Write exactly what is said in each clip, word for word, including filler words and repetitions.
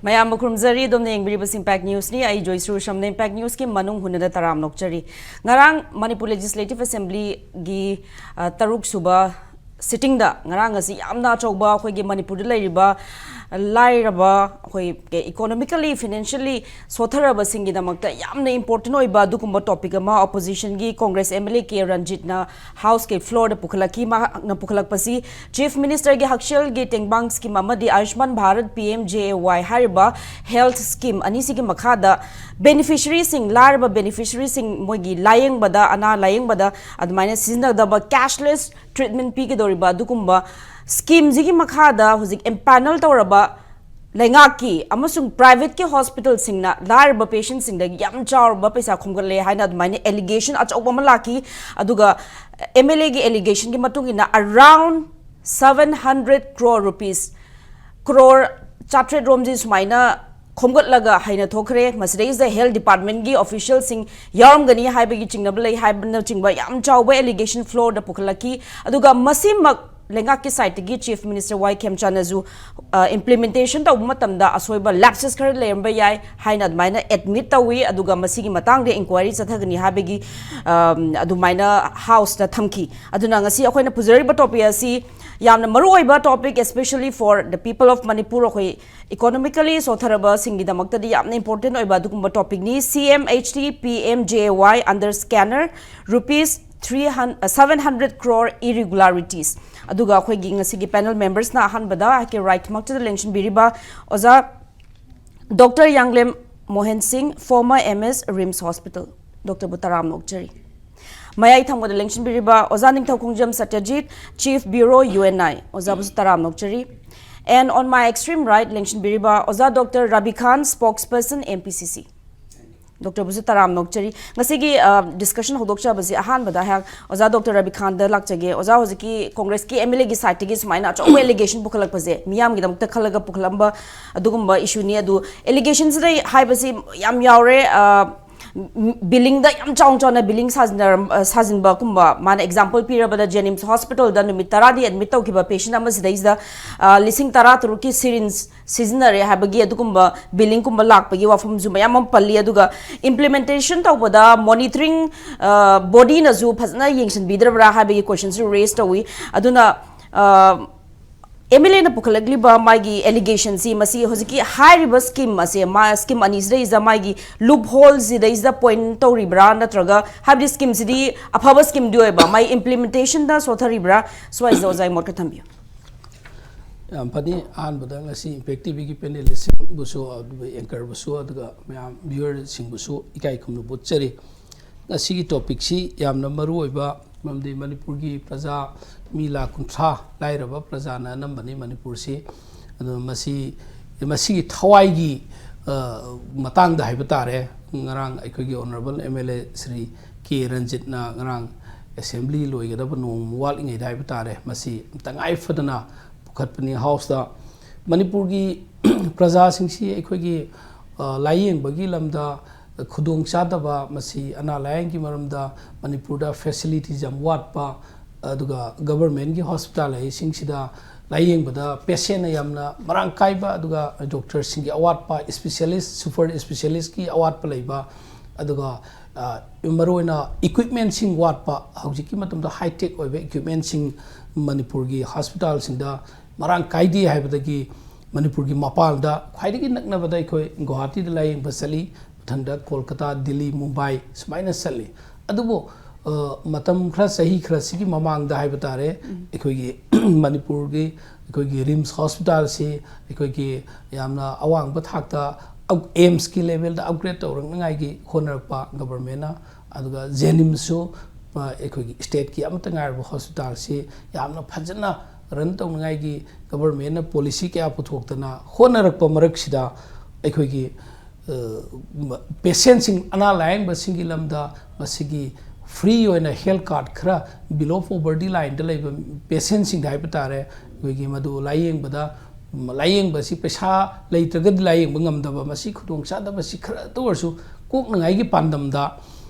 ꯃꯌꯥꯝꯕꯨ ꯈꯨꯔꯨꯝꯖꯔꯤ꯫ ꯑꯗꯣꯝꯅ ꯌꯦꯡꯕꯤꯔꯤꯕꯁꯤ ꯏꯝꯄꯦꯛ ꯅ꯭ꯌꯨꯁꯅꯤ꯫ ꯑꯩ ꯖꯣꯏꯁ꯭ꯔꯤ ꯎꯁꯝꯅ ꯏꯝꯄꯦꯛ ꯅ꯭ꯌꯨꯁꯀꯤ ꯃꯅꯨꯡ ꯍꯨꯟꯅꯗ ꯇꯔꯥꯝ ꯅꯣꯛꯆꯔꯤ꯫ ꯉꯔꯥꯡ ꯃꯅꯤꯄꯨꯔ ꯂꯦꯖꯤꯁꯂꯦꯇꯤꯚ ꯑꯦꯁꯦꯝꯕ꯭ꯂꯤꯒꯤ, ꯑ, ꯇꯔꯨꯛ ꯁꯨꯕ ꯁꯤꯇꯤꯡꯗ ꯉꯔꯥꯡ ꯑꯁꯤ ꯌꯥꯝꯅ ꯑꯆꯧꯕ ꯑꯩꯈꯣꯏꯒꯤ ꯃꯅꯤꯄꯨꯔꯗ ꯂꯩꯔꯤꯕ ꯂꯥꯏꯔꯕ, ꯑꯩꯈꯣꯏ ꯏꯀꯣꯅꯣꯃꯤꯀꯦꯜꯂꯤ, ꯐꯤꯅꯥꯟꯁꯤꯌꯦꯜꯂꯤ ꯁꯣꯊꯔꯕꯁꯤꯡꯒꯤꯗꯃꯛꯇ ꯌꯥꯝꯅ ꯏꯝꯄꯣꯔꯇꯦꯟ ꯑꯣꯏꯕ ꯑꯗꯨꯒꯨꯝꯕ ꯇꯣꯄꯤꯛ ꯑꯃ ꯑꯣꯄꯣꯖꯤꯁꯟꯒꯤ Congress M L A K ꯔꯟꯖꯤꯠꯅ ꯍꯥꯎꯁꯀꯤ ꯐ꯭ꯂꯣꯔꯗ ꯄꯨꯈꯠꯂꯛꯈꯤ꯫ ꯃꯍꯥꯛꯅ ꯄꯨꯈꯠꯂꯛꯄꯁꯤ ꯆꯤꯐ ꯃꯤꯅꯤꯁꯇꯔꯒꯤ ꯍꯛꯁꯦꯜꯒꯤ ꯇꯦꯡꯕꯥꯡ ꯁ꯭ꯀꯤꯝ ꯑꯃꯗꯤ ꯑꯌꯨꯁꯃꯥꯟ ꯚꯥꯔꯠ, ꯄꯤ ꯑꯦꯝ ꯖꯦ ꯑꯦ ꯋꯥꯏ ꯍꯥꯏꯔꯤꯕ ꯍꯦꯜꯊ ꯁ꯭ꯀꯤꯝ ꯑꯅꯤꯁꯤꯒꯤ ꯃꯈꯥꯗ ꯕꯦꯅꯤꯐꯤꯁꯔꯤꯁꯤꯡ, ꯂꯥꯏꯔꯕ ꯕꯦꯅꯤꯐꯤꯁꯔꯤꯁꯤꯡ ꯃꯣꯏꯒꯤ ꯂꯥꯌꯦꯡꯕꯗ, ꯑꯅꯥ ꯂꯥꯌꯦꯡꯕꯗ ꯑꯗꯨꯃꯥꯏꯅ ꯁꯤꯖꯤꯟꯅꯒꯗꯕ ꯀꯦꯁꯂꯦꯁ ꯇ꯭ꯔꯤꯠꯃꯦꯟ ꯄꯤꯒꯗꯧꯔꯤꯕ ꯑꯗꯨꯒꯨꯝꯕ ꯁ꯭ꯀꯤꯝꯁꯤꯒꯤ ꯃꯈꯥꯗ ꯍꯧꯖꯤꯛ ꯑꯦꯝꯄꯦꯅꯦꯜ ꯇꯧꯔꯕ ꯂꯩꯉꯥꯛꯀꯤ ꯑꯃꯁꯨꯡ ꯄ꯭ꯔꯥꯏꯚꯦꯠꯀꯤ ꯍꯣꯁꯄꯤꯇꯥꯜꯁꯤꯡꯅ ꯂꯥꯏꯔꯕ ꯄꯦꯁꯦꯟꯁꯤꯡꯗꯒꯤ ꯌꯥꯝ ꯆꯥꯎꯔꯕ ꯄꯩꯁꯥ ꯈꯣꯝꯒꯠꯂꯦ ꯍꯥꯏꯅ ꯑꯗꯨꯃꯥꯏꯅ ꯑꯦꯂꯤꯒꯦꯁꯟ ꯑꯆꯧꯕ ꯑꯃ ꯂꯥꯛꯈꯤ꯫ ꯑꯗꯨꯒ ꯑꯦꯝ ꯑꯦꯜ ꯑꯦꯒꯤ ꯑꯦꯂꯤꯒꯦꯁꯟꯒꯤ ꯃꯇꯨꯡ ꯏꯟꯅ, around seven hundred crore rupees, crore ꯆꯥꯇ꯭ꯔꯦꯠ ꯔꯣꯝꯁꯤ ꯁꯨꯃꯥꯏꯅ ꯈꯣꯝꯒꯠꯂꯒ ꯍꯥꯏꯅ ꯊꯣꯛꯈ꯭ꯔꯦ꯫ ꯃꯁꯤꯗꯩꯁꯤꯗ ꯍꯦꯜꯊ ꯗꯤꯄꯥꯔꯠꯃꯦꯟꯒꯤ ꯑꯣꯐꯤꯁꯤꯌꯦꯜꯁꯤꯡ ꯌꯥꯎꯔꯝꯒꯅꯤ ꯍꯥꯏꯕꯒꯤ ꯆꯤꯡꯅꯕ ꯂꯩ ꯍꯥꯏꯕꯅꯆꯤꯡꯕ ꯌꯥꯝ ꯆꯥꯎꯕ ꯑꯦꯂꯤꯒꯦꯁꯟ ꯐ꯭ꯂꯣꯔꯗ ꯄꯨꯈꯠꯂꯛꯈꯤ꯫ ꯑꯗꯨꯒ ꯃꯁꯤꯃꯛ ꯂꯩꯉꯥꯛꯀꯤ ꯁꯥꯏꯠꯇꯒꯤ ꯆꯤꯐ ꯃꯤꯅꯤꯁꯇꯔ ꯋꯥꯏ ꯈꯦꯝꯆꯥꯟꯅꯁꯨ, ꯑ, ꯏꯝꯄ꯭ꯂꯤꯃꯦꯟꯇꯦꯁꯟ ꯇꯧꯕ ꯃꯇꯝꯗ ꯑꯁꯣꯏꯕ, ꯂꯦꯞꯁꯦꯁ ꯈꯔ ꯂꯩꯔꯝꯕ ꯌꯥꯏ ꯍꯥꯏꯅ ꯑꯗꯨꯃꯥꯏꯅ ꯑꯦꯗꯃꯤꯠ ꯇꯧꯏ꯫ ꯑꯗꯨꯒ ꯃꯁꯤꯒꯤ ꯃꯇꯥꯡꯗ ꯏꯟꯀ꯭ꯋꯥꯏꯔꯤ ꯆꯠꯊꯒꯅꯤ ꯍꯥꯏꯕꯒꯤ, ꯑꯝ, ꯑꯗꯨꯃꯥꯏꯅ ꯍꯥꯎꯁꯇ ꯊꯝꯈꯤ꯫ ꯑꯗꯨꯅ ꯉꯁꯤ ꯑꯩꯈꯣꯏꯅ ꯄꯨꯖꯔꯤꯕ ꯇꯣꯄꯤꯛ ꯑꯁꯤ ꯌꯥꯝꯅ ꯃꯔꯨ ꯑꯣꯏꯕ topic, especially for the people of Manipur, ꯑꯩꯈꯣꯏ ꯏꯀꯣꯅꯣꯃꯤꯀꯦꯜꯂꯤ ꯁꯣꯊꯔꯕꯁꯤꯡꯒꯤꯗꯃꯛꯇꯗꯤ ꯌꯥꯝꯅ ꯏꯝꯄꯣꯔꯇꯦꯟ ꯑꯣꯏꯕ ꯑꯗꯨꯒꯨꯝꯕ ꯇꯣꯄꯤꯛꯅꯤ꯫ C M H T P M J A Y under scanner, rupees three ꯍꯟ-, seven hundred crore irregularities꯫ ꯑꯗꯨꯒ ꯑꯩꯈꯣꯏꯒꯤ ꯉꯁꯤꯒꯤ ꯄꯦꯅꯦꯜ ꯃꯦꯝꯕꯔꯁꯅ ꯑꯍꯥꯟꯕꯗ ꯑꯩꯍꯥꯛꯀꯤ ꯔꯥꯏꯠꯃꯛꯇꯗ ꯂꯦꯡꯁꯤꯟꯕꯤꯔꯤꯕ ꯑꯣꯖꯥ ꯗꯣꯛꯇꯔ ꯌꯥꯡꯂꯦꯝ ꯃꯣꯍꯟ ꯁꯤꯡ, former M S, RIMS Hospital꯫ ꯗꯣꯛꯇꯔꯕꯨ ꯇꯔꯥꯝ ꯅꯣꯛꯆꯔꯤ꯫ ꯃꯌꯥꯏ ꯊꯪꯕꯗ ꯂꯦꯡꯁꯤꯟꯕꯤꯔꯤꯕ ꯑꯣꯖꯥ ꯅꯤꯡꯊꯧꯈꯣꯡꯖꯝ ꯁꯇ꯭ꯌꯖꯤꯠ, Chief Bureau, U N I꯫ ꯑꯣꯖꯥꯕꯨꯁꯨ ꯇꯔꯥꯝ ꯅꯣꯛꯆꯔꯤ꯫ And on my extreme right ꯂꯦꯡꯁꯤꯟꯕꯤꯔꯤꯕ ꯑꯣꯖꯥ ꯗꯣꯛꯇꯔ ꯔꯕꯤ ꯈꯥꯟ, spokesperson, M P C C꯫ ꯗꯣꯛꯇꯔꯕꯨꯁꯨ ꯇꯔꯥꯝ ꯅꯣꯛꯆꯔꯤ꯫ ꯉꯁꯤꯒꯤ, ꯑ, ꯗꯤꯁꯀꯁꯟ ꯍꯧꯗꯣꯛꯆꯕꯁꯤ ꯑꯍꯥꯟꯕꯗ ꯑꯩꯍꯥꯛ ꯑꯣꯖꯥ ꯗꯣꯛꯇꯔ ꯔꯕꯤ ꯈꯥꯟꯗ ꯂꯥꯛꯆꯒꯦ꯫ ꯑꯣꯖꯥ, ꯍꯧꯖꯤꯛꯀꯤ ꯀꯣꯡꯒ꯭ꯔꯦꯁꯀꯤ ꯑꯦꯝ ꯑꯦꯜ ꯑꯦꯒꯤ ꯁꯥꯏꯠꯇꯒꯤ ꯁꯨꯃꯥꯏꯅ ꯑꯆꯧꯕ ꯑꯦꯂꯤꯒꯦꯁꯟ ꯄꯨꯈꯠꯂꯛꯄꯁꯦ ꯃꯤꯌꯥꯝꯒꯤꯗꯃꯛꯇ ꯈꯜꯂꯒ ꯄꯨꯈꯠꯂꯝꯕ ꯑꯗꯨꯒꯨꯝꯕ ꯏꯁꯨꯅꯤ꯫ ꯑꯗꯨ ꯑꯦꯂꯤꯒꯦꯁꯟꯁꯤꯗ ꯍꯥꯏꯕꯁꯤ ꯌꯥꯝ ꯌꯥꯎꯔꯦ꯫ ꯑ, ꯕꯤꯂꯤꯡꯗ ꯌꯥꯝ ꯆꯥꯎꯅ ꯆꯥꯎꯅ ꯕꯤꯂꯤꯡ ꯁꯥꯖꯤꯟꯅꯔꯝ ꯑ, ꯁꯥꯖꯤꯟꯕꯒꯨꯝꯕ, ꯃꯥꯅ ꯑꯦꯛꯖꯥꯝꯄꯜ ꯄꯤꯔꯕꯗ ꯖꯦꯅꯤꯝꯁ ꯍꯣꯁꯄꯤꯇꯥꯜꯗ ꯅꯨꯃꯤꯠ ꯇꯔꯥꯅꯤ ꯑꯦꯗꯃꯤꯠ ꯇꯧꯈꯤꯕ ꯄꯦꯁꯦꯟ ꯑꯃꯁꯤꯗꯩꯁꯤꯗ ꯑ, ꯂꯤꯁꯤꯡ ꯇꯔꯥ ꯇꯔꯨꯛꯀꯤ ꯁꯤꯔꯤꯟꯁ ꯁꯤꯖꯤꯟꯅꯔꯦ ꯍꯥꯏꯕꯒꯤ ꯑꯗꯨꯒꯨꯝꯕ ꯕꯤꯂꯤꯡꯒꯨꯝꯕ ꯂꯥꯛꯄꯒꯤ ꯋꯥꯐꯝꯁꯨ ꯃꯌꯥꯝ ꯑꯃ ꯄꯜꯂꯤ꯫ ꯑꯗꯨꯒ ꯏꯝꯄ꯭ꯂꯤꯃꯦꯟꯇꯦꯁꯟ ꯇꯧꯕꯗ ꯃꯣꯅꯤꯇꯔꯤꯡ ꯕꯣꯗꯤꯅꯁꯨ ꯐꯖꯅ ꯌꯦꯡꯁꯤꯟꯕꯤꯗ꯭ꯔꯕ꯭ꯔꯥ ꯍꯥꯏꯕꯒꯤ ꯀꯣꯏꯁꯟꯁꯨ ꯔꯦꯁ ꯇꯧꯏ꯫ ꯑꯗꯨꯅ ꯑꯦꯝ ꯑꯦꯜ ꯑꯦꯅ ꯄꯨꯈꯠꯂꯛꯂꯤꯕ ꯃꯥꯒꯤ ꯑꯦꯂꯤꯒꯦꯁꯟꯁꯤ, ꯃꯁꯤ ꯍꯧꯖꯤꯛꯀꯤ ꯍꯥꯏꯔꯤꯕ ꯁ꯭ꯀꯤꯝ ꯑꯁꯦ, ꯃꯥ ꯁ꯭ꯀꯤꯝ ꯑꯅꯤꯁꯤꯗꯩꯁꯤꯗ ꯃꯥꯒꯤ ꯂꯨꯞ ꯍꯣꯜꯁꯤꯗꯩꯁꯤꯗ ꯄꯣꯏꯟ ꯇꯧꯔꯤꯕ꯭ꯔꯥ, ꯅꯠꯇ꯭ꯔꯒ, ꯍꯥꯏꯕꯗꯤ ꯁ꯭ꯀꯤꯝꯁꯤꯗꯤ ꯑꯐꯕ ꯁ꯭ꯀꯤꯝꯗꯤ ꯑꯣꯏꯕ, ꯃꯥꯒꯤ ꯏꯝꯄ꯭ꯂꯤꯃꯦꯟꯇꯦꯁꯟꯗ ꯁꯣꯊꯔꯤꯕ꯭ꯔꯥ? ꯁ꯭ꯋꯥꯏꯁꯤꯗ ꯑꯣꯖꯥꯒꯤ ꯃꯣꯠ ꯈꯔ ꯊꯝꯕꯤꯌꯨ꯫ ꯌꯥꯝ ꯐꯅꯤ꯫ ꯑꯍꯥꯟꯕꯗ ꯉꯁꯤ ꯏꯝꯄꯦꯛ ꯇꯤꯚꯤꯒꯤ ꯄꯦꯅꯦꯂꯤꯁꯁꯤꯡꯕꯨꯁꯨ, ꯑꯗꯨꯒ ꯑꯦꯡꯀꯔꯕꯨꯁꯨ, ꯑꯗꯨꯒ ꯃꯌꯥꯝ ꯚ꯭ꯌꯨꯋꯔꯁꯤꯡꯕꯨꯁꯨ ꯏꯀꯥꯏ ꯈꯨꯝꯅꯕ ꯎꯠꯆꯔꯤ꯫ ꯉꯁꯤꯒꯤ ꯇꯣꯄꯤꯛꯁꯤ ꯌꯥꯝꯅ ꯃꯔꯨ ꯑꯣꯏꯕ, ꯃꯔꯝꯗꯤ ꯃꯅꯤꯄꯨꯔꯒꯤ ꯄ꯭ꯔꯖꯥ ꯃꯤ ꯂꯥꯈ ꯀꯨꯟꯊ꯭ꯔꯥ ꯂꯥꯏꯔꯕ ꯄ꯭ꯔꯖꯥꯅ ꯑꯅꯝꯕꯅꯤ ꯃꯅꯤꯄꯨꯔꯁꯤ꯫ ꯑꯗꯨꯅ ꯃꯁꯤ, ꯃꯁꯤꯒꯤ ꯊꯋꯥꯏꯒꯤ, ꯑ, ꯃꯇꯥꯡꯗ ꯍꯥꯏꯕ ꯇꯥꯔꯦ, ꯉꯔꯥꯡ ꯑꯩꯈꯣꯏꯒꯤ honourable M L A Shri K ꯔꯟꯖꯤꯠꯅ ꯉꯔꯥꯡ ꯑꯦꯁꯦꯝꯕ꯭ꯂꯤ ꯂꯣꯏꯒꯗꯕ ꯅꯣꯡꯃ ꯋꯥꯠꯂꯤꯉꯩꯗ ꯍꯥꯏꯕ ꯇꯥꯔꯦ, ꯃꯁꯤ ꯇꯉꯥꯏ ꯐꯗꯅ ꯄꯨꯈꯠꯄꯅꯤ ꯍꯥꯎꯁꯇ꯫ ꯃꯅꯤꯄꯨꯔꯒꯤ ꯄ꯭ꯔꯖꯥꯁꯤꯡꯁꯤ ꯑꯩꯈꯣꯏꯒꯤ, ꯑ, ꯂꯥꯏꯌꯦꯡꯕꯒꯤ ꯂꯝꯗ ꯈꯨꯗꯣꯡꯆꯥꯗꯕ, ꯃꯁꯤ ꯑꯅꯥ ꯂꯥꯏꯌꯦꯡꯒꯤ ꯃꯔꯝꯗ ꯃꯅꯤꯄꯨꯔꯗ ꯐꯦꯁꯤꯂꯤꯇꯤꯁ ꯌꯥꯝ ꯋꯥꯠꯄ, ꯑꯗꯨꯒ ꯒꯕꯔꯃꯦꯟꯒꯤ ꯍꯣꯁꯄꯤꯇꯥꯜ ꯍꯥꯏꯁꯤꯡꯁꯤꯗ ꯂꯥꯏꯌꯦꯡꯕꯗ ꯄꯦꯁꯦꯟꯅ ꯌꯥꯝꯅ ꯃꯔꯥꯡ ꯀꯥꯏꯕ, ꯑꯗꯨꯒ ꯗꯣꯛꯇꯔꯁꯤꯡꯒꯤ ꯑꯋꯥꯠꯄ, ꯏꯁꯄꯤꯁꯤꯌꯦꯂꯤꯁ, ꯁꯨꯄꯔ ꯏꯁꯄꯤꯁꯤꯌꯦꯂꯤꯁꯀꯤ ꯑꯋꯥꯠꯄ ꯂꯩꯕ, ꯑꯗꯨꯒ, ꯑ, ꯃꯔꯨꯑꯣꯏꯅ ꯏꯀ꯭ꯋꯤꯞꯃꯦꯟꯁꯤꯡ ꯋꯥꯠꯄ, ꯍꯧꯖꯤꯛꯀꯤ ꯃꯇꯝꯗ ꯍꯥꯏꯇꯦꯛ ꯑꯣꯏꯕ ꯏꯀ꯭ꯋꯤꯞꯃꯦꯟꯁꯤꯡ ꯃꯅꯤꯄꯨꯔꯒꯤ ꯍꯣꯁꯄꯤꯇꯥꯜꯁꯤꯡꯗ ꯃꯔꯥꯡ ꯀꯥꯏꯗꯦ ꯍꯥꯏꯕꯗꯒꯤ ꯃꯅꯤꯄꯨꯔꯒꯤ ꯃꯄꯥꯟꯗ ꯈ꯭ꯋꯥꯏꯗꯒꯤ ꯅꯛꯅꯕꯗ ꯑꯩꯈꯣꯏ ꯒꯨꯋꯥꯍꯥꯇꯤꯗ ꯂꯥꯏꯌꯦꯡꯕ ꯆꯠꯂꯤ, ꯃꯊꯪꯗ ꯀꯣꯜꯀꯇꯥ, ꯗꯤꯜꯂꯤ, ꯃꯨꯝꯕꯥꯏ ꯁꯨꯃꯥꯏꯅ ꯆꯠꯂꯤ꯫ ꯑꯗꯨꯕꯨ, ꯑ, ꯃꯇꯝ ꯈꯔ, ꯆꯍꯤ ꯈꯔꯁꯤꯒꯤ ꯃꯃꯥꯡꯗ ꯍꯥꯏꯕ ꯇꯥꯔꯦ, ꯑꯩꯈꯣꯏꯒꯤ ꯃꯅꯤꯄꯨꯔꯒꯤ ꯑꯩꯈꯣꯏꯒꯤ ꯔꯤꯝꯁ ꯍꯣꯁꯄꯤꯇꯥꯜꯁꯤ ꯑꯩꯈꯣꯏꯒꯤ ꯌꯥꯝꯅ ꯑꯋꯥꯡꯕ ꯊꯥꯛꯇ ꯑꯞ-, ꯑꯦꯝꯁꯀꯤ ꯂꯦꯚꯦꯜꯗ ꯑꯞꯒ꯭ꯔꯦꯗ ꯇꯧꯔꯛꯅꯉꯥꯏꯒꯤ ꯍꯣꯠꯅꯔꯛꯄ ꯒꯕꯔꯃꯦꯟꯅ, ꯑꯗꯨꯒ ꯖꯦꯅꯤꯝꯁꯁꯨ, ꯑ, ꯑꯩꯈꯣꯏꯒꯤ ꯁ꯭ꯇꯦꯠꯀꯤ ꯑꯃꯠꯇ ꯉꯥꯏꯔꯕ ꯍꯣꯁꯄꯤꯇꯥꯜꯁꯤ ꯌꯥꯝꯅ ꯐꯖꯅ ꯔꯟ ꯇꯧꯅꯉꯥꯏꯒꯤ ꯒꯕꯔꯃꯦꯟꯅ ꯄꯣꯂꯤꯁꯤ ꯀꯌꯥ ꯄꯨꯊꯣꯛꯇꯅ ꯍꯣꯠꯅꯔꯛꯄ ꯃꯔꯛꯁꯤꯗ ꯑꯩꯈꯣꯏꯒꯤ, ꯑ, ꯃ-, ꯄꯦꯁꯦꯟꯁꯤꯡ, ꯑꯅꯥ ꯂꯥꯌꯦꯡꯕꯁꯤꯡꯒꯤ ꯂꯝꯗ ꯃꯁꯤꯒꯤ ꯐ꯭ꯔꯤ ꯑꯣꯏꯅ ꯍꯦꯜꯊ ꯀꯥꯔꯗ ꯈꯔ, ꯕꯤꯂꯣ ꯄꯣꯚꯔꯇꯤ ꯂꯥꯏꯟꯗ ꯂꯩꯕ ꯄꯦꯁꯦꯟꯁꯤꯡꯗ ꯍꯥꯏꯕ ꯇꯥꯔꯦ, ꯑꯩꯈꯣꯏꯒꯤ ꯃꯗꯨ ꯂꯥꯏꯌꯦꯡꯕꯗ, ꯂꯥꯏꯌꯦꯡꯕꯁꯤ ꯄꯩꯁꯥ ꯂꯩꯇ꯭ꯔꯒꯗꯤ ꯂꯥꯏꯌꯦꯡꯕ ꯉꯝꯗꯕ, ꯃꯁꯤ ꯈꯨꯗꯣꯡꯆꯥꯗꯕꯁꯤ ꯈꯔꯇ ꯑꯣꯏꯔꯁꯨ ꯀꯣꯛꯅꯉꯥꯏꯒꯤ ꯄꯥꯟꯗꯝꯗ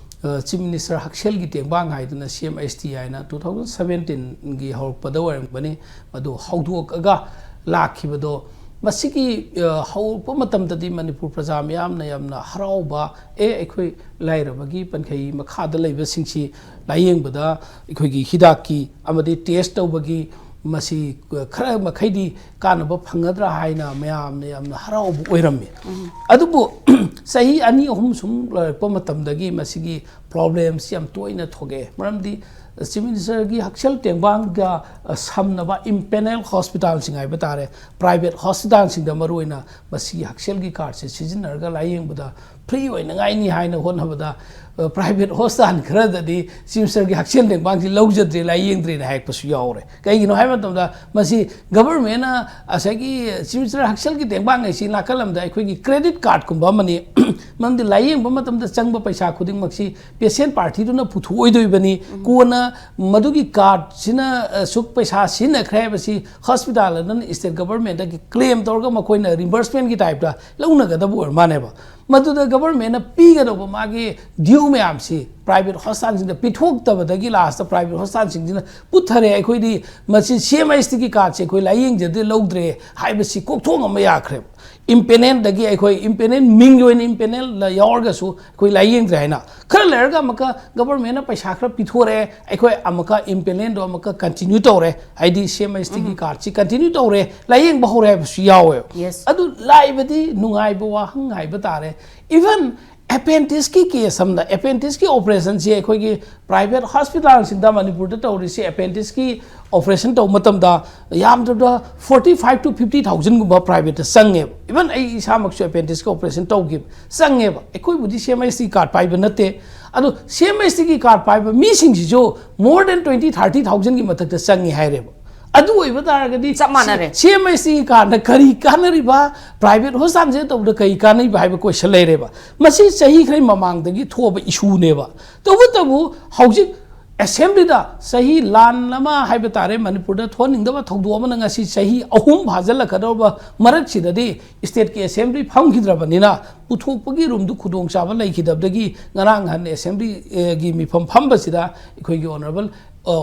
ꯆꯤꯐ ꯃꯤꯅꯤꯁꯇꯔ ꯍꯛꯁꯦꯜꯒꯤ ꯇꯦꯡꯕꯥꯡ ꯍꯥꯏꯗꯅ ꯁꯤ ꯑꯦꯝ ꯑꯩꯆ ꯇꯤ ꯍꯥꯏꯅ ꯇꯨ ꯊꯥꯎꯖꯟ ꯁꯕꯦꯟꯇꯤꯟꯒꯤ ꯍꯧꯔꯛꯄꯗ ꯑꯣꯏꯔꯝꯒꯅꯤ, ꯃꯗꯨ ꯍꯧꯗꯣꯛꯑꯒ ꯂꯥꯛꯈꯤꯕꯗꯣ, ꯃꯁꯤꯒꯤ ꯍꯧꯔꯛꯄ ꯃꯇꯝꯗꯗꯤ ꯃꯅꯤꯄꯨꯔ ꯄ꯭ꯔꯖꯥ ꯃꯤꯌꯥꯝꯅ ꯌꯥꯝꯅ ꯍꯔꯥꯎꯕ, ꯑꯦ, ꯑꯩꯈꯣꯏ ꯂꯥꯏꯔꯕꯒꯤ ꯄꯟꯈꯩ ꯃꯈꯥꯗ ꯂꯩꯕꯁꯤꯡꯁꯤ ꯂꯥꯏꯌꯦꯡꯕꯗ ꯑꯩꯈꯣꯏꯒꯤ ꯍꯤꯗꯥꯛꯀꯤ ꯑꯃꯗꯤ ꯇꯦꯁ ꯇꯧꯕꯒꯤ ꯃꯁꯤ ꯈꯔ ꯃꯈꯩꯗꯤ ꯀꯥꯟꯅꯕ ꯐꯪꯒꯗ꯭ꯔꯥ ꯍꯥꯏꯅ ꯃꯌꯥꯝꯅ ꯌꯥꯝꯅ ꯍꯔꯥꯎꯕ ꯑꯣꯏꯔꯝꯃꯤ꯫ ꯑꯗꯨꯕꯨ ꯆꯍꯤ ꯑꯅꯤ ꯑꯍꯨꯝ ꯁꯨꯝ ꯂꯩꯔꯛꯄ ꯃꯇꯝꯗꯒꯤ ꯃꯁꯤꯒꯤ ꯄ꯭ꯔꯣꯕ꯭ꯂꯦꯝꯁꯤ ꯌꯥꯝ ꯇꯣꯏꯅ ꯊꯣꯛꯑꯦ꯫ ꯃꯔꯝꯗꯤ ꯆꯤꯐ ꯃꯤꯅꯤꯁꯇꯔꯒꯤ ꯍꯛꯁꯦꯜ ꯇꯦꯡꯕꯥꯡꯒ ꯁꯝꯅꯕ ꯏꯝꯄꯦꯅꯦꯜ ꯍꯣꯁꯄꯤꯇꯥꯜꯁꯤꯡ ꯍꯥꯏꯕ ꯇꯥꯔꯦ, ꯄ꯭ꯔꯥꯏꯚꯦꯠ ꯍꯣꯁꯄꯤꯇꯥꯜꯁꯤꯡꯗ ꯃꯔꯨꯑꯣꯏꯅ ꯃꯁꯤꯒꯤ ꯍꯛꯁꯦꯜꯒꯤ ꯀꯥꯔꯗꯁꯦ ꯁꯤꯖꯤꯟꯅꯔꯒ ꯂꯥꯏꯌꯦꯡꯕꯗ ꯐ꯭ꯔꯤ ꯑꯣꯏꯅꯉꯥꯏꯅꯤ ꯍꯥꯏꯅ ꯍꯣꯠꯅꯕꯗ, ꯄ꯭ꯔꯥꯏꯚꯦꯠ ꯍꯣꯁꯄꯤꯇꯥꯜ ꯈꯔꯗꯗꯤ ꯆꯤꯐ ꯃꯤꯅꯤꯁꯇꯔꯒꯤ ꯍꯛꯁꯦꯜ ꯇꯦꯡꯕꯥꯡꯁꯤ ꯂꯧꯖꯗ꯭ꯔꯦ, ꯂꯥꯏꯌꯦꯡꯗ꯭ꯔꯦꯅ ꯍꯥꯏꯔꯛꯄꯁꯨ ꯌꯥꯎꯔꯦ꯫ ꯀꯩꯒꯤꯅꯣ ꯍꯥꯏꯕ ꯃꯇꯝꯗ ꯃꯁꯤ ꯒꯚꯔꯟꯃꯦꯟꯅ ꯉꯁꯥꯏꯒꯤ ꯆꯤꯐ ꯃꯤꯅꯤꯁꯇꯔ ꯍꯛꯁꯦꯜꯒꯤ ꯇꯦꯡꯕꯥꯡ ꯍꯥꯏꯁꯤ ꯅꯥꯀꯜ ꯑꯃꯗ ꯑꯩꯈꯣꯏꯒꯤ ꯀ꯭ꯔꯦꯗꯤꯠ ꯀꯥꯔꯗꯀꯨꯝꯕ ꯑꯃꯅꯤ꯫ ꯃꯔꯝꯗꯤ ꯂꯥꯏꯌꯦꯡꯕ ꯃꯇꯝꯗ ꯆꯪꯕ ꯄꯩꯁꯥ ꯈꯨꯗꯤꯡꯃꯛꯁꯤ ꯄꯦꯁꯦꯟ ꯄꯥꯔꯇꯤꯗꯨꯅ ꯄꯨꯊꯣꯛꯑꯣꯏꯗꯣꯏꯕꯅꯤ꯫ ꯀꯣꯟꯅ ꯃꯗꯨꯒꯤ ꯀꯥꯔꯗꯁꯤꯅ, ꯑ, ꯁꯨꯛ ꯄꯩꯁꯥ ꯁꯤꯖꯤꯟꯅꯈ꯭ꯔꯦ ꯍꯥꯏꯕꯁꯤ ꯍꯣꯁꯄꯤꯇꯥꯜ ꯑꯗꯨꯅ ꯁ꯭ꯇꯦꯠ ꯒꯚꯔꯟꯃꯦꯟꯗꯒꯤ ꯀ꯭ꯂꯦꯝ ꯇꯧꯔꯒ ꯃꯈꯣꯏꯅ ꯔꯤꯝꯕꯔꯁꯃꯦꯟꯒꯤ ꯇꯥꯏꯞꯇ ꯂꯧꯅꯒꯗꯕ ꯑꯣꯏꯔ ꯃꯥꯜꯂꯦꯕ꯫ ꯃꯗꯨꯗ ꯒꯚꯔꯟꯃꯦꯟꯅ ꯄꯤꯒꯗꯧꯕ ꯃꯥꯒꯤ ꯗ꯭ꯌꯨ ꯃꯌꯥꯝꯁꯤ ꯄ꯭ꯔꯥꯏꯚꯦꯠ ꯍꯣꯁꯄꯤꯇꯥꯜꯁꯤꯡꯗ ꯄꯤꯊꯣꯛꯇꯕꯗꯒꯤ ꯂꯥꯁꯇ ꯄ꯭ꯔꯥꯏꯚꯦꯠ ꯍꯣꯁꯄꯤꯇꯥꯜꯁꯤꯡꯁꯤꯅ ꯄꯨꯊꯔꯦ, ꯑꯩꯈꯣꯏꯗꯤ ꯃꯁꯤ ꯁꯤ ꯑꯦꯝ ꯑꯩꯆ ꯇꯤꯒꯤ ꯀꯥꯔꯗꯁꯦ ꯑꯩꯈꯣꯏ ꯂꯥꯏꯌꯦꯡꯖꯗꯦ, ꯂꯧꯗ꯭ꯔꯦ ꯍꯥꯏꯕꯁꯤ ꯀꯣꯛꯊꯣꯡ ꯑꯃ ꯌꯥꯈ꯭ꯔꯦꯕ꯫ ꯏꯝꯄꯦꯅꯦꯜꯗꯒꯤ ꯑꯩꯈꯣꯏ ꯏꯝꯄꯦꯅꯦꯜ, ꯃꯤꯡꯒꯤ ꯑꯣꯏꯅ ꯏꯝꯄꯦꯅꯦꯜꯗ ꯌꯥꯎꯔꯒꯁꯨ ꯑꯩꯈꯣꯏ ꯂꯥꯏꯌꯦꯡꯗ꯭ꯔꯦ ꯍꯥꯏꯅ, ꯈꯔ ꯂꯩꯔꯒ ꯑꯃꯨꯛꯀ ꯒꯚꯔꯟꯃꯦꯟꯅ ꯄꯩꯁꯥ ꯈꯔ ꯄꯤꯊꯣꯔꯛꯑꯦ, ꯑꯩꯈꯣꯏ ꯑꯃꯨꯛꯀ ꯏꯝꯄꯦꯅꯦꯜꯗꯣ ꯑꯃꯨꯛꯀ ꯀꯟꯇꯤꯅ꯭ꯌꯨ ꯇꯧꯔꯦ, ꯍꯥꯏꯗꯤ ꯁꯤ ꯑꯦꯝ ꯑꯩꯆ ꯇꯤꯒꯤ ꯀꯥꯔꯗꯁꯤ ꯀꯟꯇꯤꯅ꯭ꯌꯨ ꯇꯧꯔꯦ, ꯂꯥꯏꯌꯦꯡꯕ ꯍꯧꯔꯦ ꯍꯥꯏꯕꯁꯨ ꯌꯥꯎꯋꯦꯕ꯫ Yes. ꯑꯗꯨ ꯂꯥꯛꯏꯕꯗꯤ ꯅꯨꯡꯉꯥꯏꯕ ꯋꯥꯍꯪ ꯍꯥꯏꯕ ꯇꯥꯔꯦ꯫ ꯏꯚꯟ ꯑꯦꯄꯦꯟꯗꯤꯛꯁꯀꯤ ꯀꯦꯁ ꯑꯃꯗ, ꯑꯦꯄꯦꯟꯗꯤꯛꯁꯀꯤ ꯑꯣꯄꯔꯦꯁꯟꯁꯤ ꯑꯩꯈꯣꯏꯒꯤ ꯄ꯭ꯔꯥꯏꯚꯦꯠ ꯍꯣꯁꯄꯤꯇꯥꯜꯁꯤꯡꯗ ꯃꯅꯤꯄꯨꯔꯗ ꯇꯧꯔꯤꯁꯤ, ꯑꯦꯄꯦꯟꯗꯤꯛꯁꯀꯤ ꯑꯣꯄꯔꯦꯁꯟ ꯇꯧꯕ ꯃꯇꯝꯗ ꯌꯥꯝꯗ꯭ꯔꯕꯗ ꯐꯣꯔꯇꯤ ꯐꯥꯏꯚ ꯇꯨ ꯐꯤꯐꯇꯤ ꯊꯥꯎꯖꯟꯒꯨꯝꯕ ꯄ꯭ꯔꯥꯏꯚꯦꯠꯇ ꯆꯪꯉꯦꯕ꯫ ꯏꯚꯟ ꯑꯩ ꯏꯁꯥꯃꯛꯁꯨ ꯑꯦꯄꯦꯟꯗꯤꯛꯁꯀꯤ ꯑꯣꯄꯔꯦꯁꯟ ꯇꯧꯈꯤꯕ, ꯆꯪꯉꯦꯕ꯫ ꯑꯩꯈꯣꯏꯕꯨꯗꯤ ꯁꯤ ꯑꯦꯝ ꯑꯩꯆ ꯇꯤ ꯀꯥꯔꯗ ꯄꯥꯏꯕ ꯅꯠꯇꯦ, ꯑꯗꯣ ꯁꯤ ꯑꯦꯝ ꯑꯩꯆ ꯇꯤꯒꯤ ꯀꯥꯔꯗ ꯄꯥꯏꯕ ꯃꯤꯁꯤꯡꯁꯤꯁꯨ ꯃꯣꯔ ꯗꯦꯟ ꯇ꯭ꯋꯦꯟꯇꯤ ꯊꯥꯔꯇꯤ ꯊꯥꯎꯖꯟꯒꯤ ꯃꯊꯛꯇ ꯆꯪꯉꯤ ꯍꯥꯏꯔꯦꯕ꯫ ꯑꯗꯨ ꯑꯣꯏꯕ ꯇꯥꯔꯒꯗꯤ ꯆꯞ ꯃꯥꯟꯅꯔꯦ꯫ ꯁꯤ ꯑꯦꯝ ꯑꯩꯆ ꯇꯤꯒꯤ ꯀꯥꯔꯗꯅ ꯀꯔꯤ ꯀꯥꯟꯅꯔꯤꯕ, ꯄ꯭ꯔꯥꯏꯚꯦꯠ ꯍꯣꯁꯄꯤꯇꯥꯜꯁꯤꯗ ꯇꯧꯕꯗ ꯀꯔꯤ ꯀꯥꯟꯅꯔꯤꯕ ꯍꯥꯏꯕ ꯀꯣꯏꯁꯟ ꯂꯩꯔꯦꯕ꯫ ꯃꯁꯤ ꯆꯍꯤ ꯈꯔꯒꯤ ꯃꯃꯥꯡꯗꯒꯤ ꯊꯣꯛꯑꯕ ꯏꯁꯨꯅꯦꯕ꯫ ꯇꯧꯕꯇꯕꯨ ꯍꯧꯖꯤꯛ ꯑꯦꯁꯦꯝꯕ꯭ꯂꯤꯗ ꯆꯍꯤ ꯂꯥꯟ ꯑꯃ ꯍꯥꯏꯕ ꯇꯥꯔꯦ, ꯃꯅꯤꯄꯨꯔꯗ ꯊꯣꯛꯍꯟꯅꯤꯡꯗꯕ ꯊꯧꯗꯣꯛ ꯑꯃꯅ ꯉꯁꯤ ꯆꯍꯤ ꯑꯍꯨꯝ ꯐꯥꯖꯤꯜꯂꯛꯀꯗꯧꯔꯕ ꯃꯔꯛꯁꯤꯗꯗꯤ ꯁ꯭ꯇꯦꯠꯀꯤ ꯑꯦꯁꯦꯝꯕ꯭ꯂꯤ ꯐꯝꯈꯤꯗ꯭ꯔꯕꯅꯤꯅ ꯄꯨꯊꯣꯛꯄꯒꯤ ꯔꯨꯝꯗꯨ ꯈꯨꯗꯣꯡꯆꯥꯕ ꯂꯩꯈꯤꯗꯕꯗꯒꯤ ꯉꯔꯥꯡ ꯅꯍꯥꯟ ꯑꯦꯁꯦꯝꯕ꯭ꯂꯤꯒꯤ ꯃꯤꯐꯝ ꯐꯝꯕꯁꯤꯗ ꯑꯩꯈꯣꯏꯒꯤ honourable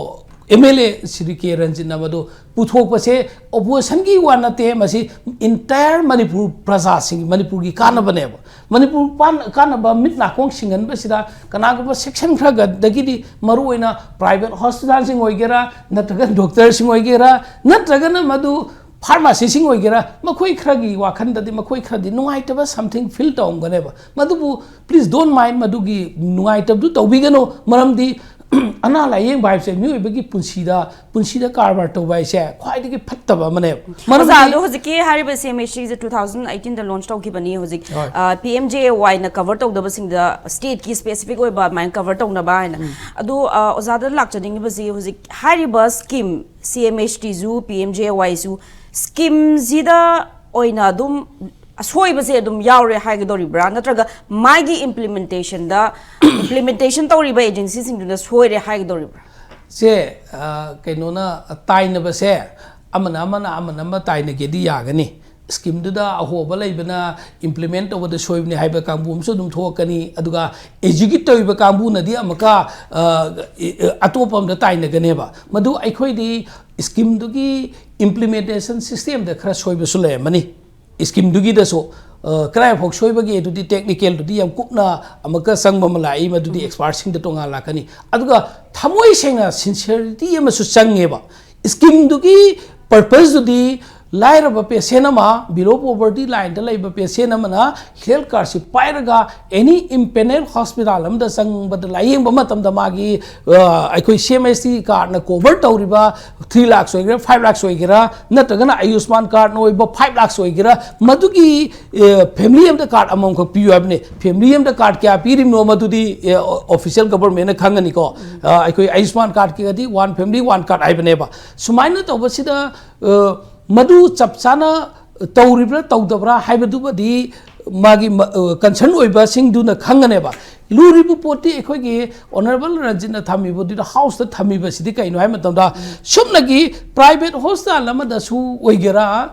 M L A Shri K ꯔꯟꯖꯤꯠꯅ ꯃꯗꯨ ꯄꯨꯊꯣꯛꯄꯁꯦ ꯑꯣꯄꯣꯖꯤꯁꯟꯒꯤ ꯋꯥ ꯅꯠꯇꯦ, ꯃꯁꯤ ꯏꯟꯇꯥꯌꯔ ꯃꯅꯤꯄꯨꯔ ꯄ꯭ꯔꯖꯥꯁꯤꯡ, ꯃꯅꯤꯄꯨꯔꯒꯤ ꯀꯥꯟꯅꯕꯅꯦꯕ꯫ ꯃꯅꯤꯄꯨꯔ ꯄꯥꯟ-, ꯀꯥꯟꯅꯕ ꯃꯤꯠ ꯅꯥꯀꯣꯡ ꯁꯤꯡꯍꯟꯕꯁꯤꯗ ꯀꯅꯥꯒꯨꯝꯕ ꯁꯦꯛꯁꯟ ꯈꯔꯒꯗꯒꯤꯗꯤ, ꯃꯔꯨꯑꯣꯏꯅ ꯄ꯭ꯔꯥꯏꯚꯦꯠ ꯍꯣꯁꯄꯤꯇꯥꯜꯁꯤꯡ ꯑꯣꯏꯒꯦꯔꯥ, ꯅꯠꯇ꯭ꯔꯒ ꯗꯣꯛꯇꯔꯁꯤꯡ ꯑꯣꯏꯒꯦꯔꯥ, ꯅꯠꯇ꯭ꯔꯒꯅ ꯃꯗꯨ ꯐꯥꯔꯃꯥꯁꯤꯁꯤꯡ ꯑꯣꯏꯒꯦꯔꯥ, ꯃꯈꯣꯏ ꯈꯔꯒꯤ ꯋꯥꯈꯜꯗꯗꯤ ꯃꯈꯣꯏ ꯈꯔꯗꯤ ꯅꯨꯡꯉꯥꯏꯇꯕ something feel ꯇꯧꯔꯝꯒꯅꯦꯕ꯫ ꯃꯗꯨꯕꯨ please don't mind, ꯃꯗꯨꯒꯤ ꯅꯨꯡꯉꯥꯏꯇꯕꯗꯨ ꯇꯧꯕꯤꯒꯅꯨ꯫ ꯃꯔꯝꯗꯤ ꯑꯅꯥ ꯂꯥꯏꯌꯦꯡꯕ ꯍꯥꯏꯕꯁꯦ ꯃꯤꯑꯣꯏꯕꯒꯤ ꯄꯨꯟꯁꯤꯗ, ꯄꯨꯟꯁꯤꯗ ꯀꯔꯕꯥꯔ ꯇꯧꯕ ꯍꯥꯏꯁꯦ ꯈ꯭ꯋꯥꯏꯗꯒꯤ ꯐꯠꯇꯕ ꯑꯃꯅꯦꯕ꯫ ꯑꯣꯖꯥ, ꯑꯗꯣ ꯍꯧꯖꯤꯛꯀꯤ ꯍꯥꯏꯔꯤꯕ ꯁꯤ ꯑꯦꯝ ꯑꯦꯁ ꯇꯤꯁꯦ ꯇꯨ ꯊꯥꯎꯖꯟ ꯑꯩꯇꯤꯟꯗ ꯂꯣꯟꯆ ꯇꯧꯈꯤꯕꯅꯤ꯫ ꯍꯧꯖꯤꯛ ꯍꯣꯏ꯫ ꯄꯤ ꯑꯦꯝ ꯖꯦ ꯑꯦ ꯋꯥꯏꯅ ꯀꯚꯔ ꯇꯧꯗꯕꯁꯤꯡꯗ ꯁ꯭ꯇꯦꯠꯀꯤ ꯁ꯭ꯄꯦꯁꯤꯐꯤꯛ ꯑꯣꯏꯕ ꯑꯗꯨꯃꯥꯏꯅ ꯀꯚꯔ ꯇꯧꯅꯕ ꯍꯥꯏꯅ꯫ ꯑꯗꯣ ꯑ, ꯑꯣꯖꯥꯗ ꯂꯥꯛꯆꯅꯤꯡꯉꯤꯕꯁꯤ, ꯍꯧꯖꯤꯛ ꯍꯥꯏꯔꯤꯕ ꯁ꯭ꯀꯤꯝ ꯁꯤ ꯑꯦꯝ ꯑꯦꯁ ꯇꯤꯁꯨ ꯄꯤ ꯑꯦꯝ ꯖꯦ ꯑꯦ ꯋꯥꯏꯁꯨ ꯁ꯭ꯀꯤꯝꯁꯤꯗ ꯑꯣꯏꯅ ꯑꯗꯨꯝ ꯑꯁꯣꯏꯕꯁꯦ ꯑꯗꯨꯝ ꯌꯥꯎꯔꯦ ꯍꯥꯏꯒꯗꯧꯔꯤꯕ꯭ꯔꯥ, ꯅꯠꯇ꯭ꯔꯒ ꯃꯥꯒꯤ ꯏꯝꯄ꯭ꯂꯤꯃꯦꯟꯇꯦꯁꯟꯗ, ꯏꯝꯄ꯭ꯂꯤꯃꯦꯟꯇꯦꯁꯟ ꯇꯧꯔꯤꯕ ꯑꯦꯖꯦꯟꯁꯤꯁꯤꯡꯗꯨꯅ ꯁꯣꯏꯔꯦ ꯍꯥꯏꯒꯗꯧꯔꯤꯕ꯭ꯔꯥ? ꯁꯦ, ꯑ, ꯀꯩꯅꯣꯅ, ꯇꯥꯏꯅꯕꯁꯦ ꯑꯃꯅ ꯑꯃꯅ ꯑꯃꯅ ꯑꯃ ꯇꯥꯏꯅꯒꯦꯗꯤ ꯌꯥꯒꯅꯤ꯫ ꯁ꯭ꯀꯤꯝꯗꯨꯗ ꯑꯍꯣꯕ ꯂꯩꯕꯅ ꯏꯝꯄ꯭ꯂꯤꯃꯦꯟ ꯇꯧꯕꯗ ꯁꯣꯏꯕꯅꯤ ꯍꯥꯏꯕ ꯀꯥꯡꯕꯨ ꯑꯃꯁꯨ ꯑꯗꯨꯝ ꯊꯣꯛꯂꯛꯀꯅꯤ꯫ ꯑꯗꯨꯒ ꯑꯦꯖꯨꯀꯦꯠ ꯇꯧꯔꯤꯕ ꯀꯥꯡꯕꯨꯅꯗꯤ ꯑꯃꯨꯛꯀ, ꯑ, ꯑꯇꯣꯞꯄ ꯑꯃꯗ ꯇꯥꯏꯅꯒꯅꯦꯕ꯫ ꯃꯗꯨ ꯑꯩꯈꯣꯏꯗꯤ ꯁ꯭ꯀꯤꯝꯗꯨꯒꯤ ꯏꯝꯄ꯭ꯂꯤꯃꯦꯟꯇꯦꯁꯟ ꯁꯤꯁꯇꯦꯝꯗ ꯈꯔ ꯁꯣꯏꯕꯁꯨ ꯂꯩꯔꯝꯃꯅꯤ꯫ ꯁ꯭ꯀꯤꯝꯗꯨꯒꯤꯗꯁꯨ, ꯑ, ꯀꯗꯥꯏꯐꯥꯎ ꯁꯣꯏꯕꯒꯦ ꯑꯗꯨꯗꯤ ꯇꯦꯛꯅꯤꯀꯦꯜꯗꯨꯗꯤ ꯌꯥꯝ ꯀꯨꯞꯅ ꯑꯃꯨꯛꯀ ꯆꯪꯕ ꯑꯃ ꯂꯥꯛꯏ, ꯃꯗꯨꯗꯤ ꯑꯦꯛꯁꯄꯥꯔꯠꯁꯤꯡꯗ ꯇꯣꯉꯥꯟ ꯂꯥꯛꯀꯅꯤ꯫ ꯑꯗꯨꯒ ꯊꯃꯣꯏ ꯁꯦꯡꯅ ꯁꯤꯟꯁꯤꯌꯔꯤꯇꯤ ꯑꯃꯁꯨ ꯆꯪꯉꯦꯕ꯫ ꯁ꯭ꯀꯤꯝꯗꯨꯒꯤ ꯄꯔꯄꯁꯇꯨꯗꯤ ꯂꯥꯏꯔꯕ ꯄꯦꯁꯦꯟ ꯑꯃ, ꯕꯤꯂꯣ ꯄꯣꯚꯔꯇꯤ ꯂꯥꯏꯟꯗ ꯂꯩꯕ ꯄꯦꯁꯦꯟ ꯑꯃꯅ ꯍꯦꯜꯊ ꯀꯥꯔꯗꯁꯤ ꯄꯥꯏꯔꯒ ꯑꯦꯅꯤ ꯏꯝꯄꯦꯅꯦꯜ ꯍꯣꯁꯄꯤꯇꯥꯜ ꯑꯃꯗ ꯆꯪꯕꯗ, ꯂꯥꯌꯦꯡꯕ ꯃꯇꯝꯗ ꯃꯥꯒꯤ, ꯑ, ꯑꯩꯈꯣꯏ ꯁꯤ ꯑꯦꯝ ꯑꯦꯁ ꯇꯤ ꯀꯥꯔꯗꯅ ꯀꯣꯚꯔ ꯇꯧꯔꯤꯕ ꯊ꯭ꯔꯤ ꯂꯥꯛꯁ ꯑꯣꯏꯒꯦꯔꯥ, ꯐꯥꯏꯚ ꯂꯥꯛꯁ ꯑꯣꯏꯒꯦꯔꯥ, ꯅꯠꯇ꯭ꯔꯒꯅ ꯑꯌꯨꯁꯃꯥꯟ ꯀꯥꯔꯗꯅ ꯑꯣꯏꯕ ꯐꯥꯏꯚ ꯂꯥꯛꯁ ꯑꯣꯏꯒꯦꯔꯥ, ꯃꯗꯨꯒꯤ, ꯑ, ꯐꯦꯃꯤꯂꯤ ꯑꯃꯗ ꯀꯥꯔꯗ ꯑꯃꯃꯝꯈꯛ ꯄꯤꯌꯨ ꯍꯥꯏꯕꯅꯦ꯫ ꯐꯦꯃꯤꯂꯤ ꯑꯃꯗ ꯀꯥꯔꯗ ꯀꯌꯥ ꯄꯤꯔꯤꯕꯅꯣ ꯃꯗꯨꯗꯤ, ꯑ, ꯑꯣꯐꯤꯁꯤꯌꯦꯜ ꯒꯚꯔꯟꯃꯦꯟꯠꯅ ꯈꯪꯒꯅꯤꯀꯣ꯫ ꯑ, ꯑꯩꯈꯣꯏ ꯑꯌꯨꯁꯃꯥꯟ ꯀꯥꯔꯗꯀꯤꯒꯗꯤ one family one card ꯍꯥꯏꯕꯅꯦꯕ꯫ ꯁꯨꯃꯥꯏꯅ ꯇꯧꯕꯁꯤꯗ, ꯑ, ꯃꯗꯨ ꯆꯞ ꯆꯥꯅ ꯇꯧꯔꯤꯕ꯭ꯔꯥ ꯇꯧꯗꯕ꯭ꯔꯥ ꯍꯥꯏꯕꯗꯨꯃꯗꯤ, ꯃꯥꯒꯤ ꯀꯟꯁꯔꯟ ꯑꯣꯏꯕꯁꯤꯡꯗꯨꯅ ꯈꯪꯒꯅꯦꯕ꯫ ꯂꯨꯔꯤꯕ ꯄꯣꯠꯇꯤ ꯑꯩꯈꯣꯏꯒꯤ ꯑꯣꯅꯔꯦꯕꯜ ꯔꯟꯖꯤꯠꯅ ꯊꯝꯃꯤꯕꯗꯨꯗ ꯍꯥꯎꯁꯇ ꯊꯝꯃꯤꯕꯁꯤꯗꯤ ꯀꯩꯅꯣ ꯍꯥꯏꯕ ꯃꯇꯝꯗ, ꯁꯨꯞꯅꯒꯤ ꯄ꯭ꯔꯥꯏꯚꯦꯠ ꯍꯣꯁꯄꯤꯇꯥꯜ ꯑꯃꯗꯁꯨ ꯑꯣꯏꯒꯦꯔꯥ,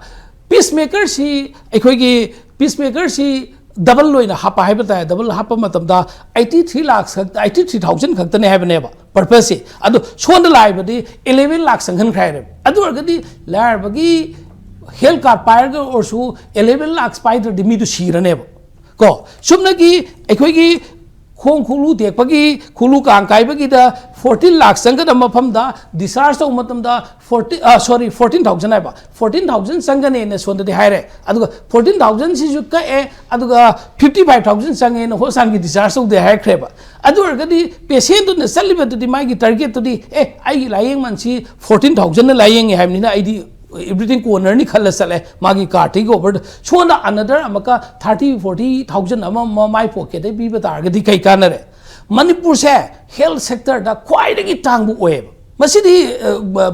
ꯄꯤꯁ ꯃꯦꯀꯔꯁꯤ, ꯑꯩꯈꯣꯏꯒꯤ ꯄꯤꯁ ꯃꯦꯀꯔꯁꯤ ꯗꯕꯜ ꯑꯣꯏꯅ ꯍꯥꯞꯄ ꯍꯥꯏꯕ ꯇꯥꯔꯦ, ꯗꯕꯜ ꯍꯥꯞꯄ ꯃꯇꯝꯗ eighty three lakhs, eighty three thousand ꯈꯛꯇꯅꯦ ꯍꯥꯏꯕꯅꯦꯕ ꯄꯔꯄꯁꯁꯤ꯫ ꯑꯗꯣ ꯁꯣꯝꯗ ꯂꯥꯛꯏꯕꯗꯤ ꯑꯦꯂꯦꯚꯦꯟ ꯂꯥꯛꯁ ꯆꯪꯍꯟꯈ꯭ꯔꯦ ꯍꯥꯏꯔꯦꯕ꯫ ꯑꯗꯨ ꯑꯣꯏꯔꯒꯗꯤ ꯂꯥꯏꯔꯕꯒꯤ ꯍꯦꯜꯊ ꯀꯥꯔꯗ ꯄꯥꯏꯔꯒ ꯑꯣꯏꯔꯁꯨ ꯑꯦꯂꯦꯚꯦꯟ ꯂꯥꯛꯁ ꯄꯥꯏꯗ꯭ꯔꯗꯤ ꯃꯤꯗꯨ ꯁꯤꯔꯅꯦꯕ꯫ ꯀꯣ, ꯁꯨꯞꯅꯒꯤ ꯑꯩꯈꯣꯏꯒꯤ ꯈꯣꯡ ꯈꯨꯂꯨ ꯇꯦꯛꯄꯒꯤ, ꯈꯨꯂꯨ ꯀꯥꯡ ꯀꯥꯏꯕꯒꯤꯗ ꯐꯣꯔꯇꯤꯟ ꯂꯥꯛꯁ ꯆꯪꯒꯗꯕ ꯃꯐꯝꯗ ꯗꯤꯁꯆꯥꯔꯖ ꯇꯧꯕ ꯃꯇꯝꯗ ꯐꯣꯔꯇꯤ, ꯁꯣꯔꯤ, ꯐꯣꯔꯇꯤꯟ ꯊꯥꯎꯖꯟ ꯍꯥꯏꯕ, ꯐꯣꯔꯇꯤꯟ ꯊꯥꯎꯖꯟ ꯆꯪꯒꯅꯦꯅ ꯁꯣꯝꯗꯗꯤ ꯍꯥꯏꯔꯦ꯫ ꯑꯗꯨꯒ ꯐꯣꯔꯇꯤꯟ ꯊꯥꯎꯖꯟꯁꯤꯁꯨ ꯀꯛꯑꯦ, ꯑꯗꯨꯒ ꯐꯤꯐꯇꯤ ꯐꯥꯏꯚ ꯊꯥꯎꯖꯟ ꯆꯪꯉꯦꯅ ꯍꯣꯁꯄꯤꯇꯥꯜꯒꯤ ꯗꯤꯁꯆꯥꯔꯖ ꯇꯧꯗꯦ ꯍꯥꯏꯔꯛꯈ꯭ꯔꯦꯕ꯫ ꯑꯗꯨ ꯑꯣꯏꯔꯒꯗꯤ ꯄꯦꯁꯦꯟꯗꯨꯅ ꯆꯠꯂꯤꯕꯗꯨꯗꯤ, ꯃꯥꯒꯤ ꯇꯥꯔꯒꯦꯠꯇꯨꯗꯤ, ꯑꯦ, ꯑꯩꯒꯤ ꯂꯥꯏꯌꯦꯡꯃꯟꯁꯤ ꯐꯣꯔꯇꯤꯟ ꯊꯥꯎꯖꯟꯅ ꯂꯥꯏꯌꯦꯡꯉꯦ ꯍꯥꯏꯕꯅꯤꯅ ꯑꯩꯗꯤ ꯏꯕ꯭ꯔꯤꯊꯤꯡ ꯀꯣꯟꯅꯔꯅꯤ ꯈꯜꯂ ꯆꯠꯂꯦ, ꯃꯥꯒꯤ ꯀꯥꯔ ꯇꯦꯛ ꯑꯣꯚꯔꯗ꯫ ꯁꯣꯝꯗ ꯑꯅꯗꯔ ꯑꯃꯨꯛꯀ ꯊꯥꯔꯇꯤ ꯐꯣꯔꯇꯤ ꯊꯥꯎꯖꯟ ꯑꯃ, ꯑꯃ ꯃꯥꯏ ꯄꯣꯀꯦꯠꯇꯩ ꯄꯤꯕ ꯇꯥꯔꯒꯗꯤ ꯀꯩ ꯀꯥꯟꯅꯔꯦ? ꯃꯅꯤꯄꯨꯔꯁꯦ ꯍꯦꯜꯊ ꯁꯦꯛꯇꯔꯗ ꯈ꯭ꯋꯥꯏꯗꯒꯤ ꯇꯥꯡꯕ ꯑꯣꯏꯌꯦꯕ꯫ ꯃꯁꯤꯗꯤ,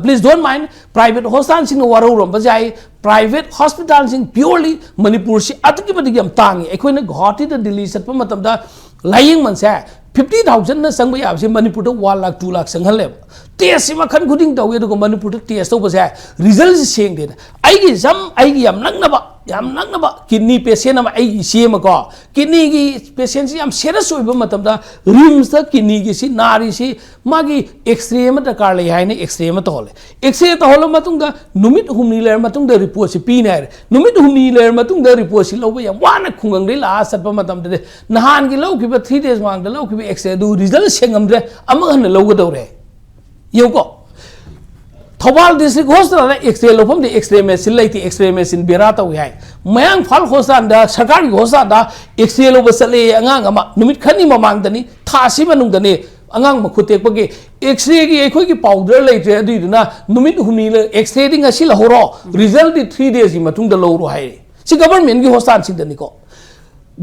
please don't mind, ꯄ꯭ꯔꯥꯏꯚꯦꯠ ꯍꯣꯁꯄꯤꯇꯥꯜꯁꯤꯡꯅ ꯋꯥꯔꯧꯔꯝꯕ ꯌꯥꯏ꯫ ꯄ꯭ꯔꯥꯏꯚꯦꯠ ꯍꯣꯁꯄꯤꯇꯥꯜꯁꯤꯡ ꯄ꯭ꯌꯣꯔꯂꯤ ꯃꯅꯤꯄꯨꯔꯁꯤ ꯑꯗꯨꯛꯀꯤ ꯃꯇꯤꯛ ꯌꯥꯝ ꯇꯥꯡꯉꯤ꯫ ꯑꯩꯈꯣꯏꯅ ꯒꯨꯋꯥꯍꯥꯇꯤꯗ, ꯗꯤꯜꯂꯤ ꯆꯠꯄ ꯃꯇꯝꯗ ꯂꯥꯏꯌꯦꯡꯃꯟꯁꯦ ꯐꯤꯐꯇꯤ ꯊꯥꯎꯖꯟꯅ ꯆꯪꯕ ꯌꯥꯕꯁꯦ ꯃꯅꯤꯄꯨꯔꯗ ꯋꯥꯟ ꯂꯥꯛ, ꯇꯨ ꯂꯥꯛ ꯆꯪꯍꯜꯂꯦꯕ꯫ ꯇꯦꯁꯁꯤ ꯃꯈꯜ ꯈꯨꯗꯤꯡ ꯇꯧꯏ, ꯑꯗꯨꯒ ꯃꯅꯤꯄꯨꯔꯗ ꯇꯦꯁ ꯇꯧꯕꯁꯦ ꯔꯤꯖꯜꯁꯤ ꯁꯦꯡꯗꯦꯅ꯫ ꯑꯩꯒꯤ ꯁꯝ, ꯑꯩꯒꯤ ꯌꯥꯝ ꯅꯛꯅꯕ, ꯌꯥꯝ ꯅꯛꯅꯕ ꯀꯤꯗꯅꯤ ꯄꯦꯁꯦꯟ ꯑꯃ, ꯑꯩꯒꯤ ꯏꯆꯦ ꯑꯃꯀꯣ, ꯀꯤꯗꯅꯤꯒꯤ ꯄꯦꯁꯦꯟꯁꯤ ꯌꯥꯝ ꯁꯦꯔꯤꯌꯁ ꯑꯣꯏꯕ ꯃꯇꯝꯗ ꯔꯤꯝꯁꯇ ꯀꯤꯗꯅꯤꯒꯤꯁꯤ ꯅꯥꯔꯤꯁꯤ ꯃꯥꯒꯤ ꯑꯦꯛꯁꯔꯦ ꯑꯃ ꯗꯔꯀꯥꯔ ꯂꯩ ꯍꯥꯏꯅ ꯑꯦꯛꯁꯔꯦ ꯑꯃ ꯇꯧꯍꯜꯂꯦ꯫ ꯑꯦꯛꯁꯔꯦ ꯇꯧꯍꯜꯂ ꯃꯇꯨꯡꯗ ꯅꯨꯃꯤꯠ ꯍꯨꯝꯅꯤ ꯂꯩꯔ ꯃꯇꯨꯡꯗ ꯔꯤꯄꯣꯔꯠꯁꯤ ꯄꯤꯅꯤ ꯍꯥꯏꯔꯦ꯫ ꯅꯨꯃꯤꯠ ꯍꯨꯝꯅꯤ ꯂꯩꯔ ꯃꯇꯨꯡꯗ ꯔꯤꯄꯣꯔꯠꯁꯤ ꯂꯧꯕ ꯌꯥꯝ ꯋꯥꯅ ꯈꯨꯡꯒꯪꯗꯩ ꯂꯥꯛꯑ ꯆꯠꯄ ꯃꯇꯝꯗꯗꯤ ꯅꯍꯥꯟꯒꯤ ꯂꯧꯈꯤꯕ, ꯊ꯭ꯔꯤ ꯗꯦꯖ ꯃꯃꯥꯡꯗ ꯂꯧꯈꯤꯕ ꯑꯦꯛꯁꯔꯦ ꯑꯗꯨ ꯔꯤꯖꯜ ꯁꯦꯡꯉꯝꯗ꯭ꯔꯦ, ꯑꯃꯨꯛ ꯍꯟꯅ ꯂꯧꯒꯗꯧꯔꯦ꯫ ꯌꯦꯡꯉꯨꯀꯣ, ꯊꯧꯕꯥꯜ ꯗꯤꯁꯇ꯭ꯔꯤꯛ ꯍꯣꯁꯄꯤꯇꯥꯜꯗ ꯑꯦꯛꯁꯔꯦ ꯂꯧꯐꯝꯗꯤ ꯑꯦꯛꯁꯔꯦ ꯃꯦꯆꯤꯟ ꯂꯩꯇꯦ, ꯑꯦꯛꯁꯔꯦ ꯃꯦꯆꯤꯟ ꯕꯦꯔꯥ ꯇꯧꯏ ꯍꯥꯏ꯫ ꯃꯌꯥꯡ ꯏꯝꯐꯥꯜ ꯍꯣꯁꯄꯤꯇꯥꯜꯗ, ꯁꯔꯀꯥꯔꯒꯤ ꯍꯣꯁꯄꯤꯇꯥꯜꯗ ꯑꯦꯛꯁꯔꯦ ꯂꯧꯕ ꯆꯠꯂꯦ ꯑꯉꯥꯡ ꯑꯃ, ꯅꯨꯃꯤꯠ ꯈꯔꯅꯤ ꯃꯃꯥꯡꯗꯅꯤ, ꯊꯥ ꯑꯁꯤ ꯃꯅꯨꯡꯗꯅꯤ, ꯑꯉꯥꯡ ꯃꯈꯨꯠ ꯇꯦꯛꯄꯒꯤ꯫ ꯑꯦꯛꯁꯔꯦꯒꯤ ꯑꯩꯈꯣꯏꯒꯤ ꯄꯥꯎꯗꯔ ꯂꯩꯇ꯭ꯔꯦ, ꯑꯗꯨꯏꯗꯨꯅ ꯅꯨꯃꯤꯠ ꯍꯨꯝꯅꯤ ꯂꯩ-, ꯑꯦꯛꯁꯔꯦꯗꯤ ꯉꯁꯤ ꯂꯧꯍꯧꯔꯣ, ꯔꯤꯖꯜꯗꯤ ꯊ꯭ꯔꯤ ꯗꯦꯖꯀꯤ ꯃꯇꯨꯡꯗ ꯂꯧꯔꯣ ꯍꯥꯏꯔꯦ꯫ ꯁꯤ ꯒꯚꯔꯟꯃꯦꯟꯒꯤ ꯍꯣꯁꯄꯤꯇꯥꯜꯁꯤꯡꯗꯅꯤꯀꯣ꯫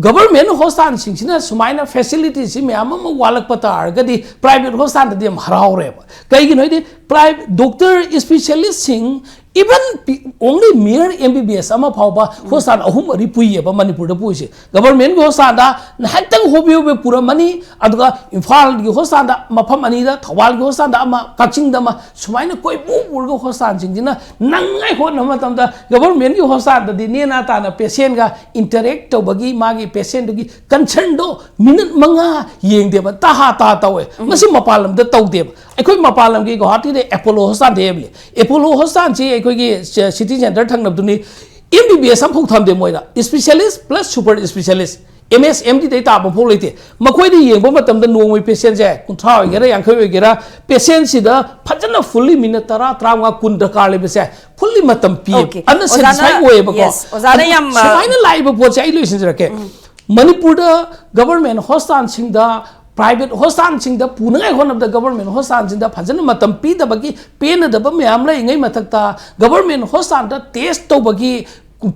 ꯒꯚꯔꯟꯃꯦꯟ ꯍꯣꯁꯄꯤꯇꯥꯜꯁꯤꯡꯁꯤꯅ ꯁꯨꯃꯥꯏꯅ ꯐꯦꯁꯤꯂꯤꯇꯤꯁꯤ ꯃꯌꯥꯝ ꯑꯃ ꯋꯥꯠꯂꯛꯄ ꯇꯥꯔꯒꯗꯤ ꯄ꯭ꯔꯥꯏꯚꯦꯠ ꯍꯣꯁꯄꯤꯇꯥꯜꯗꯗꯤ ꯌꯥꯝ ꯍꯔꯥꯎꯔꯦꯕ꯫ ꯀꯩꯒꯤꯅꯣ ꯍꯥꯏꯗꯤ ꯄ꯭ꯔꯥꯏ-, doctor ꯏꯁꯄꯤꯁꯦꯂꯤꯁꯁꯤꯡ, Even only mere M B B S ꯑꯃ ꯐꯥꯎꯕ ꯍꯣꯁꯇꯥꯟ ꯑꯍꯨꯝ ꯃꯔꯤ ꯄꯨꯏꯌꯦꯕ ꯃꯅꯤꯄꯨꯔꯗ ꯄꯨꯏꯁꯦ꯫ ꯒꯕꯔꯃꯦꯟꯒꯤ ꯍꯣꯁꯇꯥꯟꯗ ꯉꯥꯏꯍꯥꯛꯇꯪ ꯍꯣꯕꯦ ꯍꯣꯕꯦ ꯄꯨꯔꯝꯃꯅꯤ, ꯑꯗꯨꯒ ꯏꯝꯐꯥꯜꯒꯤ ꯍꯣꯁꯇꯥꯟꯗ ꯃꯐꯝ ꯑꯅꯤꯗ, ꯊꯧꯕꯥꯜꯒꯤ ꯍꯣꯁꯇꯥꯟꯗ ꯑꯃ, ꯀꯛꯆꯤꯡꯗ ꯑꯃ, ꯁꯨꯃꯥꯏꯅ ꯀꯣꯏꯄꯨ ꯄꯨꯔꯒ ꯍꯣꯁꯇꯥꯟꯁꯤꯡꯁꯤꯅ ꯅꯪꯉꯥꯏ ꯍꯣꯠꯅꯕ ꯃꯇꯝꯗ ꯒꯕꯔꯃꯦꯟꯒꯤ ꯍꯣꯁꯇꯥꯟꯗꯗꯤ ꯅꯦꯅꯥ ꯇꯥꯅ ꯄꯦꯁꯦꯟꯒ ꯏꯟꯇꯔꯦꯛ ꯇꯧꯕꯒꯤ, ꯃꯥꯒꯤ ꯄꯦꯁꯦꯟꯗꯨꯒꯤ ꯀꯟꯁꯔꯟꯗꯣ ꯃꯤꯅꯤꯠ ꯃꯉꯥ ꯌꯦꯡꯗꯦꯕ, ꯇꯍꯥ ꯇꯍꯥ ꯇꯧꯋꯦ꯫ ꯃꯁꯤ ꯃꯄꯥꯟ ꯂꯝꯗ ꯇꯧꯗꯦꯕ꯫ ꯑꯩꯈꯣꯏ ꯃꯄꯥꯟ ꯂꯝꯒꯤ ꯒꯨꯋꯥꯍꯥꯇꯤꯗ ꯑꯦꯄꯣꯂꯣ ꯍꯣꯁꯇꯥꯟꯗ ꯍꯦꯕꯂꯤ꯫ ꯑꯦꯄꯣꯂꯣ ꯍꯣꯁꯇꯥꯟꯁꯤ ꯑꯩꯈꯣꯏꯒꯤ ꯁꯤꯇꯤ ꯁꯦꯟꯇꯔ ꯊꯪꯅꯕꯗꯨꯅꯤ꯫ M B B S ꯑꯃꯐꯥꯎ ꯊꯝꯗꯦ ꯃꯣꯏꯗ, specialist plus super specialist, M S M Dꯗꯩ ꯇꯥꯕ ꯐꯥꯎ ꯂꯩꯇꯦ꯫ ꯃꯈꯣꯏꯗ ꯌꯦꯡꯕ ꯃꯇꯝꯗ ꯅꯣꯡꯃꯒꯤ ꯄꯦꯁꯦꯟꯁꯦ ꯀꯨꯟꯊ꯭ꯔꯥ ꯑꯣꯏꯒꯦꯔꯥ, ꯌꯥꯡꯈꯩ ꯑꯣꯏꯒꯦꯔꯥ, ꯄꯦꯁꯦꯟꯁꯤꯗ ꯐꯖꯅ fully ꯃꯤꯅꯤꯠ ꯇꯔꯥ, ꯇꯔꯥꯃꯉꯥ, ꯀꯨꯟ ꯗꯔꯀꯥꯔ ꯂꯩꯕꯁꯦ fully ꯃꯇꯝ ꯄꯤ꯫ Okay. ꯑꯗꯨꯅ ꯑꯣꯖꯥꯅ, satisfy ꯑꯣꯏꯌꯦꯕꯀꯣ꯫ Yes, ꯑꯣꯖꯥꯅ ꯑꯗꯨ ꯌꯥꯝ, ꯑ, ꯁꯨꯃꯥꯏꯅ ꯂꯥꯛꯏꯕ ꯄꯣꯠꯁꯦ ꯑꯩ ꯂꯣꯏꯁꯤꯟꯖꯔꯛꯀꯦ꯫ ꯃꯅꯤꯄꯨꯔꯗ ꯒꯕꯔꯃꯦꯟ ꯍꯣꯁꯇꯥꯟꯁꯤꯡꯗ, ꯄ꯭ꯔꯥꯏꯚꯦꯠ ꯍꯣꯁꯇꯥꯟꯁꯤꯡꯗ ꯄꯨꯅꯉꯥꯏ ꯍꯣꯠꯅꯕꯗ ꯒꯕꯔꯃꯦꯟ ꯍꯣꯁꯇꯥꯟꯁꯤꯡꯗ ꯐꯖꯅ ꯃꯇꯝ ꯄꯤꯗꯕꯒꯤ ꯄꯦꯟꯅꯗꯕ ꯃꯌꯥꯝ ꯂꯩꯔꯤꯉꯩ ꯃꯊꯛꯇ, ꯒꯕꯔꯃꯦꯟ ꯍꯣꯁꯇꯥꯟꯗ ꯇꯦꯁ ꯇꯧꯕꯒꯤ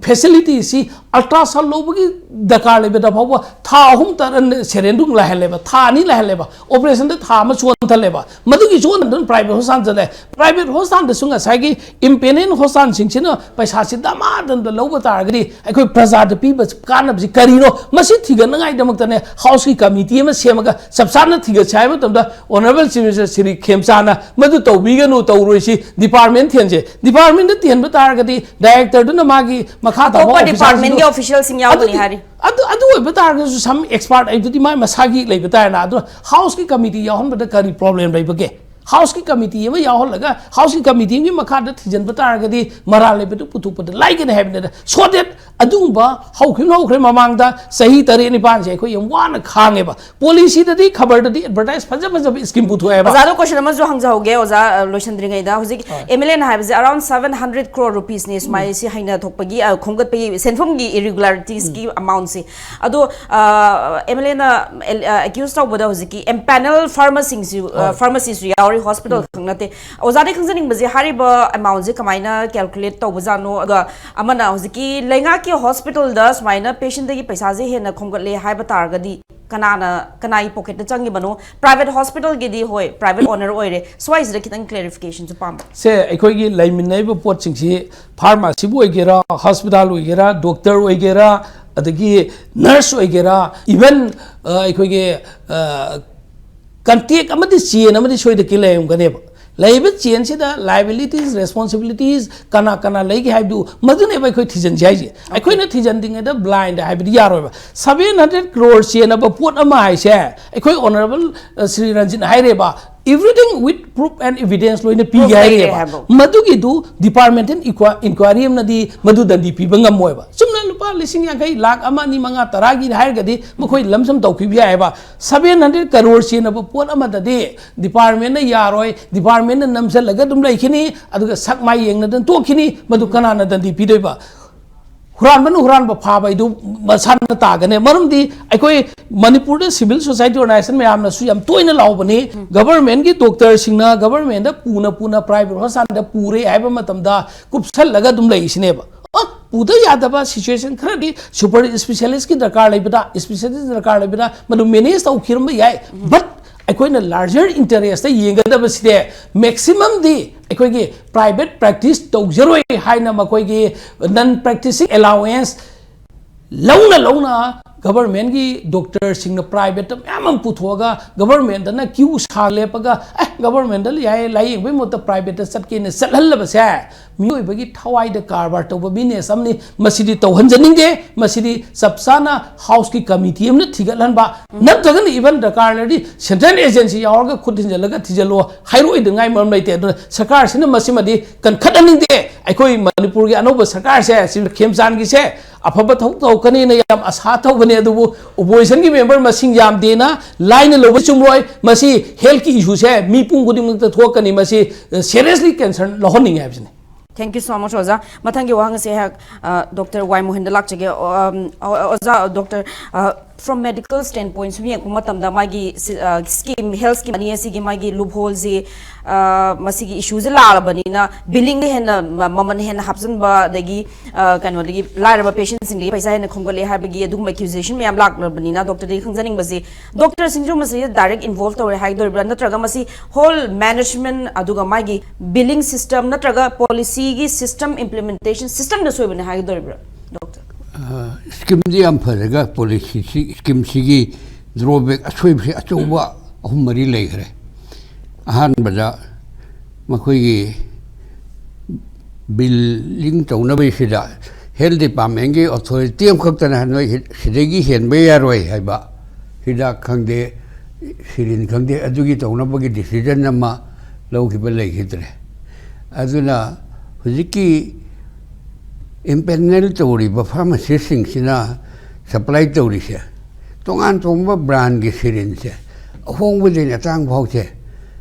ꯐꯦꯁꯤꯂꯤꯇꯤꯁꯤ, ꯑꯜꯇ꯭ꯔꯥꯁꯥꯎꯟ ꯂꯧꯕꯒꯤ ꯗꯔꯀꯥꯔ ꯂꯩꯕꯗ ꯐꯥꯎꯕ ꯊꯥ ꯑꯍꯨꯝ ꯇꯔ-, ꯁꯦꯔꯦꯟꯗꯨꯡ ꯂꯥꯏꯍꯜꯂꯦꯕ, ꯊꯥ ꯑꯅꯤ ꯂꯥꯏꯍꯜꯂꯦꯕ, ꯑꯣꯄꯔꯦꯁꯟꯗ ꯊꯥ ꯑꯃ ꯆꯣꯟꯊꯜꯂꯦꯕ꯫ ꯃꯗꯨꯒꯤ ꯆꯣꯟꯊꯗꯨꯅ ꯄ꯭ꯔꯥꯏꯚꯦꯠ ꯍꯣꯁꯇꯥꯟ ꯆꯠꯂꯦ꯫ ꯄ꯭ꯔꯥꯏꯚꯦꯠ ꯍꯣꯁꯇꯥꯟꯗꯁꯨ ꯉꯁꯥꯏꯒꯤ ꯏꯝꯄꯦꯅꯦꯟ ꯍꯣꯁꯇꯥꯟꯁꯤꯡꯁꯤꯅ ꯄꯩꯁꯥꯁꯤ ꯗꯃꯥꯗꯝꯗ ꯂꯧꯕ ꯇꯥꯔꯒꯗꯤ ꯑꯩꯈꯣꯏ ꯄ꯭ꯔꯖꯥꯗ ꯄꯤꯕ ꯀꯥꯟꯅꯕꯁꯤ ꯀꯔꯤꯅꯣ? ꯃꯁꯤ ꯊꯤꯒꯠꯅꯉꯥꯏꯗꯃꯛꯇꯅꯦ ꯍꯥꯎꯁꯀꯤ ꯀꯃꯤꯇꯤ ꯑꯃ ꯁꯦꯝꯃꯒ ꯆꯞ ꯆꯥꯅ ꯊꯤꯒꯠꯁꯦ ꯍꯥꯏꯕ ꯃꯇꯝꯗ Honourable Chief Minister ꯁ꯭ꯔꯤ ꯈꯦꯝꯆꯥꯅ ꯃꯗꯨ ꯇꯧꯕꯤꯒꯅꯨ, ꯇꯧꯔꯣꯏꯁꯤ, ꯗꯤꯄꯥꯔꯠꯃꯦꯟ ꯊꯦꯟꯁꯦ꯫ ꯗꯤꯄꯥꯔꯠꯃꯦꯟꯗ ꯊꯦꯟꯕ ꯇꯥꯔꯒꯗꯤ ꯗꯥꯏꯔꯦꯛꯇꯔꯗꯨꯅ ꯃꯥꯒꯤ ꯃꯈꯥ ꯊꯥꯕ ꯑꯇꯣꯞꯄ ꯑꯣꯐꯤꯁꯥꯔꯁꯤꯡꯗꯨ ꯗꯤꯄꯥꯔꯠꯃꯦꯟꯒꯤ ꯑꯣꯐꯤꯁꯤꯌꯦꯜꯁꯤꯡ ꯌꯥꯎꯒꯅꯤ ꯑꯗꯨꯗꯤ, ꯍꯥꯏꯔꯤ꯫ ꯑꯗꯨ, ꯑꯗꯨ ꯑꯣꯏꯕ ꯇꯥꯔꯒꯁꯨ some expert ꯍꯥꯏꯕꯗꯨꯗꯤ ꯃꯥꯏ ꯃꯁꯥꯒꯤ ꯂꯩꯕ ꯇꯥꯔꯦꯅ꯫ ꯑꯗꯨꯅ ꯍꯥꯎꯁꯀꯤ ꯀꯃꯤꯇꯤ ꯌꯥꯎꯍꯟꯕꯗ ꯀꯔꯤ ꯄ꯭ꯔꯣꯕ꯭ꯂꯦꯝ ꯂꯩꯕꯒꯦ? ꯍꯥꯎꯁꯀꯤ ꯀꯃꯤꯇꯤ ꯑꯃ ꯌꯥꯎꯍꯜꯂꯒ ꯍꯥꯎꯁꯀꯤ ꯀꯃꯤꯇꯤ ꯑꯃꯒꯤ ꯃꯈꯥꯗ ꯊꯤꯖꯤꯟꯕ ꯇꯥꯔꯒꯗꯤ ꯃꯔꯥꯜ ꯂꯩꯕꯗꯨ ꯄꯨꯊꯣꯛꯄꯗ ꯂꯥꯏꯒꯅꯤ ꯍꯥꯏꯕꯅꯤꯗ꯫ So that ꯑꯗꯨꯒꯨꯝꯕ ꯍꯧꯈꯤꯕꯅ ꯍꯧꯈ꯭ꯔꯦ꯫ ꯃꯃꯥꯡꯗ ꯆꯍꯤ ꯇꯔꯦꯠ ꯅꯤꯄꯥꯟꯁꯦ ꯑꯩꯈꯣꯏ ꯌꯥꯝ ꯋꯥꯅ ꯈꯥꯡꯉꯦꯕ꯫ ꯄꯣꯂꯤꯁꯤꯗꯗꯤ, ꯈꯕꯔꯗꯗꯤ ꯑꯦꯗꯚꯔꯇꯥꯏꯁ ꯐꯖ ꯐꯖꯕ ꯁ꯭ꯀꯤꯝ ꯄꯨꯊꯣꯛꯑꯦꯕ꯫ ꯑꯣꯖꯥꯗ ꯀꯣꯏꯁꯟ ꯑꯃꯁꯨ ꯍꯪꯖꯍꯧꯒꯦ, ꯑꯣꯖꯥ, ꯑ, ꯂꯣꯏꯁꯤꯟꯗ꯭ꯔꯤꯉꯩꯗ꯫ ꯍꯧꯖꯤꯛ ꯍꯣꯏ꯫ ꯑꯦꯝ ꯑꯦꯜ ꯑꯦꯅ ꯍꯥꯏꯕꯁꯦ around seven hundred crore rupeesꯅꯤ ꯁꯨꯃꯥꯏꯅ ꯁꯤ ꯍꯩꯅ ꯊꯣꯛꯄꯒꯤ, ꯑ, ꯈꯣꯝꯒꯠꯄꯒꯤ ꯁꯦꯟꯐꯝꯒꯤ ꯏꯔꯤꯒꯨꯂꯔꯤꯇꯤꯁꯀꯤ ꯑꯃꯥꯎꯟꯁꯤ꯫ ꯑꯗꯣ, ꯑ, ꯑꯦꯝ ꯑꯦꯜ ꯑꯦꯅ ꯑꯦꯜ-, ꯑ, ꯑꯦꯀ꯭ꯌꯨꯁ ꯇꯧꯕꯗ ꯍꯧꯖꯤꯛꯀꯤ ꯑꯦꯝꯄꯦꯅꯦꯜ ꯐꯥꯔꯃꯥꯁꯤꯡꯁꯨ, ꯑ, ꯍꯣꯏ꯫ ꯐꯥꯔꯃꯥꯁꯤꯁꯨ ꯌꯥꯎꯔꯤ, ꯍꯣꯁꯄꯤꯇꯥꯜ ꯈꯛ ꯅꯠꯇꯦ꯫ ꯑꯣꯖꯥꯗꯒꯤ ꯈꯪꯖꯅꯤꯡꯕꯁꯦ, ꯍꯥꯏꯔꯤꯕ ꯑꯦꯃꯥꯎꯟꯁꯦ ꯀꯃꯥꯏꯅ ꯀꯦꯜꯀꯨꯂꯦꯠ ꯇꯧꯕꯖꯥꯠꯅꯣ? ꯑꯗꯨꯒ ꯑꯃꯅ ꯍꯧꯖꯤꯛꯀꯤ ꯂꯩꯉꯥꯛꯀꯤ ꯍꯣꯁꯄꯤꯇꯥꯜꯗ ꯁꯨꯃꯥꯏꯅ ꯄꯦꯁꯦꯟꯗꯒꯤ ꯄꯩꯁꯥꯁꯦ ꯍꯦꯟꯅ ꯈꯣꯝꯒꯠꯂꯦ ꯍꯥꯏꯕ ꯇꯥꯔꯒꯗꯤ, ꯀꯅꯥꯅ, ꯀꯅꯥꯒꯤ ꯄꯣꯀꯦꯠꯇ ꯆꯪꯉꯤꯕꯅꯣ? ꯄ꯭ꯔꯥꯏꯚꯦꯠ ꯍꯣꯁꯄꯤꯇꯥꯜꯒꯤꯗꯤ, ꯍꯣꯏ, ꯄ꯭ꯔꯥꯏꯚꯦꯠ ꯑꯣꯅꯔ ꯑꯣꯏꯔꯦ, ꯁ꯭ꯋꯥꯏꯁꯤꯗ ꯈꯤꯇꯪ ꯀ꯭ꯂꯦꯔꯤꯐꯤꯀꯦꯁꯟꯁꯨ ꯄꯥꯝꯕ꯫ ꯁꯦ, ꯑꯩꯈꯣꯏꯒꯤ ꯂꯩꯃꯤꯟꯅꯔꯤꯕ ꯄꯣꯠꯁꯤꯡꯁꯤ ꯐꯥꯔꯃꯥꯁꯤꯕꯨ ꯑꯣꯏꯒꯦꯔꯥ, ꯍꯣꯁꯄꯤꯇꯥꯜ ꯑꯣꯏꯒꯦꯔꯥ, ꯗꯣꯛꯇꯔ ꯑꯣꯏꯒꯦꯔꯥ, ꯑꯗꯒꯤ ꯅꯔꯁ ꯑꯣꯏꯒꯦꯔꯥ, ꯏꯚꯟ ꯑꯩꯈꯣꯏꯒꯤ ꯀꯟꯇꯦꯛ ꯑꯃꯗꯤ ꯆꯦꯟ ꯑꯃꯗꯤ ꯁꯣꯏꯗꯅ ꯂꯩꯔꯝꯒꯅꯦꯕ꯫ ꯂꯩꯔꯤꯕ ꯆꯦꯟꯁꯤꯗ ꯂꯥꯏꯕꯤꯂꯤꯇꯤꯁ, ꯔꯦꯁꯄꯣꯟꯁꯤꯕꯤꯂꯤꯇꯤꯁ ꯀꯅꯥ ꯀꯅꯥ ꯂꯩꯒꯦ ꯍꯥꯏꯕꯗꯨ, ꯃꯗꯨꯅꯦꯕ ꯑꯩꯈꯣꯏ ꯊꯤꯖꯤꯟꯁꯤ ꯍꯥꯏꯁꯦ꯫ ꯑꯩꯈꯣꯏꯅ ꯊꯤꯖꯤꯟꯗ꯭ꯔꯤꯉꯩꯗ ꯕ꯭ꯂꯥꯏꯟꯗ ꯍꯥꯏꯕꯗꯤ ꯌꯥꯔꯣꯏꯕ꯫ ꯁꯚꯦꯟ ꯍꯟꯗ꯭ꯔꯦꯠ ꯀ꯭ꯔꯣꯔ ꯆꯦꯟꯅꯕ ꯄꯣꯠ ꯑꯃ ꯍꯥꯏꯁꯦ, ꯑꯩꯈꯣꯏ ꯑꯣꯅꯔꯦꯕꯜ ꯁ꯭ꯔꯤ ꯔꯟꯖꯤꯠ ꯍꯥꯏꯔꯦꯕ, everything with proof and evidence ꯂꯣꯏꯅ ꯄꯤꯒꯦ Proof ꯂꯩꯔꯦ ꯍꯥꯏꯔꯦꯕ꯫ ꯍꯥꯏꯕ꯫ ꯃꯗꯨꯒꯤꯗꯨ ꯗꯤꯄꯥꯔꯠꯃꯦꯟꯇꯦꯜ ꯏꯟꯀ꯭ꯋꯥꯏꯔꯤ ꯑꯃꯅꯗꯤ ꯃꯗꯨ ꯗꯟꯗꯤ ꯄꯤꯕ ꯉꯝꯃꯣꯏꯕ꯫ ꯆꯨꯝꯅ ꯂꯨꯄꯥ ꯂꯤꯁꯤꯡ ꯌꯥꯡꯈꯩ, ꯂꯥꯛ ꯑꯃ, ꯑꯅꯤ, ꯃꯉꯥ, ꯇꯔꯥꯒꯤ ꯍꯥꯏꯔꯒꯗꯤ ꯃꯈꯣꯏ ꯂꯝꯁꯝ ꯇꯧꯈꯤꯕ ꯌꯥꯏꯑꯕ꯫ ꯁꯚꯦꯟ ꯍꯟꯗ꯭ꯔꯦꯠ ꯀꯔꯣꯔ ꯆꯦꯟꯅꯕ ꯄꯣꯠ ꯑꯃꯗꯗꯤ ꯗꯤꯄꯥꯔꯠꯃꯦꯟꯅ ꯌꯥꯔꯣꯏ, ꯗꯤꯄꯥꯔꯠꯃꯦꯟꯅ ꯅꯝꯁꯤꯜꯂꯒ ꯑꯗꯨꯝ ꯂꯩꯈꯤꯅꯤ, ꯑꯗꯨꯒ ꯁꯛ ꯃꯥꯏ ꯌꯦꯡꯅꯗꯅ ꯇꯣꯛꯈꯤꯅꯤ꯫ ꯃꯗꯨ ꯀꯅꯥꯅ ꯗꯟꯗꯤ ꯄꯤꯗꯣꯏꯕ? ꯍꯨꯔꯥꯟꯕꯅ ꯍꯨꯔꯥꯟꯕ ꯐꯥꯕ ꯍꯥꯏꯗꯨ ꯃꯁꯥꯅ ꯇꯥꯒꯅꯤ꯫ ꯃꯔꯝꯗꯤ ꯑꯩꯈꯣꯏ ꯃꯅꯤꯄꯨꯔꯗ ꯁꯤꯚꯤꯜ ꯁꯣꯁꯥꯏꯇꯤ ꯑꯣꯔꯒꯅꯥꯏꯖꯦꯁꯟ ꯃꯌꯥꯝꯅꯁꯨ ꯌꯥꯝ ꯇꯣꯏꯅ ꯂꯥꯎꯕꯅꯤ, ꯒꯕꯔꯃꯦꯟꯒꯤ ꯗꯣꯛꯇꯔꯁꯤꯡꯅ ꯒꯕꯔꯃꯦꯟꯗ ꯄꯨꯅ ꯄꯨꯅ ꯄ꯭ꯔꯥꯏꯚꯦꯠ ꯍꯣꯁꯄꯤꯇꯥꯜꯗ ꯄꯨꯔꯦ ꯍꯥꯏꯕ ꯃꯇꯝꯗ ꯀꯨꯞꯁꯜꯂꯒ ꯑꯗꯨꯝ ꯂꯩꯔꯤꯁꯤꯅꯦꯕ꯫ ꯑ, ꯄꯨꯗ ꯌꯥꯗꯕ ꯁꯤꯆꯨꯋꯦꯁꯟ ꯈꯔꯗꯤ ꯁꯨꯄꯔ ꯏꯁꯄꯤꯁꯤꯌꯦꯂꯤꯁꯀꯤ ꯗꯔꯀꯥꯔ ꯂꯩꯕꯗ, ꯏꯁꯄꯤꯁꯤꯌꯦꯂꯤꯁ ꯗꯔꯀꯥꯔ ꯂꯩꯕꯗ ꯃꯗꯨ ꯃꯦꯅꯦꯖ ꯇꯧꯈꯤꯔꯝꯕ ꯌꯥꯏ꯫ ꯕꯠ ꯑꯩꯈꯣꯏꯅ ꯂꯥꯔꯖꯔ ꯏꯟꯇꯔꯦꯁꯇ ꯌꯦꯡꯒꯗꯕꯁꯤꯗꯤ ꯃꯦꯛꯁꯤꯃꯝꯗꯤ ꯑꯩꯈꯣꯏꯒꯤ ꯄ꯭ꯔꯥꯏꯚꯦꯠ ꯄ꯭ꯔꯦꯛꯇꯤꯁ ꯇꯧꯖꯔꯣꯏ ꯍꯥꯏꯅ ꯃꯈꯣꯏꯒꯤ ꯅꯟ ꯄ꯭ꯔꯦꯛꯇꯤꯁꯤꯡ ꯑꯦꯂꯥꯎꯋꯦꯟꯁ ꯂꯧꯅ ꯂꯧꯅ ꯒꯕꯔꯃꯦꯟꯒꯤ ꯗꯣꯛꯇꯔꯁꯤꯡꯅ ꯄ꯭ꯔꯥꯏꯚꯦꯠꯇ ꯃꯌꯥꯝ ꯑꯃ ꯄꯨꯊꯣꯛꯑꯒ ꯒꯕꯔꯃꯦꯟꯗꯅ ꯀ꯭ꯌꯨ ꯁꯥ ꯂꯦꯞꯄꯒ ꯑꯦ ꯒꯕꯔꯃꯦꯟꯗ ꯌꯥꯏ ꯂꯥꯏꯌꯦꯡꯕꯒꯤ ꯃꯍꯨꯠꯇ ꯄ꯭ꯔꯥꯏꯚꯦꯠꯇ ꯆꯠꯀꯦꯅ ꯆꯠꯍꯜꯂꯕꯁꯦ ꯃꯤꯑꯣꯏꯕꯒꯤ ꯊꯋꯥꯏꯗ ꯀꯔꯕꯥꯔ ꯇꯧꯕ ꯕꯤꯖꯤꯅꯦꯁ ꯑꯃꯅꯤ꯫ ꯃꯁꯤꯗꯤ ꯇꯧꯍꯟꯖꯅꯤꯡꯗꯦ꯫ ꯃꯁꯤꯗꯤ ꯆꯞ ꯆꯥꯅ ꯍꯥꯎꯁꯀꯤ ꯀꯃꯤꯇꯤ ꯑꯃꯅ ꯊꯤꯒꯠꯍꯟꯕ, ꯅꯠꯇ꯭ꯔꯒꯅ ꯏꯚꯟ ꯗꯔꯀꯥꯔ ꯂꯩꯔꯗꯤ ꯁꯦꯟꯇ꯭ꯔꯦꯜ ꯑꯦꯖꯦꯟꯁꯤ ꯌꯥꯎꯔꯒ ꯈꯨꯠ ꯊꯤꯟꯖꯤꯜꯂꯒ ꯊꯤꯖꯤꯜꯂꯣ ꯍꯥꯏꯔꯛꯑꯣꯏꯗꯉꯥꯏ ꯃꯔꯝ ꯂꯩꯇꯦ꯫ ꯑꯗꯨꯅ ꯁꯔꯀꯥꯔꯁꯤꯅ ꯃꯁꯤꯃꯗꯤ ꯀꯟꯈꯠꯍꯟꯅꯤꯡꯗꯦ꯫ ꯑꯩꯈꯣꯏ ꯃꯅꯤꯄꯨꯔꯒꯤ ꯑꯅꯧꯕ ꯁꯔꯀꯥꯔꯁꯦ ꯁꯤ ꯈꯦꯝꯆꯥꯟꯒꯤꯁꯦ ꯑꯐꯕ ꯊꯕꯛ ꯇꯧꯔꯛꯀꯅꯤꯅ ꯌꯥꯝ ꯑꯁꯥ ꯇꯧꯕꯅꯦ꯫ ꯑꯗꯨꯕꯨ ꯑꯣꯄꯣꯖꯤꯁꯟꯒꯤ ꯃꯦꯝꯕꯔ ꯃꯁꯤꯡ ꯌꯥꯝꯗꯦꯅ ꯂꯥꯏꯅ ꯂꯧꯕ ꯆꯨꯝꯂꯣꯏ꯫ ꯃꯁꯤ ꯍꯦꯜꯊꯀꯤ ꯏꯁꯨꯁꯦ ꯃꯤꯄꯨꯝ ꯈꯨꯗꯤꯡꯃꯛꯇ ꯊꯣꯛꯀꯅꯤ꯫ ꯃꯁꯤ ꯁꯦꯔꯤꯌꯁꯂꯤ ꯀꯟꯁꯔꯟ ꯂꯧꯍꯟꯅꯤꯡꯉꯦ ꯍꯥꯏꯕꯁꯤꯅꯤ꯫ Thank you so much, ꯑꯣꯖꯥ꯫ ꯃꯊꯪꯒꯤ ꯋꯥꯍꯪꯁꯦ ꯑꯩꯍꯥꯛ, ꯑ, ꯗꯣꯛꯇꯔ ꯋꯥꯏ ꯃꯣꯍꯟꯗ ꯂꯥꯛꯆꯒꯦ꯫ ꯑ, ꯑꯝ, ꯑ, ꯑꯣꯖꯥ, ꯗꯣꯛꯇꯔ, ꯑ, From medical standpoint ꯁꯨꯝ ꯌꯦꯡꯉꯛꯄ ꯃꯇꯝꯗ ꯃꯥꯒꯤ ꯁꯤ- ꯑ, scheme, health scheme ꯑꯅꯤ ꯑꯁꯤꯒꯤ ꯃꯥꯒꯤ loopholeꯁꯤ, ꯑ, ꯃꯁꯤꯒꯤ issueꯁꯦ ꯂꯥꯛꯂꯕꯅꯤꯅ billingꯗ ꯍꯦꯟꯅ ꯃ- ꯃꯃꯜ ꯍꯦꯟꯅ ꯍꯥꯞꯆꯤꯟꯕ, ꯑꯗꯒꯤ ꯑ, ꯀꯩꯅꯣꯗꯒꯤ ꯂꯥꯏꯔꯕ patientꯁꯤꯡꯗꯒꯤ ꯄꯩꯁꯥ ꯍꯦꯟꯅ ꯈꯣꯝꯒꯠꯂꯦ ꯍꯥꯏꯕꯒꯤ ꯑꯗꯨꯒꯨꯝꯕ accusation ꯃꯌꯥꯝ ꯂꯥꯛꯂꯕꯅꯤꯅ doctorꯗꯒꯤ ꯈꯪꯖꯅꯤꯡꯕꯁꯤ, doctorꯁꯤꯡꯁꯨ ꯃꯁꯤꯗ direct involve ꯇꯧꯔꯦ ꯍꯥꯏꯒꯗꯧꯔꯤꯕ꯭ꯔꯥ, ꯅꯠꯇ꯭ꯔꯒ ꯃꯁꯤ whole management ꯑꯗꯨꯒ ꯃꯥꯒꯤ billing system ꯅꯠꯇ꯭ꯔꯒ policyꯒꯤ system implementation systemꯗ ꯁꯣꯏꯕꯅꯦ ꯍꯥꯏꯒꯗꯧꯔꯤꯕ꯭ꯔꯥ, doctor? Schemeꯗꯤ ꯌꯥꯝ ꯐꯖꯒ policy schemeꯁꯤꯒꯤ drawback ꯑꯁꯣꯏꯕꯁꯤ ꯑꯆꯧꯕ ꯑꯍꯨꯝ ꯃꯔꯤ ꯂꯩꯈ꯭ꯔꯦ꯫ ꯑꯍꯥꯟꯕꯗ ꯃꯈꯣꯏꯒꯤ billing ꯇꯧꯅꯕꯒꯤꯁꯤꯗ health departmentꯀꯤ authority ꯑꯃꯈꯛꯇꯅ ꯅꯣꯏ ꯁꯤꯗꯒꯤ ꯍꯦꯟꯕ ꯌꯥꯔꯣꯏ ꯍꯥꯏꯕ, ꯍꯤꯗꯥꯛ ꯈꯪꯗꯦ, syringe ꯈꯪꯗꯦ, ꯑꯗꯨꯒꯤ ꯇꯧꯅꯕꯒꯤ decision ꯑꯃ ꯂꯧꯈꯤꯕ ꯂꯩꯈꯤꯗ꯭ꯔꯦ꯫ ꯑꯗꯨꯅ ꯍꯧꯖꯤꯛꯀꯤ empanel ꯇꯧꯔꯤꯕ pharmacistꯁꯤꯡꯁꯤꯅ supply ꯇꯧꯔꯤꯁꯦ ꯇꯣꯉꯥꯟ ꯇꯣꯉꯥꯟꯕ brandꯀꯤ syringeꯁꯦ ꯑꯍꯣꯡꯕꯗꯩꯅ ꯑꯇꯥꯡꯕ ꯐꯥꯎꯁꯦ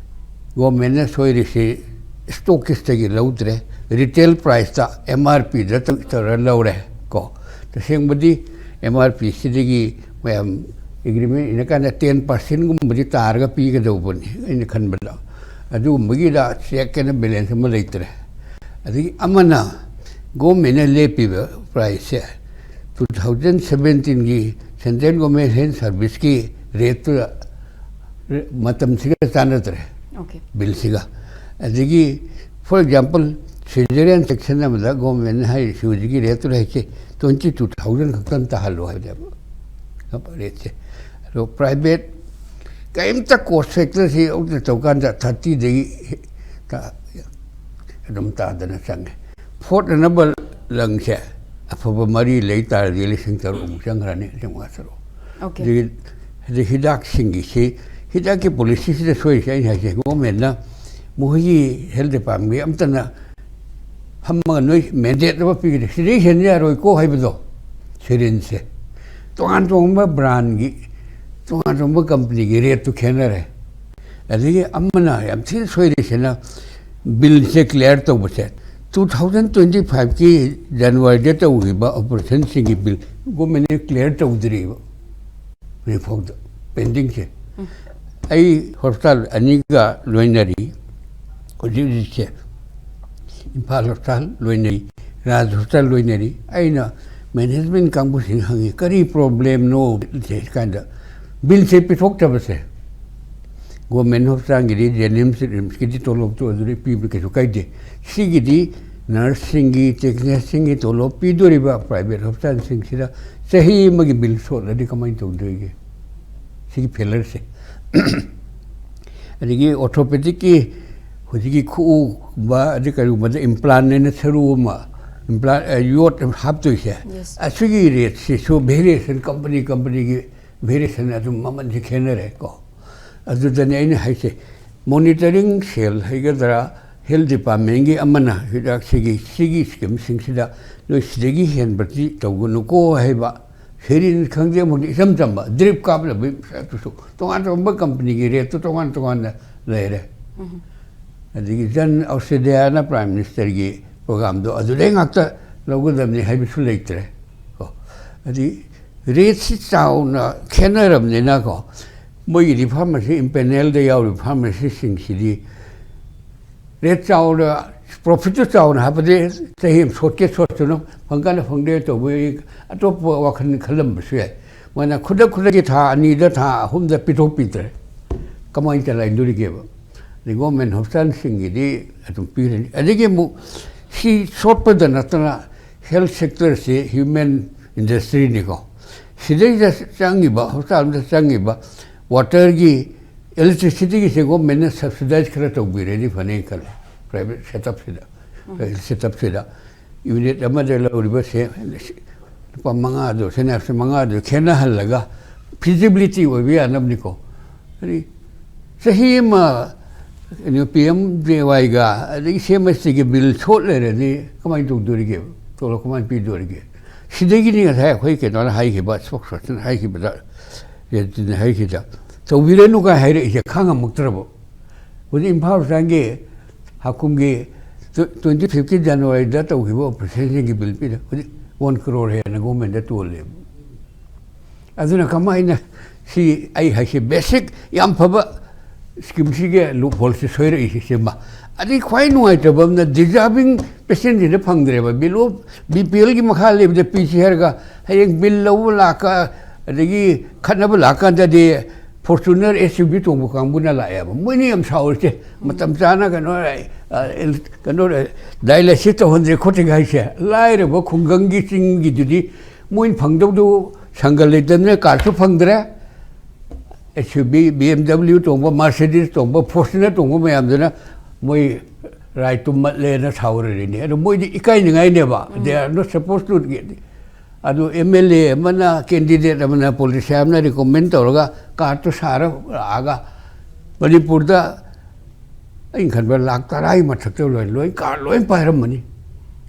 governmentꯅ ꯁꯣꯏꯔꯤꯁꯤ stockistꯇꯒꯤ ꯂꯧꯗ꯭ꯔꯦ, retail priceꯇ, MRPꯗ ꯇꯧꯔ ꯂꯧꯔꯦ꯫ ꯀꯣ, ꯇꯁꯦꯡꯕꯗꯤ MRPꯁꯤꯗꯒꯤ ꯃꯌꯥꯝ agreement ꯏꯅꯀꯥꯟꯗ ten percentꯒꯨꯝꯕꯗꯤ ꯇꯥꯔꯒ ꯄꯤꯒꯗꯧꯕꯅꯤ ꯑꯩꯅ ꯈꯟꯕꯗ꯫ ꯑꯗꯨꯒꯨꯝꯕꯒꯤꯗ check ꯑꯅ balance ꯑꯃ ꯂꯩꯇ꯭ꯔꯦ꯫ ꯑꯗꯒꯤ ꯑꯃꯅ governmentꯅ ꯂꯦꯞꯄꯤꯕ priceꯁꯦ two thousand seventeenꯒꯤ central government health serviceꯀꯤ rateꯇꯨꯗ ꯃꯇꯝꯁꯤꯒ ꯆꯥꯟꯅꯗ꯭ꯔꯦ꯫ Okay. Billꯁꯤꯒ꯫ ꯑꯗꯒꯤ for example cesarean section ꯑꯃꯗ governmentꯅ ꯍꯥꯏꯔꯤꯁꯤ ꯍꯧꯖꯤꯛꯀꯤ rateꯇꯨꯗ ꯍꯥꯏꯁꯦ twenty two thousand ꯈꯛꯇꯪ ꯇꯥꯍꯜꯂꯣ ꯍꯥꯏꯕꯅꯦꯕ rateꯁꯦ꯫ ꯑꯗꯣ private ꯀꯔꯤꯝꯇ cost factorꯁꯤ ꯑꯃꯨꯛꯇ ꯇꯧꯀꯥꯟꯗ thirtyꯗꯒꯤ ꯑꯗꯨꯝ ꯇꯥꯗꯅ ꯆꯪꯉꯦ꯫ ꯐꯣꯠꯅꯅꯕ ꯂꯪꯁꯦ ꯑꯐꯕ ꯃꯔꯤ ꯂꯩ ꯇꯥꯔꯗꯤ ꯂꯤꯁꯤꯡ ꯇꯔꯨꯛꯃꯨꯛ ꯆꯪꯈ꯭ꯔꯅꯤ, ꯂꯤꯁꯤꯡ ꯃꯉꯥ ꯇꯔꯨꯛ꯫ Okay. ꯑꯗꯒꯤ ꯑꯗꯩ ꯍꯤꯗꯥꯛꯁꯤꯡꯒꯤꯁꯤ, ꯍꯤꯗꯥꯛꯀꯤ policyꯁꯤꯗ ꯁꯣꯏꯔꯤꯁꯦ ꯑꯩꯅ ꯍꯥꯏꯁꯦ governmentꯅ ꯃꯈꯣꯏꯒꯤ health departmentꯒꯤ ꯑꯝꯇꯅ ꯐꯝꯃꯒ ꯅꯣꯏ mandate ꯑꯃ ꯄꯤꯒꯅꯤ, ꯁꯤꯗꯩ ꯍꯦꯟꯅ ꯌꯥꯔꯣꯏꯀꯣ ꯍꯥꯏꯕꯗꯣ꯫ syringeꯁꯦ ꯇꯣꯉꯥꯟ ꯇꯣꯉꯥꯟꯕ brandꯀꯤ, ꯇꯣꯉꯥꯟ ꯇꯣꯉꯥꯟꯕ companyꯒꯤ rateꯇꯨ ꯈꯦꯠꯅꯔꯦ꯫ ꯑꯗꯒꯤ ꯑꯃꯅ ꯌꯥꯝ ꯊꯤꯅ ꯁꯣꯏꯔꯤꯁꯤꯅ billꯁꯦ clear ꯇꯧꯕꯁꯦ two thousand twenty fiveꯀꯤ Januaryꯗ ꯇꯧꯈꯤꯕ operationꯁꯤꯡꯒꯤ bill governmentꯅ clear ꯇꯧꯗ꯭ꯔꯤꯕ꯫ ꯍꯧꯖꯤꯛ ꯐꯥꯎꯗ ꯄꯦꯟꯗꯤꯡꯁꯦ꯫ ꯑꯩ ꯍꯣꯁꯄꯤꯇꯥꯜ ꯑꯅꯤꯒ ꯂꯣꯏꯅꯔꯤ ꯍꯧꯖꯤꯛ ꯍꯧꯖꯤꯛꯁꯦ꯫ ꯏꯝꯐꯥꯜ ꯍꯣꯁꯄꯤꯇꯥꯜ ꯂꯣꯏꯅꯔꯤ, ꯔꯥꯖ ꯍꯣꯁꯄꯤꯇꯥꯜ ꯂꯣꯏꯅꯔꯤ꯫ ꯑꯩꯅ ꯃꯦꯅꯦꯖꯃꯦꯟ ꯀꯥꯡꯕꯨꯁꯤꯡ ꯍꯪꯉꯤ, "ꯀꯔꯤ ꯄ꯭ꯔꯣꯕ꯭ꯂꯦꯝꯅꯣ?" ꯍꯥꯏ ꯀꯥꯟꯗ, ꯕꯤꯜꯁꯦ ꯄꯤꯊꯣꯛꯇꯕꯁꯦ꯫ ꯒꯣꯔꯃꯦꯟ ꯍꯣꯁꯄꯤꯇꯥꯜꯒꯤꯗꯤ, ꯖꯦꯅꯤꯝꯁ, ꯔꯤꯝꯁꯀꯤꯗꯤ ꯇꯣꯂꯣꯞꯇꯣ ꯑꯗꯨꯗꯤ ꯄꯤꯕ ꯀꯩꯁꯨ ꯀꯥꯏꯗꯦ꯫ ꯁꯤꯒꯤꯗꯤ ꯅꯔꯁꯁꯤꯡꯒꯤ, ꯇꯦꯛꯅꯤꯁꯤꯌꯟꯁꯤꯡꯒꯤ ꯇꯣꯂꯣꯞ ꯄꯤꯗꯣꯔꯤꯕ ꯄ꯭ꯔꯥꯏꯚꯦꯠ ꯍꯣꯁꯄꯤꯇꯥꯜꯁꯤꯡꯁꯤꯗ ꯆꯍꯤ ꯑꯃꯒꯤ ꯕꯤꯜ ꯁꯣꯠꯂꯗꯤ ꯀꯃꯥꯏꯅ ꯇꯧꯗꯣꯏꯒꯦ? ꯁꯤꯒꯤ ꯐꯦꯂꯔꯁꯦ꯫ ꯑꯗꯒꯤ ꯑꯣꯔꯊꯣꯄꯦꯗꯤꯛꯀꯤ ꯍꯧꯖꯤꯛꯀꯤ ꯈꯨꯎꯒꯨꯝꯕ, ꯑꯗꯩ ꯀꯔꯤꯒꯨꯝꯕꯗ ꯏꯝꯄ꯭ꯂꯥꯟ ꯍꯥꯏꯅ ꯁꯔꯨ ꯑꯃ, ꯏꯝꯄ꯭ꯂꯥꯟ, ꯑ, ꯌꯣꯠ ꯍꯥꯞꯇꯣꯏꯁꯦ, Yes. ꯑꯁꯤꯒꯤ ꯔꯦꯠꯁꯤꯁꯨ ꯚꯦꯔꯤꯌꯦꯁꯟ, ꯀꯝꯄꯅꯤ ꯀꯝꯄꯅꯤꯒꯤ ꯚꯦꯔꯤꯌꯦꯁꯟ ꯑꯗꯨꯝ ꯃꯃꯜꯁꯦ ꯈꯦꯠꯅꯔꯦ ꯀꯣ꯫ ꯑꯗꯨꯗꯅꯦ ꯑꯩꯅ ꯍꯥꯏꯁꯦ, ꯃꯣꯅꯤꯇꯔꯤꯡ ꯁꯦꯜ ꯍꯥꯏꯒꯗ꯭ꯔꯥ, ꯍꯦꯜꯊ ꯗꯤꯄꯥꯔꯠꯃꯦꯟꯒꯤ ꯑꯃꯅ ꯍꯤꯗꯥꯛ ꯁꯤꯒꯤ, ꯁꯤꯒꯤ ꯁ꯭ꯀꯤꯝꯁꯤꯡꯁꯤꯗ ꯅꯣꯏ ꯁꯤꯗꯒꯤ ꯍꯦꯟꯕꯗꯤ ꯇꯧꯒꯅꯨꯀꯣ ꯍꯥꯏꯕ꯫ ꯁꯦꯔꯤꯟ ꯈꯪꯗꯦ, ꯑꯃꯨꯛ ꯏꯆꯝ ꯆꯝꯕ ꯗ꯭ꯔꯤꯞ ꯀꯥꯞꯅꯕꯒꯤ ꯄꯩꯁꯥꯗꯨꯁꯨ ꯇꯣꯉꯥꯟ ꯇꯣꯉꯥꯟꯕ ꯀꯝꯄꯅꯤꯒꯤ ꯔꯦꯠꯇꯨ ꯇꯣꯉꯥꯟ ꯇꯣꯉꯥꯟꯅ ꯂꯩꯔꯦ꯫ ꯑꯗꯒꯤ ꯖꯟ ꯑꯧꯁꯗ꯭ꯌꯅ ꯄ꯭ꯔꯥꯏꯝ ꯃꯤꯅꯤꯁꯇꯔꯒꯤ ꯄ꯭ꯔꯣꯒꯥꯝꯗꯣ ꯑꯗꯨꯗꯩ ꯉꯥꯛꯇ ꯂꯧꯒꯗꯕꯅꯤ ꯍꯥꯏꯕꯁꯨ ꯂꯩꯇ꯭ꯔꯦ ꯀꯣ꯫ ꯑꯗꯒꯤ ꯔꯦꯠꯁꯤ ꯆꯥꯎꯅ ꯈꯦꯠꯅꯔꯕꯅꯤꯅꯀꯣ, ꯃꯣꯏꯒꯤꯗꯤ ꯐꯥꯔꯃꯥꯁꯤ, ꯏꯝꯄꯦꯅꯦꯜꯗ ꯌꯥꯎꯔꯤꯕ ꯐꯥꯔꯃꯥꯁꯤꯁꯤꯡꯁꯤꯗꯤ ꯔꯦꯠ ꯆꯥꯎꯅ, ꯄ꯭ꯔꯣꯐꯤꯠꯇꯨ ꯆꯥꯎꯅ ꯍꯥꯞꯄꯗꯤ ꯆꯍꯤ ꯑꯃ ꯁꯣꯠꯀꯦ ꯁꯣꯠꯁꯅꯨ, ꯐꯪꯀꯥꯟꯗ ꯐꯪꯗꯦ ꯇꯧꯕ, ꯑꯇꯣꯞꯄ ꯋꯥꯈꯜ ꯈꯜꯂꯝꯕꯁꯨ ꯌꯥꯏ꯫ ꯃꯣꯏꯅ ꯈꯨꯗꯛ ꯈꯨꯗꯛꯀꯤ ꯊꯥ ꯑꯅꯤꯗ, ꯊꯥ ꯑꯍꯨꯝꯗ ꯄꯤꯊꯣꯛꯄꯤꯗ꯭ꯔꯦ꯫ ꯀꯃꯥꯏꯅ ꯆꯂꯥꯏꯗꯣꯔꯤꯒꯦꯕ? ꯑꯗꯩ ꯒꯣꯔꯃꯦꯟ ꯍꯣꯁꯄꯤꯇꯥꯜꯁꯤꯡꯒꯤꯗꯤ ꯑꯗꯨꯝ ꯄꯤꯔꯅꯤ꯫ ꯑꯗꯒꯤ ꯑꯃꯨꯛ ꯁꯤ ꯁꯣꯠꯄꯗ ꯅꯠꯇꯅ ꯍꯦꯜꯊ ꯁꯦꯛꯇꯔꯁꯤ ꯍ꯭ꯌꯨꯃꯦꯟ ꯏꯟꯗꯁꯇ꯭ꯔꯤꯅꯤꯀꯣ꯫ ꯁꯤꯗꯩꯗ ꯆꯪꯉꯤꯕ, ꯍꯣꯁꯄꯤꯇꯥꯜꯗ ꯆꯪꯉꯤꯕ ꯋꯥꯇꯔꯒꯤ, ꯏꯂꯦꯛꯇ꯭ꯔꯤꯁꯤꯇꯤꯒꯤꯁꯦ ꯒꯣꯔꯃꯦꯟꯅ ꯁꯕꯁꯤꯗꯥꯏꯖ ꯈꯔ ꯇꯧꯕꯤꯔꯗꯤ ꯐꯅꯤ ꯈꯜꯂꯦ, ꯄ꯭ꯔꯥꯏꯚꯦꯠ ꯁꯦꯇꯞꯁꯤꯗ, ꯄ꯭ꯔꯥꯏꯚꯦꯠ ꯁꯦꯇꯞꯁꯤꯗ꯫ ꯌꯨꯅꯤꯠ ꯑꯃꯗ ꯂꯧꯔꯤꯕ ꯁꯦ-, ꯂꯨꯄꯥ ꯃꯉꯥꯗꯣ, ꯁꯦꯟꯌꯥꯝꯁꯦ ꯃꯉꯥꯗꯣ ꯈꯦꯠꯅꯍꯜꯂꯒ ꯐꯤꯖꯤꯕꯤꯂꯤꯇꯤ ꯑꯣꯏꯕ ꯌꯥꯅꯕꯅꯤꯀꯣ꯫ ꯑꯗꯩ ꯆꯍꯤ ꯑꯃ ꯀꯩꯅꯣ, ꯄꯤ ꯑꯦꯝ ꯖꯦ ꯋꯥꯏꯒ ꯑꯗꯒꯤ ꯁꯤ ꯑꯦꯝ ꯑꯦꯁ ꯇꯤꯒꯤ ꯕꯤꯜ ꯁꯣꯠ ꯂꯩꯔꯗꯤ ꯀꯃꯥꯏꯅ ꯇꯧꯗꯣꯔꯤꯒꯦꯕ? ꯇꯣꯂꯣꯞ ꯀꯃꯥꯏꯅ ꯄꯤꯗꯣꯔꯤꯒꯦ? ꯁꯤꯗꯒꯤꯅꯤ ꯉꯁꯥꯏ ꯑꯩꯈꯣꯏ ꯀꯩꯅꯣꯅ ꯍꯥꯏꯈꯤꯕ, ꯏꯁꯄꯣꯛꯁ ꯄꯔꯁꯟ ꯍꯥꯏꯈꯤꯕꯗ, ꯔꯦꯗꯤꯅ ꯍꯥꯏꯈꯤꯗ, "ꯇꯧꯕꯤꯔꯅꯨ" ꯀꯥꯏ ꯍꯥꯏꯔꯛꯏꯁꯦ ꯈꯥꯡꯉꯝꯃꯛꯇ꯭ꯔꯕ꯫ ꯍꯧꯖꯤꯛ ꯏꯝꯐꯥꯜ ꯍꯣꯁꯄꯤꯇꯥꯜꯒꯤ ꯍꯥꯀꯨꯝꯒꯤ ꯇ꯭ꯋꯦꯟꯇꯤ ꯐꯤꯐꯀꯤ ꯖꯅꯋꯥꯔꯤꯗ ꯇꯧꯈꯤꯕ ꯑꯣꯄꯔꯦꯁꯟꯁꯤꯡꯒꯤ ꯕꯤꯜ ꯄꯤꯗ ꯍꯧꯖꯤꯛ ꯋꯥꯟ ꯀ꯭ꯔꯣꯔ ꯍꯦꯟꯅ ꯒꯣꯔꯃꯦꯟꯗ ꯇꯣꯜꯂꯦꯕ꯫ ꯑꯗꯨꯅ ꯀꯃꯥꯏꯅ ꯁꯤ ꯑꯩ ꯍꯥꯏꯁꯦ ꯕꯦꯁꯤꯛ ꯌꯥꯝ ꯐꯕ ꯁ꯭ꯀꯤꯝꯁꯤꯒꯤ ꯂꯨꯞ ꯍꯣꯜꯁꯤ ꯁꯣꯏꯔꯛꯏꯁꯤ ꯁꯤꯃ꯫ ꯑꯗꯩ ꯈ꯭ꯋꯥꯏ ꯅꯨꯡꯉꯥꯏꯇꯕ ꯑꯃꯅ ꯗꯤꯖꯥꯔꯕꯤꯡ ꯄꯦꯁꯦꯟꯁꯤꯡꯗ ꯐꯪꯗ꯭ꯔꯦꯕ꯫ ꯕꯤꯂꯣ ꯕꯤ ꯄꯤ ꯑꯦꯜꯒꯤ ꯃꯈꯥ ꯂꯩꯕꯗ ꯄꯤꯁꯤ ꯍꯥꯏꯔꯒ ꯍꯌꯦꯡ ꯕꯤꯜ ꯂꯧꯕ ꯂꯥꯛꯀ ꯑꯗꯒꯤ ꯈꯠꯅꯕ ꯂꯥꯛꯀꯥꯟꯗꯗꯤ ꯐꯣꯔꯆꯨꯅꯔ ꯑꯦꯁ ꯌꯨ ꯚꯤ ꯇꯣꯡꯕ ꯀꯥꯡꯕꯨꯅ ꯂꯥꯛꯑꯦꯕ꯫ ꯃꯣꯏꯅ ꯌꯥꯝ ꯁꯥꯎꯔꯤꯁꯦ ꯃꯇꯝ ꯆꯥꯅ ꯀꯩꯅꯣ ꯑ, ꯀꯩꯅꯣ ꯗꯥꯏꯂꯥꯏꯁꯤꯁ ꯇꯧꯍꯟꯗ꯭ꯔꯦ ꯈꯣꯠꯇ꯭ꯔꯦ ꯍꯥꯏꯁꯦ꯫ ꯂꯥꯏꯔꯕ ꯈꯨꯡꯒꯪꯒꯤ ꯆꯤꯡꯒꯤꯗꯨꯗꯤ ꯃꯣꯏꯅ ꯐꯪꯗꯧꯗꯨ ꯁꯪꯒ ꯂꯩꯇꯕꯅꯤꯅ ꯀꯥꯔꯁꯨ ꯐꯪꯗ꯭ꯔꯦ꯫ S U V, B M W ꯇꯣꯡꯕ, ꯃꯥꯔꯁꯤꯗꯤꯁ ꯇꯣꯡꯕ, ꯐꯣꯔꯆꯨꯅꯔ ꯇꯣꯡꯕ ꯃꯌꯥꯝꯗꯨꯅ ꯃꯣꯏ ꯔꯥꯏ ꯇꯨꯝꯃꯠꯂꯦꯅ ꯁꯥꯎꯔꯔꯤꯅꯤ꯫ ꯑꯗꯣ ꯃꯣꯏꯗꯤ ꯏꯀꯥꯏꯅꯤꯡꯉꯥꯏꯅꯦꯕ꯫ They are not supposed to get. ꯑꯗꯨ ꯑꯦꯝ ꯑꯦꯜ ꯑꯦ ꯑꯃꯅ, ꯀꯦꯟꯗꯤꯗꯦꯠ ꯑꯃꯅ, ꯄꯣꯂꯤꯇꯤꯁꯤꯌꯥꯟ ꯑꯃꯅ ꯔꯤꯀꯣꯃꯦꯟ ꯇꯧꯔꯒ ꯀꯥꯔꯠꯇꯨ ꯁꯥꯔ ꯂꯥꯛꯑꯒ ꯃꯅꯤꯄꯨꯔꯗ ꯑꯩꯅ ꯈꯟꯕ ꯂꯥꯛ ꯇꯔꯥꯒꯤ ꯃꯊꯛꯇ ꯂꯣꯏ, ꯂꯣꯏ ꯀꯥꯔꯠ ꯂꯣꯏ ꯄꯥꯏꯔꯝꯃꯅꯤ꯫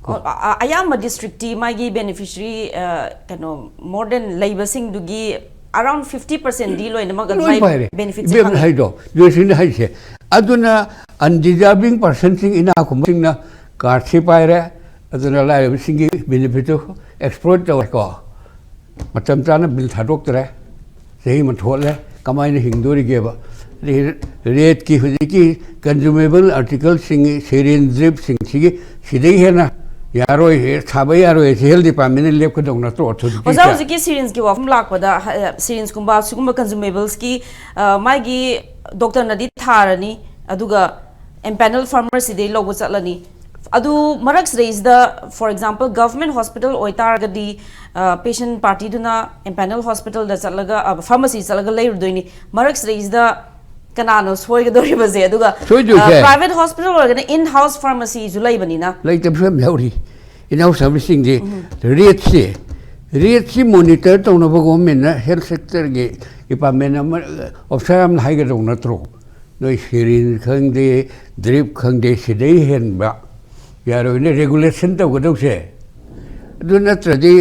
ꯑꯣ, ꯑ-, ꯑ-, ꯑꯌꯥꯝꯕ ꯗꯤꯁꯇ꯭ꯔꯤꯛꯇꯤ ꯃꯥꯒꯤ ꯕꯦꯅꯤꯐꯤꯁꯔꯤ, ꯑ, ꯀꯩꯅꯣ, ꯃꯣꯔ ꯗꯦꯟ ꯂꯩꯕꯁꯤꯡꯗꯨꯒꯤ ꯑꯔꯥꯎꯟ ꯐꯤꯐꯇꯤ ꯄꯔꯁꯦꯟꯗꯤ ꯂꯣꯏꯅꯃꯛ ꯂꯣꯏ ꯑꯗꯨꯃꯥꯏ ꯄꯥꯏꯔꯦ꯫ ꯕꯦꯅꯤꯐꯤꯠꯁꯦ ꯏꯕꯦꯝꯅ ꯐꯪꯉꯦ꯫ ꯍꯥꯏꯗꯣ, ꯖꯣꯏꯁ꯭ꯔꯤꯅ ꯍꯥꯏꯁꯦ꯫ ꯑꯗꯨꯅ ꯑꯟꯗꯤꯖꯥꯔꯕꯤꯡ ꯄꯥꯔꯁꯟꯁꯤꯡ, ꯏꯅꯥꯛ ꯈꯨꯟꯕꯁꯤꯡꯅ ꯀꯥꯔꯠꯁꯤ ꯄꯥꯏꯔꯦ, ꯑꯗꯨꯅ ꯂꯥꯏꯔꯕꯁꯤꯡꯒꯤ ꯕꯦꯅꯤꯐꯤꯠꯇꯨ ꯑꯦꯛꯁꯄ꯭ꯂꯣꯏꯠ ꯇꯧꯔꯦꯀꯣ꯫ ꯃꯇꯝ ꯆꯥꯅ ꯕꯤꯜ ꯊꯥꯗꯣꯛꯇ꯭ꯔꯦ, ꯆꯍꯤ ꯑꯃ ꯊꯣꯛꯂꯦ, ꯀꯃꯥꯏꯅ ꯍꯤꯡꯗꯣꯔꯤꯒꯦꯕ? ꯑꯗꯩ ꯔꯦꯠꯀꯤ ꯍꯧꯖꯤꯛꯀꯤ ꯀꯟꯖꯨꯃꯦꯕꯜ ꯑꯥꯔꯇꯤꯀꯜꯁꯤꯡ, ꯁꯦꯔꯤꯟ ꯗ꯭ꯔꯤꯞꯁꯤꯡꯁꯤꯒꯤ ꯁꯤꯗꯩ ꯍꯦꯟꯅ ꯌꯥꯔꯣꯏ, ꯁꯥꯕ ꯌꯥꯔꯣꯏ, ꯁꯤ ꯍꯦꯜꯊ ꯗꯤꯄꯥꯔꯠꯃꯦꯟꯅ ꯂꯦꯞꯀꯗꯧ ꯅꯠꯇ꯭ꯔꯣ ꯑꯣꯊꯣꯔꯤꯇꯤ? ꯑꯣꯖꯥ, ꯍꯧꯖꯤꯛꯀꯤ ꯁꯤꯔꯤꯟꯁꯀꯤ ꯋꯥꯐꯝ ꯂꯥꯛꯄꯗ, ꯍ-, ꯁꯤꯔꯤꯟꯁꯀꯨꯝꯕ ꯁꯤꯒꯨꯝꯕ ꯀꯟꯖꯨꯃꯦꯕꯜꯁꯀꯤ, ꯑ, ꯃꯥꯒꯤ ꯗꯣꯛꯇꯔꯅꯗꯤ ꯊꯥꯔꯅꯤ, ꯑꯗꯨꯒ ꯑꯦꯝꯄꯦꯅꯦꯜ ꯐꯥꯔꯃꯥꯁꯤꯗꯩ ꯂꯧꯕ ꯆꯠꯂꯅꯤ꯫ ꯑꯗꯨ ꯃꯔꯛꯁꯤꯗꯩꯁꯤꯗ, ꯐꯣꯔ ꯑꯦꯛꯖꯥꯝꯄꯜ, ꯒꯚꯔꯟꯃꯦꯟꯠ ꯍꯣꯁꯄꯤꯇꯥꯜ ꯑꯣꯏꯇꯥꯔꯒꯗꯤ, ꯑ, ꯄꯦꯁꯦꯟꯠ ꯄꯥꯔꯇꯤꯗꯨꯅ ꯑꯦꯝꯄꯦꯅꯦꯜ ꯍꯣꯁꯄꯤꯇꯥꯜꯗ ꯆꯠꯂꯒ, ꯑ, ꯐꯥꯔꯃꯥꯁꯤ ꯆꯠꯂꯒ ꯂꯩꯔꯨꯗꯣꯏꯅꯤ꯫ ꯃꯔꯛꯁꯤꯗꯩꯁꯤꯗ ꯀꯅꯥꯅꯣ ꯁꯣꯏꯒꯗꯧꯔꯤꯕꯁꯦ? ꯑꯗꯨꯒ, ꯁꯣꯏꯗꯣꯏꯁꯦ꯫ ꯑ, ꯄ꯭ꯔꯥꯏꯚꯦꯠ ꯍꯣꯁꯄꯤꯇꯥꯜ ꯑꯣꯏꯔꯒꯅ ꯏꯟ ꯍꯥꯎꯁ ꯐꯥꯔꯃꯥꯁꯤꯁꯨ ꯂꯩꯕꯅꯤꯅ꯫ ꯂꯩꯇꯕꯁꯨ ꯌꯥꯝ ꯌꯥꯎꯔꯤ꯫ ꯏꯟ ꯍꯥꯎꯁ ꯐꯥꯔꯃꯥꯁꯤꯁꯤꯡꯁꯦ ꯔꯦꯠꯁꯦ, ꯔꯦꯠꯁꯤ ꯃꯣꯅꯤꯇꯔ ꯇꯧꯅꯕ ꯒꯣꯔꯃꯦꯟꯠꯅ ꯍꯦꯜꯊ ꯁꯦꯛꯇꯔꯒꯤ ꯗꯤꯄꯥꯔꯠꯃꯦꯟꯠ ꯑꯃ, ꯑꯣꯐꯤꯁꯥꯔ ꯑꯃꯅ ꯍꯥꯏꯒꯗꯧ ꯅꯠꯇ꯭ꯔꯣ? ꯅꯣꯏ ꯁꯤꯔꯤꯟ ꯈꯪꯗꯦ, ꯗ꯭ꯔꯤꯞ ꯈꯪꯗꯦ, ꯁꯤꯗꯩ ꯍꯦꯟꯕ ꯌꯥꯔꯣꯏꯅ ꯔꯦꯒꯨꯂꯦꯁꯟ ꯇꯧꯒꯗꯧꯁꯦ꯫ ꯑꯗꯨ ꯅꯠꯇ꯭ꯔꯗꯤ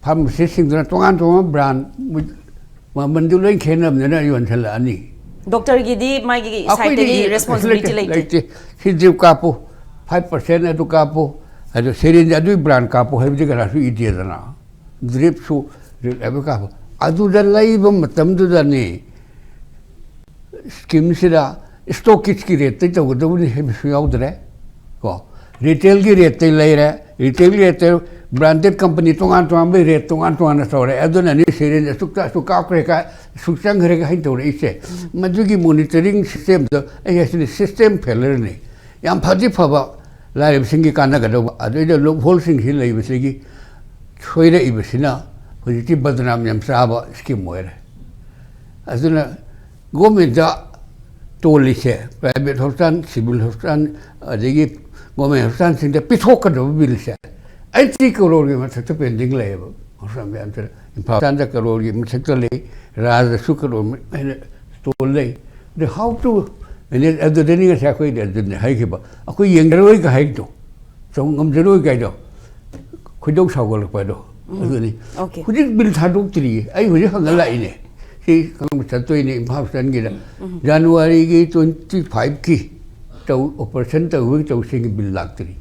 ꯐꯥꯔꯃꯥꯁꯤꯁꯁꯤꯡꯗꯨꯅ ꯇꯣꯉꯥꯟ ꯇꯣꯉꯥꯟꯕ ꯕ꯭ꯔꯥꯟ, ꯃꯃꯟꯗꯨ ꯂꯣꯏ ꯈꯦꯠꯅꯕꯅꯤꯅ ꯌꯣꯟꯁꯤꯜꯂꯛꯑꯅꯤ꯫ ꯗꯣꯛꯇꯔꯒꯤꯗꯤ ꯃꯥꯒꯤ ꯑꯩꯈꯣꯏꯗꯤ ꯁꯥꯏꯠꯇꯒꯤ ꯔꯦꯁꯄꯣꯟꯁꯤꯕꯤꯂꯤꯇꯤ ꯂꯩꯇꯦ꯫ ꯂꯩꯇꯦ꯫ ꯁꯤ ꯗ꯭ꯔꯤꯞ ꯀꯥꯞꯄꯨ, ꯐꯥꯏꯚ ꯄꯥꯔꯁꯦꯟ ꯑꯗꯨ ꯀꯥꯞꯄꯨ, ꯑꯗꯨ ꯁꯤꯔꯤꯟ ꯑꯗꯨꯒꯤ ꯕ꯭ꯔꯥꯟ ꯀꯥꯞꯄꯨ ꯍꯥꯏꯕꯗꯤ ꯀꯅꯥꯁꯨ ꯏꯗꯦꯗꯅ꯫ ꯗ꯭ꯔꯤꯞꯁꯨ ꯗ꯭ꯔꯤꯞ ꯍꯥꯏꯕ ꯀꯥꯞꯄꯨ꯫ ꯑꯗꯨꯗ ꯂꯩꯕ ꯃꯇꯝꯗꯨꯗꯅꯤ ꯁ꯭ꯀꯤꯝꯁꯤꯗ ꯁ꯭ꯇꯣꯛꯀꯤꯁꯀꯤ ꯔꯦꯠꯇꯩ ꯇꯧꯒꯗꯕꯅꯤ ꯍꯥꯏꯕꯁꯨ ꯌꯥꯎꯗ꯭ꯔꯦ꯫ ꯀꯣ, ꯔꯤꯇꯦꯜꯒꯤ ꯔꯦꯠꯇꯩ ꯂꯩꯔꯦ, ꯔꯤꯇꯦꯜꯒꯤ ꯔꯦꯠꯇꯩ ꯕ꯭ꯔꯥꯟꯗꯦꯗ ꯀꯝꯄꯅꯤ ꯇꯣꯉꯥꯟ ꯇꯣꯉꯥꯟꯕꯒꯤ ꯔꯦꯠ ꯇꯣꯉꯥꯟ ꯇꯣꯉꯥꯟꯅ ꯇꯧꯔꯦ꯫ ꯑꯗꯨꯅꯅꯤ ꯁꯤꯔꯦꯟꯖ ꯑꯁꯨꯛꯇ ꯑꯁꯨꯛ ꯀꯥꯞꯈ꯭ꯔꯦ ꯀꯥꯏ, ꯑꯁꯨꯛ ꯆꯪꯈ꯭ꯔꯦ ꯀꯥꯏ ꯍꯥꯏꯅ ꯇꯧꯔꯛꯏꯁꯦ꯫ ꯃꯗꯨꯒꯤ ꯃꯣꯅꯤꯇꯔꯤꯡ ꯁꯤꯁꯇꯦꯝꯗꯣ ꯑꯩ ꯍꯥꯏꯁꯤꯅꯤ, ꯁꯤꯁꯇꯦꯝ ꯐꯦꯂꯔꯅꯤ꯫ ꯌꯥꯝ ꯐꯗꯤ ꯐꯕ, ꯂꯥꯏꯔꯕꯁꯤꯡꯒꯤ ꯀꯥꯟꯅꯒꯗꯧꯕ, ꯑꯗꯨꯗꯩꯗ ꯂꯨꯞꯍꯣꯜꯁꯤꯡꯁꯤ ꯂꯩꯕꯁꯤꯒꯤ ꯁꯣꯏꯔꯛꯏꯕꯁꯤꯅ ꯍꯧꯖꯤꯛꯇꯤ ꯕꯗꯅꯥꯝ ꯌꯥꯝ ꯆꯥꯕ ꯁ꯭ꯀꯤꯝ ꯑꯣꯏꯔꯦ꯫ ꯑꯗꯨꯅ ꯒꯣꯔꯃꯦꯟꯗ ꯇꯣꯜꯂꯤꯁꯦ, ꯄ꯭ꯔꯥꯏꯚꯦꯠ ꯍꯣꯁꯄꯤꯇꯥꯜ, ꯁꯤꯚꯤꯜ ꯍꯣꯁꯄꯤꯇꯥꯜ, ꯑꯗꯒꯤ ꯒꯣꯔꯃꯦꯟ ꯍꯣꯁꯄꯤꯇꯥꯜꯁꯤꯡꯗ ꯄꯤꯊꯣꯛꯀꯗꯕ ꯕꯤꯜꯁꯦ ꯑꯩꯠꯇꯤ ꯀꯔꯣꯔꯒꯤ ꯃꯊꯛꯇ ꯄꯦꯟꯗꯤꯡ ꯂꯩꯌꯦꯕ꯫ ꯍꯣꯁꯄꯤꯇꯥꯜ ꯃꯌꯥꯝꯁꯤꯗ ꯏꯝꯐꯥꯜ ꯍꯣꯁꯄꯤꯇꯥꯜꯗ ꯀꯔꯣꯔꯒꯤ ꯃꯊꯛꯇ ꯂꯩ, ꯔꯥꯖꯗꯁꯨ ꯀꯔꯣꯔ ꯍꯦꯟꯅ ꯇꯣꯜ ꯂꯩ꯫ ꯑꯗ how to manage, ꯑꯗꯨꯗꯅꯤ ꯉꯁꯥꯏ ꯑꯩꯈꯣꯏꯗꯤ ꯑꯗꯨꯅꯤ ꯍꯥꯏꯈꯤꯕ, ꯑꯩꯈꯣꯏ ꯌꯦꯡꯖꯔꯣꯏꯒ ꯍꯥꯏꯗꯣ, ꯆꯧ ꯉꯝꯖꯔꯣꯏ ꯀꯥꯏꯗꯣ, ꯈꯣꯏꯗꯧ ꯁꯥꯎꯒꯠꯂꯛꯄ ꯍꯥꯏꯗꯣ꯫ ꯑꯗꯨꯅꯤ꯫ Okay. ꯍꯧꯖꯤꯛ ꯕꯤꯜ ꯊꯥꯗꯣꯛꯇ꯭ꯔꯤꯌꯦ, ꯑꯩ ꯍꯧꯖꯤꯛ ꯍꯪꯉ ꯂꯥꯛꯏꯅꯦ꯫ ꯁꯤ ꯈꯪꯕ ꯆꯠꯇꯣꯏꯅꯦ ꯏꯝꯐꯥꯜ ꯍꯣꯁꯄꯤꯇꯥꯜꯒꯤꯗ꯫ ꯖꯅꯋꯥꯔꯤꯒꯤ ꯇ꯭ꯋꯦꯟꯇꯤ ꯐꯥꯏꯚꯀꯤ ꯇꯧ, ꯑꯣꯄꯔꯦꯁꯟ ꯇꯧꯕꯒꯤ ꯇꯧꯁꯤꯡꯒꯤ ꯕꯤꯜ ꯂꯥꯛꯇ꯭ꯔꯤ꯫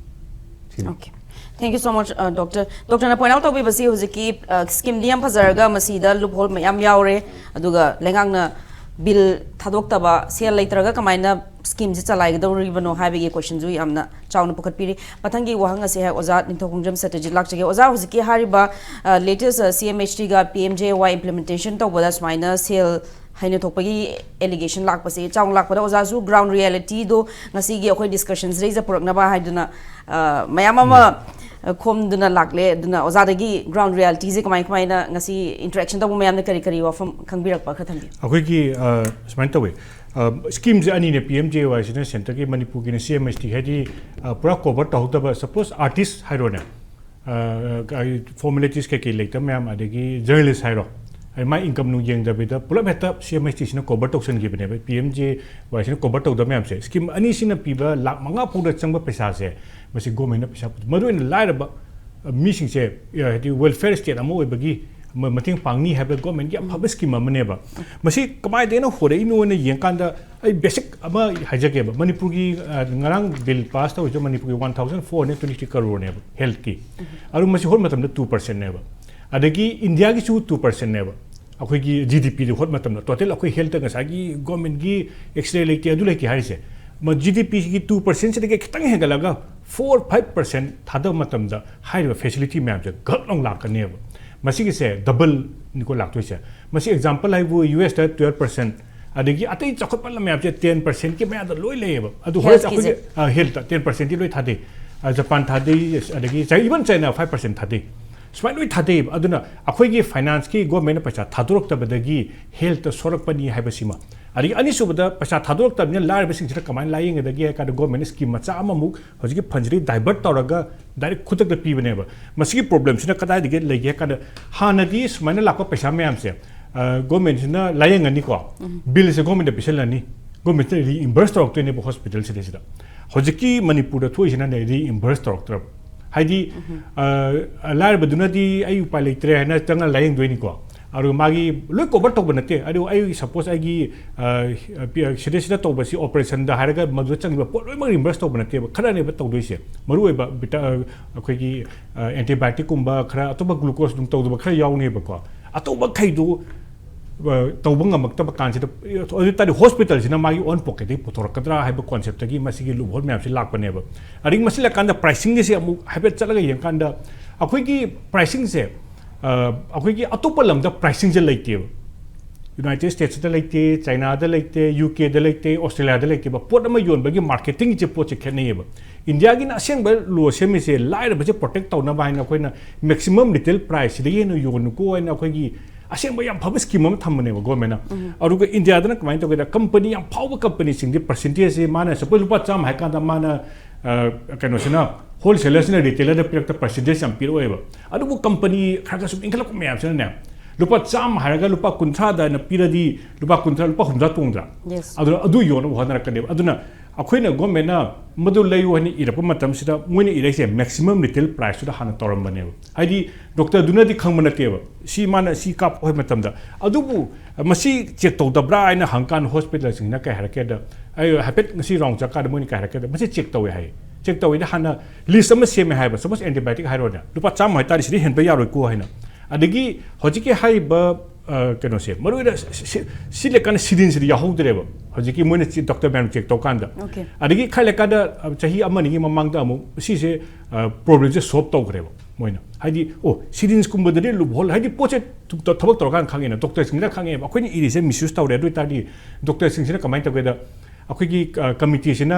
ꯁꯤꯅꯤ꯫ Okay. Thank you so much, uh, doctor. Doctor ꯅ point out ꯇꯧꯕꯤꯕꯁꯤ ꯍꯧꯖꯤꯛꯀꯤ, uh, ꯁ꯭ꯀꯤꯝꯗꯤ ꯌꯥꯝ ꯐꯖꯔꯒ ꯃꯁꯤꯗ ꯂꯨꯞꯍꯣꯜ ꯃꯌꯥꯝ ꯌꯥꯎꯔꯦ, ꯑꯗꯨꯒ ꯂꯩꯉꯥꯛꯅ ꯕꯤꯜ ꯊꯥꯗꯣꯛꯇꯕ, ꯁꯦꯜ ꯂꯩꯇ꯭ꯔꯒ ꯀꯃꯥꯏꯅ ꯁ꯭ꯀꯤꯝꯁꯤ ꯆꯂꯥꯏꯒꯗꯧꯔꯤꯕꯅꯣ ꯍꯥꯏꯕꯒꯤ ꯀꯣꯏꯁꯟꯁꯨ ꯌꯥꯝꯅ ꯆꯥꯎꯅ ꯄꯨꯈꯠꯄꯤꯔꯤ꯫ ꯃꯊꯪꯒꯤ ꯋꯥꯍꯪ ꯑꯁꯤ ꯑꯩꯍꯥꯛ ꯑꯣꯖꯥ ꯅꯤꯡꯊꯧꯈꯣꯡꯖꯝ ꯁꯇ꯭ꯌꯖꯤꯠ ꯂꯥꯛꯆꯒꯦ꯫ ꯑꯣꯖꯥ, ꯍꯧꯖꯤꯛꯀꯤ ꯍꯥꯏꯔꯤꯕ, uh, latest, uh, C M H T ꯒ P M J Y implementation ꯇꯧꯕꯗ ꯁꯨꯃꯥꯏꯅ ꯁꯦꯜ ꯍꯩꯅ ꯊꯣꯛꯄꯒꯤ allegation ꯂꯥꯛꯄꯁꯦ, ꯆꯥꯎꯅ ꯂꯥꯛꯄꯗ ꯑꯣꯖꯥꯁꯨ ground reality ꯗꯣ ꯉꯁꯤꯒꯤ ꯑꯩꯈꯣꯏ discussion ꯁꯤꯗꯩꯁꯤꯗ ꯄꯨꯔꯛꯅꯕ ꯍꯥꯏꯗꯨꯅ, ꯑ, ꯃꯌꯥꯝ ꯑꯃ, ꯑ, ꯈꯣꯝꯗꯨꯅ ꯂꯥꯛꯂꯦ꯫ ꯑꯗꯨꯅ ꯑꯣꯖꯥꯗꯒꯤ ground reality ꯁꯦ ꯀꯃꯥꯏ ꯀꯃꯥꯏꯅ ꯉꯁꯤ interaction ꯇꯧꯕ ꯃꯌꯥꯝꯅ ꯀꯔꯤ ꯀꯔꯤ ꯋꯥꯐꯝ ꯈꯪꯕꯤꯔꯛꯄ ꯈꯔ ꯊꯝꯕꯤꯌꯨ꯫ ꯑꯩꯈꯣꯏꯒꯤ, ꯑ, ꯁꯨꯃꯥꯏꯅ ꯇꯧꯋꯤ꯫ ꯑ, ꯁ꯭ꯀꯤꯝꯁꯦ ꯑꯅꯤꯅꯦ, P M J Y ꯁꯤꯅ centre ꯒꯤ, ꯃꯅꯤꯄꯨꯔꯒꯤꯅ C M H T, ꯍꯥꯏꯗꯤ, ꯑ, ꯄꯨꯔꯥ cover ꯇꯧꯍꯧꯗꯕ, suppose artist ꯍꯥꯏꯔꯣꯅꯦ, ꯑ, formalities ꯀꯩꯀꯩ ꯂꯩꯇꯕ ꯃꯌꯥꯝ, ꯑꯗꯒꯤ journalist ꯍꯥꯏꯔꯣ, ꯑꯩ ꯃꯥꯏ income ꯅꯨꯡ ꯌꯦꯡꯗꯕꯤꯗ ꯄꯨꯂꯞ ꯍꯦꯛꯇ C M H T ꯁꯤꯅ cover ꯇꯧꯁꯟꯈꯤꯕꯅꯦꯕ꯫ P M J Y ꯁꯤꯅ cover ꯇꯧꯗꯕ ꯃꯌꯥꯝꯁꯦ, ꯁ꯭ꯀꯤꯝ ꯑꯅꯤꯁꯤꯅ ꯄꯤꯕ ꯂꯥꯛ ꯃꯉꯥ ꯐꯥꯎꯗ ꯆꯪꯕ ꯄꯩꯁꯥꯁꯦ, ꯃꯁꯤ ꯒꯣꯔꯃꯦꯟꯅ ꯄꯩꯁꯥ ꯄꯨꯊꯣꯛ-, ꯃꯔꯨꯑꯣꯏꯅ ꯂꯥꯏꯔꯕ, ꯑ, ꯃꯤꯁꯤꯡꯁꯦ, ꯑ, ꯍꯥꯏꯗꯤ welfare state ꯑꯃ ꯑꯣꯏꯕꯒꯤ ꯃ-, ꯃꯇꯦꯡ ꯄꯥꯡꯅꯤ ꯍꯥꯏꯕ ꯒꯣꯔꯃꯦꯟꯒꯤ ꯑꯐꯕ ꯁ꯭ꯀꯤꯝ ꯑꯃꯅꯦꯕ꯫ ꯃꯁꯤ ꯀꯃꯥꯏꯗꯩꯅ ꯍꯧꯔꯛꯏꯅꯣꯅ ꯌꯦꯡꯀꯥꯟꯗ, ꯑꯩ ꯕꯦꯁꯤꯛ ꯑꯃ ꯍꯥꯏꯖꯒꯦꯕ꯫ ꯃꯅꯤꯄꯨꯔꯒꯤ, ꯑ, ꯉꯔꯥꯡ ꯕꯤꯜ ꯄꯥꯁ ꯇꯧꯔꯤꯁꯦ ꯃꯅꯤꯄꯨꯔꯒꯤ one thousand four hundred twenty three ꯀꯔꯣꯔꯅꯦꯕ ꯍꯦꯜꯠꯀꯤ꯫ ꯑꯗꯨ ꯃꯁꯤ ꯍꯣꯠ ꯃꯇꯝꯗ two percentꯅꯦꯕ꯫ ꯑꯗꯒꯤ ꯏꯟꯗꯤꯌꯥꯒꯤꯁꯨ two percentꯅꯦꯕ꯫ ꯑꯩꯈꯣꯏꯒꯤ ꯖꯤ ꯗꯤ ꯄꯤꯗ ꯍꯣꯠ ꯃꯇꯝꯗ, ꯇꯣꯇꯦꯜ ꯑꯩꯈꯣꯏ ꯍꯦꯜꯠꯇ ꯉꯁꯥꯏꯒꯤ ꯒꯣꯔꯃꯦꯟꯒꯤ ꯑꯦꯛꯁꯔꯦ ꯂꯩꯇꯦ, ꯑꯗꯨ ꯂꯩꯇꯦ ꯍꯥꯏꯔꯤꯁꯦ, ꯖꯤ ꯗꯤ ꯄꯤꯒꯤ ꯇꯨ ꯄꯥꯔꯁꯦꯟꯁꯤꯗꯒꯤ ꯈꯤꯇꯪ ꯍꯦꯟꯒꯠꯂꯒ ꯐꯣꯔ ꯐꯥꯏꯚ ꯄꯥꯔꯁꯦꯟ ꯊꯥꯗꯕ ꯃꯇꯝꯗ ꯍꯥꯏꯔꯤꯕ ꯐꯦꯁꯤꯂꯤꯇꯤ ꯃꯌꯥꯝꯁꯦ ꯒꯛ ꯂꯥꯎ ꯂꯥꯛꯀꯅꯦꯕ꯫ ꯃꯁꯤꯒꯤꯁꯦ ꯗꯕꯜꯅꯤꯀꯣ ꯂꯥꯛꯇꯣꯏꯁꯦ꯫ ꯃꯁꯤ ꯑꯦꯛꯖꯥꯝꯄꯜ ꯍꯥꯏꯕꯨ ꯌꯨ ꯑꯦꯁꯇ ꯇꯨꯌꯦꯜꯞ ꯄꯥꯔꯁꯦꯟ, ꯑꯗꯒꯤ ꯑꯇꯩ ꯆꯥꯎꯈꯠꯄ ꯂꯝ ꯃꯌꯥꯝꯁꯦ ꯇꯦꯟ ꯄꯥꯔꯁꯦꯟꯒꯤ ꯃꯌꯥꯗ ꯂꯣꯏ ꯂꯩꯌꯦꯕ꯫ ꯑꯗꯨ ꯍꯣꯏ, ꯍꯦꯜꯠꯀꯤꯁꯦ? ꯑꯩꯈꯣꯏꯒꯤ, ꯑ, ꯍꯦꯜꯠꯇ ꯇꯦꯟ ꯄꯥꯔꯁꯦꯟꯗꯤ ꯂꯣꯏ ꯊꯥꯗꯩ꯫ ꯑ, ꯖꯄꯥꯟ ꯊꯥꯗꯩ, ꯑꯗꯒꯤ ꯆꯥꯏ-, ꯏꯚꯟ ꯆꯥꯏꯅꯥ ꯐꯥꯏꯚ ꯄꯥꯔꯁꯦꯟ ꯊꯥꯗꯩ꯫ ꯁꯨꯃꯥꯏꯅ ꯂꯣꯏ ꯊꯥꯗꯩꯌꯦꯕ꯫ ꯑꯗꯨꯅ ꯑꯩꯈꯣꯏꯒꯤ ꯐꯥꯏꯅꯥꯟꯁꯀꯤ ꯒꯣꯔꯃꯦꯟꯅ ꯄꯩꯁꯥ ꯊꯥꯗꯣꯔꯛꯇꯕꯗꯒꯤ ꯍꯦꯜꯠꯇ ꯁꯣꯔꯛꯄꯅꯤ ꯍꯥꯏꯕꯁꯤꯃ꯫ ꯑꯗꯒꯤ ꯑꯅꯤꯁꯨꯕꯗ, ꯄꯩꯁꯥ ꯊꯥꯗꯣꯔꯛꯇꯕꯅꯤꯅ ꯂꯥꯏꯔꯕꯁꯤꯡꯁꯤꯗ ꯀꯃꯥꯏꯅ ꯂꯥꯌꯦꯡꯒꯗꯒꯦ ꯍꯥꯏ ꯀꯥꯟꯗ, ꯒꯣꯔꯃꯦꯟꯅ ꯁ꯭ꯀꯤꯝ ꯃꯆꯥ ꯑꯃꯃꯨꯛ ꯍꯧꯖꯤꯛꯀꯤ ꯐꯟꯁꯤꯗꯒꯤ ꯗꯥꯏꯚꯔꯠ ꯇꯧꯔꯒ ꯗꯥꯏꯔꯦꯛ ꯈꯨꯗꯛꯇ ꯄꯤꯕꯅꯦꯕ꯫ ꯃꯁꯤꯒꯤ ꯄ꯭ꯔꯣꯕ꯭ꯂꯦꯝꯁꯤꯅ ꯀꯗꯥꯏꯗꯒꯤ ꯂꯩꯒꯦ ꯍꯥꯏ ꯀꯥꯟꯗ, ꯍꯥꯟꯅꯗꯤ ꯁꯨꯃꯥꯏꯅ ꯂꯥꯛꯄ ꯄꯩꯁꯥ ꯃꯌꯥꯝꯁꯦ, ꯑ, ꯒꯣꯔꯃꯦꯟꯁꯤꯅ ꯂꯥꯌꯦꯡꯉꯅꯤꯀꯣ, ꯕꯤꯜꯁꯦ ꯒꯣꯔꯃꯦꯟꯗ ꯄꯤꯁꯜꯂꯅꯤ, ꯒꯣꯔꯃꯦꯟꯁꯤꯅ ꯔꯤꯏꯝꯕꯔꯁ ꯇꯧꯔꯛꯇꯣꯏꯅꯦꯕ ꯍꯣꯁꯄꯤꯇꯥꯜꯁꯤꯗꯩꯁꯤꯗ꯫ ꯍꯧꯖꯤꯛꯀꯤ ꯃꯅꯤꯄꯨꯔꯗ ꯊꯣꯛꯏꯁꯤꯅꯅꯦ, ꯔꯤꯏꯝꯕꯔꯁ ꯇꯧꯔꯛꯇ꯭ꯔꯕ꯫ ꯍꯥꯏꯗꯤ, ꯑ, ꯂꯥꯏꯔꯕꯗꯨꯅꯗꯤ ꯑꯩ ꯎꯄꯥꯏ ꯂꯩꯇ꯭ꯔꯦ ꯍꯥꯏꯅ ꯆꯪꯉ ꯂꯥꯌꯦꯡꯗꯣꯏꯅꯤꯀꯣ꯫ ꯑꯗꯨꯒ ꯃꯥꯒꯤ ꯂꯣꯏ ꯀꯣꯚꯔ ꯇꯧꯕ ꯅꯠꯇꯦ꯫ ꯑꯗꯨ ꯑꯩ ꯁꯄꯣꯁ ꯑꯩꯒꯤ, ꯑ, ꯄꯤ-, ꯁꯤꯗꯩꯁꯤꯗ ꯇꯧꯕꯁꯤ ꯑꯣꯄꯔꯦꯁꯟꯗ ꯍꯥꯏꯔꯒ ꯃꯗꯨꯗ ꯆꯪꯉꯤꯕ ꯄꯣꯠ ꯂꯣꯏꯅꯃꯛ ꯔꯤꯏꯝꯕꯔꯁ ꯇꯧꯕ ꯅꯠꯇꯦꯕ꯫ ꯈꯔꯅꯦꯕ ꯇꯧꯗꯣꯏꯁꯦ꯫ ꯃꯔꯨꯑꯣꯏꯕ ꯚꯤꯇꯥ-, ꯑ, ꯑꯩꯈꯣꯏꯒꯤ, ꯑ, ꯑꯦꯟꯇꯤꯕꯥꯏꯑꯣꯇꯤꯛꯀꯨꯝꯕ, ꯈꯔ ꯑꯇꯣꯞꯄ ꯒ꯭ꯂꯨꯀꯣꯁ ꯑꯗꯨꯝ ꯇꯧꯗꯕ ꯈꯔ ꯌꯥꯎꯅꯦꯕꯀꯣ꯫ ꯑꯇꯣꯞꯄ ꯈꯩꯗꯨ, ꯑ, ꯇꯧꯕ ꯉꯝꯃꯛꯇꯕ ꯀꯥꯟꯁꯤꯗ, ꯑꯗꯨ ꯇꯥꯔꯗꯤ ꯍꯣꯁꯄꯤꯇꯥꯜꯁꯤꯅ ꯃꯥꯒꯤ ꯑꯣꯟ ꯄꯣꯀꯦꯠꯇꯒꯤ ꯄꯨꯊꯣꯔꯛꯀꯗ꯭ꯔꯥ ꯍꯥꯏꯕ ꯀꯣꯟꯁꯦꯞꯇꯒꯤ ꯃꯁꯤꯒꯤ ꯂꯨꯞꯍꯣꯜ ꯃꯌꯥꯝꯁꯤ ꯂꯥꯛꯄꯅꯦꯕ꯫ ꯑꯗꯒꯤ ꯃꯁꯤ ꯂꯥꯛꯀꯥꯟꯗ ꯄ꯭ꯔꯥꯏꯁꯤꯡꯒꯤꯁꯦ ꯑꯃꯨꯛ ꯍꯥꯏꯐꯦꯠ ꯆꯠꯂꯒ ꯌꯦꯡꯀꯥꯟꯗ, ꯑꯩꯈꯣꯏꯒꯤ ꯄ꯭ꯔꯥꯏꯁꯤꯡꯁꯦ, ꯑ, ꯑꯩꯈꯣꯏꯒꯤ ꯑꯇꯣꯞꯄ ꯂꯝꯗ ꯄ꯭ꯔꯥꯏꯁꯤꯡꯁꯦ ꯂꯩꯇꯦꯕ꯫ ꯌꯨꯅꯥꯏꯇꯦꯗ ꯁ꯭ꯇꯦꯠꯁꯇ ꯂꯩꯇꯦ, ꯆꯥꯏꯅꯥꯗ ꯂꯩꯇꯦ, ꯌꯨ ꯀꯦꯗ ꯂꯩꯇꯦ, ꯑꯣꯁꯇ꯭ꯔꯦꯂꯤꯌꯥꯗ ꯂꯩꯇꯦꯕ꯫ ꯄꯣꯠ ꯑꯃ ꯌꯣꯟꯕꯒꯤ ꯃꯥꯔꯀꯦꯇꯤꯡꯒꯤꯁꯦ ꯄꯣꯠꯁꯦ ꯈꯦꯠꯅꯩꯌꯦꯕ꯫ ꯏꯟꯗꯤꯌꯥꯒꯤꯅ ꯑꯁꯦꯡꯕ ꯂꯣ ꯁꯦꯝꯃꯤꯁꯦ ꯂꯥꯏꯔꯕꯁꯦ ꯄ꯭ꯔꯣꯇꯦꯛ ꯇꯧꯅꯕ ꯍꯥꯏꯅ ꯑꯩꯈꯣꯏꯅ ꯃꯦꯛꯁꯤꯃꯝ ꯔꯤꯇꯦꯜ ꯄ꯭ꯔꯥꯏꯁꯁꯤꯗꯒꯤ ꯍꯦꯟꯅ ꯌꯣꯟꯅꯨꯀꯣ ꯍꯥꯏꯅ ꯑꯩꯈꯣꯏꯒꯤ ꯑꯁꯦꯡꯕ ꯌꯥꯝ ꯐꯕ ꯁ꯭ꯀꯤꯝ ꯑꯃ ꯊꯝꯕꯅꯦꯕ ꯒꯣꯔꯃꯦꯟꯅ꯫ ꯑꯗꯨꯒ ꯏꯟꯗꯤꯌꯥꯗꯅ ꯀꯃꯥꯏꯅ ꯇꯧꯒꯦꯗ, ꯀꯝꯄꯅꯤ ꯌꯥꯝ ꯐꯥꯎꯕ ꯀꯝꯄꯅꯤꯁꯤꯡꯗꯤ ꯄꯔꯁꯦꯟꯇꯦꯖꯁꯦ ꯃꯥꯅ ꯁꯄꯣꯁ ꯂꯨꯄꯥ ꯆꯥꯝꯃ ꯍꯥꯏ ꯀꯥꯟꯗ ꯃꯥꯅ, ꯑ, ꯀꯩꯅꯣꯁꯤꯅ ꯍꯣꯜꯁꯦꯂꯔꯁꯤꯅ ꯔꯤꯇꯦꯂꯔꯗ ꯄꯤꯔꯛꯇ ꯄꯔꯁꯦꯟꯇꯦꯖ ꯌꯥꯝ ꯄꯤꯔꯛꯑꯣꯏꯕ꯫ ꯑꯗꯨꯕꯨ ꯀꯝꯄꯅꯤ ꯈꯔ ꯈꯔ ꯁꯨꯝ ꯏꯟꯈꯠꯂꯛꯄ ꯃꯌꯥꯝꯁꯤꯅꯅꯦ, ꯂꯨꯄꯥ ꯆꯥꯝꯃ ꯍꯥꯏꯔꯒ ꯂꯨꯄꯥ ꯀꯨꯟꯊ꯭ꯔꯥꯗ ꯑꯩꯅ ꯄꯤꯔꯗꯤ ꯂꯨꯄꯥ ꯀꯨꯟꯊ꯭ꯔꯥ, ꯂꯨꯄꯥ ꯍꯨꯝꯗ꯭ꯔꯥ ꯇꯣꯡꯗ꯭ꯔꯥ? Yes. ꯑꯗꯨꯅ ꯑꯗꯨ ꯌꯣꯟꯅꯕ ꯍꯣꯠꯅꯔꯛꯀꯅꯦꯕ꯫ ꯑꯗꯨꯅ ꯑꯩꯈꯣꯏꯅ ꯒꯣꯔꯃꯦꯟꯅ ꯃꯗꯨ ꯂꯩꯌꯨ ꯍꯥꯏꯅ ꯏꯔꯛꯄ ꯃꯇꯝꯁꯤꯗ ꯃꯣꯏꯅ ꯏꯔꯛꯏꯁꯦ ꯃꯦꯛꯁꯤꯃꯝ ꯔꯤꯇꯦꯜ ꯄ꯭ꯔꯥꯏꯁꯇꯨꯗ ꯍꯥꯟꯅ ꯇꯧꯔꯝꯕꯅꯦꯕ꯫ ꯍꯥꯏꯗꯤ ꯗꯣꯛꯇꯔꯗꯨꯅꯗꯤ ꯈꯪꯕ ꯅꯠꯇꯦꯕ ꯁꯤ ꯃꯥꯅ ꯁꯤ ꯀꯥꯞꯄꯣ ꯍꯥꯏꯕ ꯃꯇꯝꯗ꯫ ꯑꯗꯨꯕꯨ ꯃꯁꯤ ꯆꯦꯛ ꯇꯧꯗꯕ꯭ꯔꯥ ꯍꯥꯏꯅ ꯍꯪꯀꯥꯟꯗ ꯍꯣꯁꯄꯤꯇꯥꯜꯁꯤꯡꯁꯤꯅ ꯀꯩ ꯍꯥꯏꯔꯛꯀꯦꯗ, ꯑꯩ ꯍꯥꯏꯐꯦꯠ ꯉꯁꯤ ꯔꯥꯎꯟ ꯆꯠꯀꯥꯟꯗ ꯃꯣꯏꯅ ꯀꯩ ꯍꯥꯏꯔꯛꯀꯦꯗ, ꯃꯁꯤ ꯆꯦꯛ ꯇꯧꯋꯦ ꯍꯥꯏꯌꯦ꯫ ꯆꯦꯛ ꯇꯧꯋꯦꯗ ꯍꯥꯟꯅ ꯂꯤꯁ ꯑꯃ ꯁꯦꯝꯃꯦ ꯍꯥꯏꯕ, ꯁꯄꯣꯁ ꯑꯦꯟꯇꯤꯕꯥꯏꯑꯣꯇꯤꯛ ꯍꯥꯏꯔꯣꯅꯦ, ꯂꯨꯄꯥ ꯆꯥꯝꯃ ꯍꯥꯏꯇꯥꯔꯗꯤ ꯁꯤꯗꯩ ꯍꯦꯟꯕ ꯌꯥꯔꯣꯏꯀꯣ ꯍꯥꯏꯅ꯫ ꯑꯗꯒꯤ ꯍꯧꯖꯤꯛꯀꯤ ꯍꯥꯏꯔꯤꯕ, ꯑ, ꯀꯩꯅꯣꯁꯦ, ꯃꯔꯨ ꯑꯣꯏꯅ ꯁꯤ, ꯁꯤ, ꯁꯤ ꯂꯩꯀꯥꯟꯗ syringeꯁꯤꯗꯤ ꯌꯥꯎꯍꯧꯗ꯭ꯔꯦꯕ꯫ ꯍꯧꯖꯤꯛꯀꯤ ꯃꯣꯏꯅ ꯆꯦꯛ, ꯗꯣꯛꯇꯔ ꯃꯌꯥꯝ ꯆꯦꯛ ꯇꯧꯀꯥꯟꯗ꯫ Okay. ꯑꯗꯒꯤ ꯈꯔ ꯂꯩꯀꯥꯟꯗ, ꯑ, ꯆꯍꯤ ꯑꯃ ꯑꯅꯤꯒꯤ ꯃꯃꯥꯡꯗ ꯑꯃꯨꯛ ꯁꯤꯁꯦ, ꯑ, problemꯁꯦ solve ꯇꯧꯈ꯭ꯔꯦꯕ ꯃꯣꯏꯅ꯫ ꯍꯥꯏꯗꯤ, ꯑꯣ, syringeꯀꯨꯝꯕꯗꯗꯤ loophole, ꯍꯥꯏꯗꯤ ꯄꯣꯠꯁꯦ ꯊ-, ꯊꯕꯛ ꯇꯧꯔꯀꯥꯟꯗ ꯈꯪꯉꯦꯅ, ꯗꯣꯛꯇꯔꯁꯤꯡꯁꯤꯅ ꯈꯪꯉꯦꯕ꯫ ꯑꯩꯈꯣꯏꯅ ꯏꯔꯤꯁꯦ misuse ꯇꯧꯔꯦ꯫ ꯑꯗꯨ ꯑꯣꯏ ꯇꯥꯔꯗꯤ ꯗꯣꯛꯇꯔꯁꯤꯡꯁꯤꯅ ꯀꯃꯥꯏꯅ ꯇꯧꯒꯦꯗ, ꯑꯩꯈꯣꯏꯒꯤ, ꯑ, committeeꯁꯤꯅ